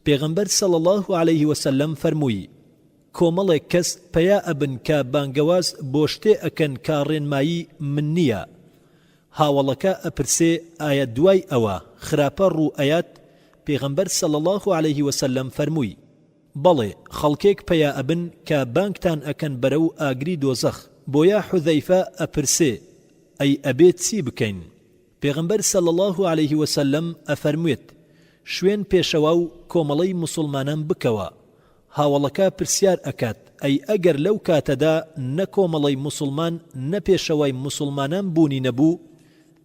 S1: پێغەمبەر صلی اللە علیه وسلم فەرمووی، کۆمەڵێک کەس پەیا ئەبن کە بانگەواز بۆ شتێ ئەکەن کە ڕێنمایی من نییە. هاوەڵەکە ئەپرسێ ئایا دوای ئەوە خراپە ڕوو ئەیات؟ پێغەمبەر صلی اللە علیه وسلم فەرمووی، بەڵێ، خەڵکێک پەیا ئەبن کە بانگتان ئەکەن بەرەو ئاگری دۆزەخ. بۆیە حوذەیفە ئەپرسێ، ئەی ئەبێ چی بکەین؟ پێغەمبەر صلی اللە علیه وسلم ئەفەرموێت، شوێن پێشەوا و کۆمەڵەی موسوڵمانان بکەوە، هاوەڵەکە پرسیار ئەکات، ئەی ئەگەر لەو کاتەدا نە کۆمەڵەی موسوڵمان نە پێشەوای موسوڵمانان بوونی نەبوو؟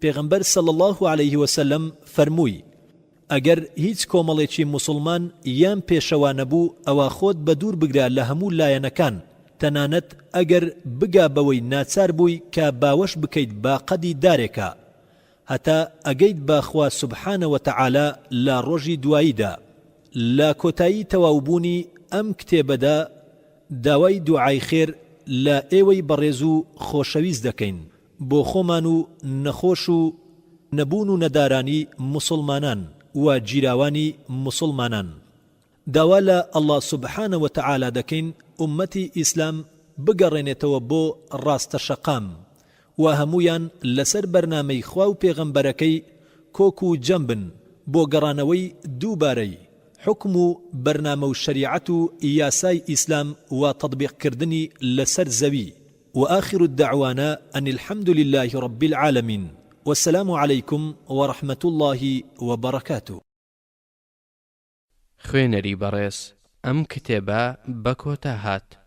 S1: پێغەمبەر صلی اللە علیه وسلم فەرمووی، ئەگەر هیچ کۆمەڵێکی موسوڵمان یان پێشەوا نەبوو ئەوا خۆت بەدوور بگرە لە هەموو لایەنەکان تەنانەت ئەگەر بگا بەوەی ناچار بووی کە باوەش بکەیت بە قەدی دارێکا هەتا ئەگەیت بە خوا سبحانە وتعالی لە ڕۆژی دواییدا. لە کۆتایی تەواوبوونی ئەم کتێبەدا داوای دوعای خێر لە ئێوەی بەڕێز و خۆشەویست دەکەین. بۆ خۆمان و نەخۆش و نەبوون و نەدارانی موسوڵمانان و گیراوانی موسوڵمانان. داوا لە اللە سبحانە وتعالی دەکەین ئوممەتی ئیسلام بگەڕێنێتەوە بۆ ڕاستە شەقام و هەموویان لەسەر بەرنامەی خوا و پێغەمبەرەکەی کۆک و جەم بن بۆ گەڕانەوەی دووبارەی حوکم و بەرنامە و شەریعەت و یاسای ئیسلام و تەتبیق کردنی لەسەر زەوی. وآخر الدعوانا ان الحمد للە رب العالمین والسلام علیکم ورحمە اللە وبرکاته.
S2: خوێنەری بەڕێز ئەم کتێبە بە کۆتا هات.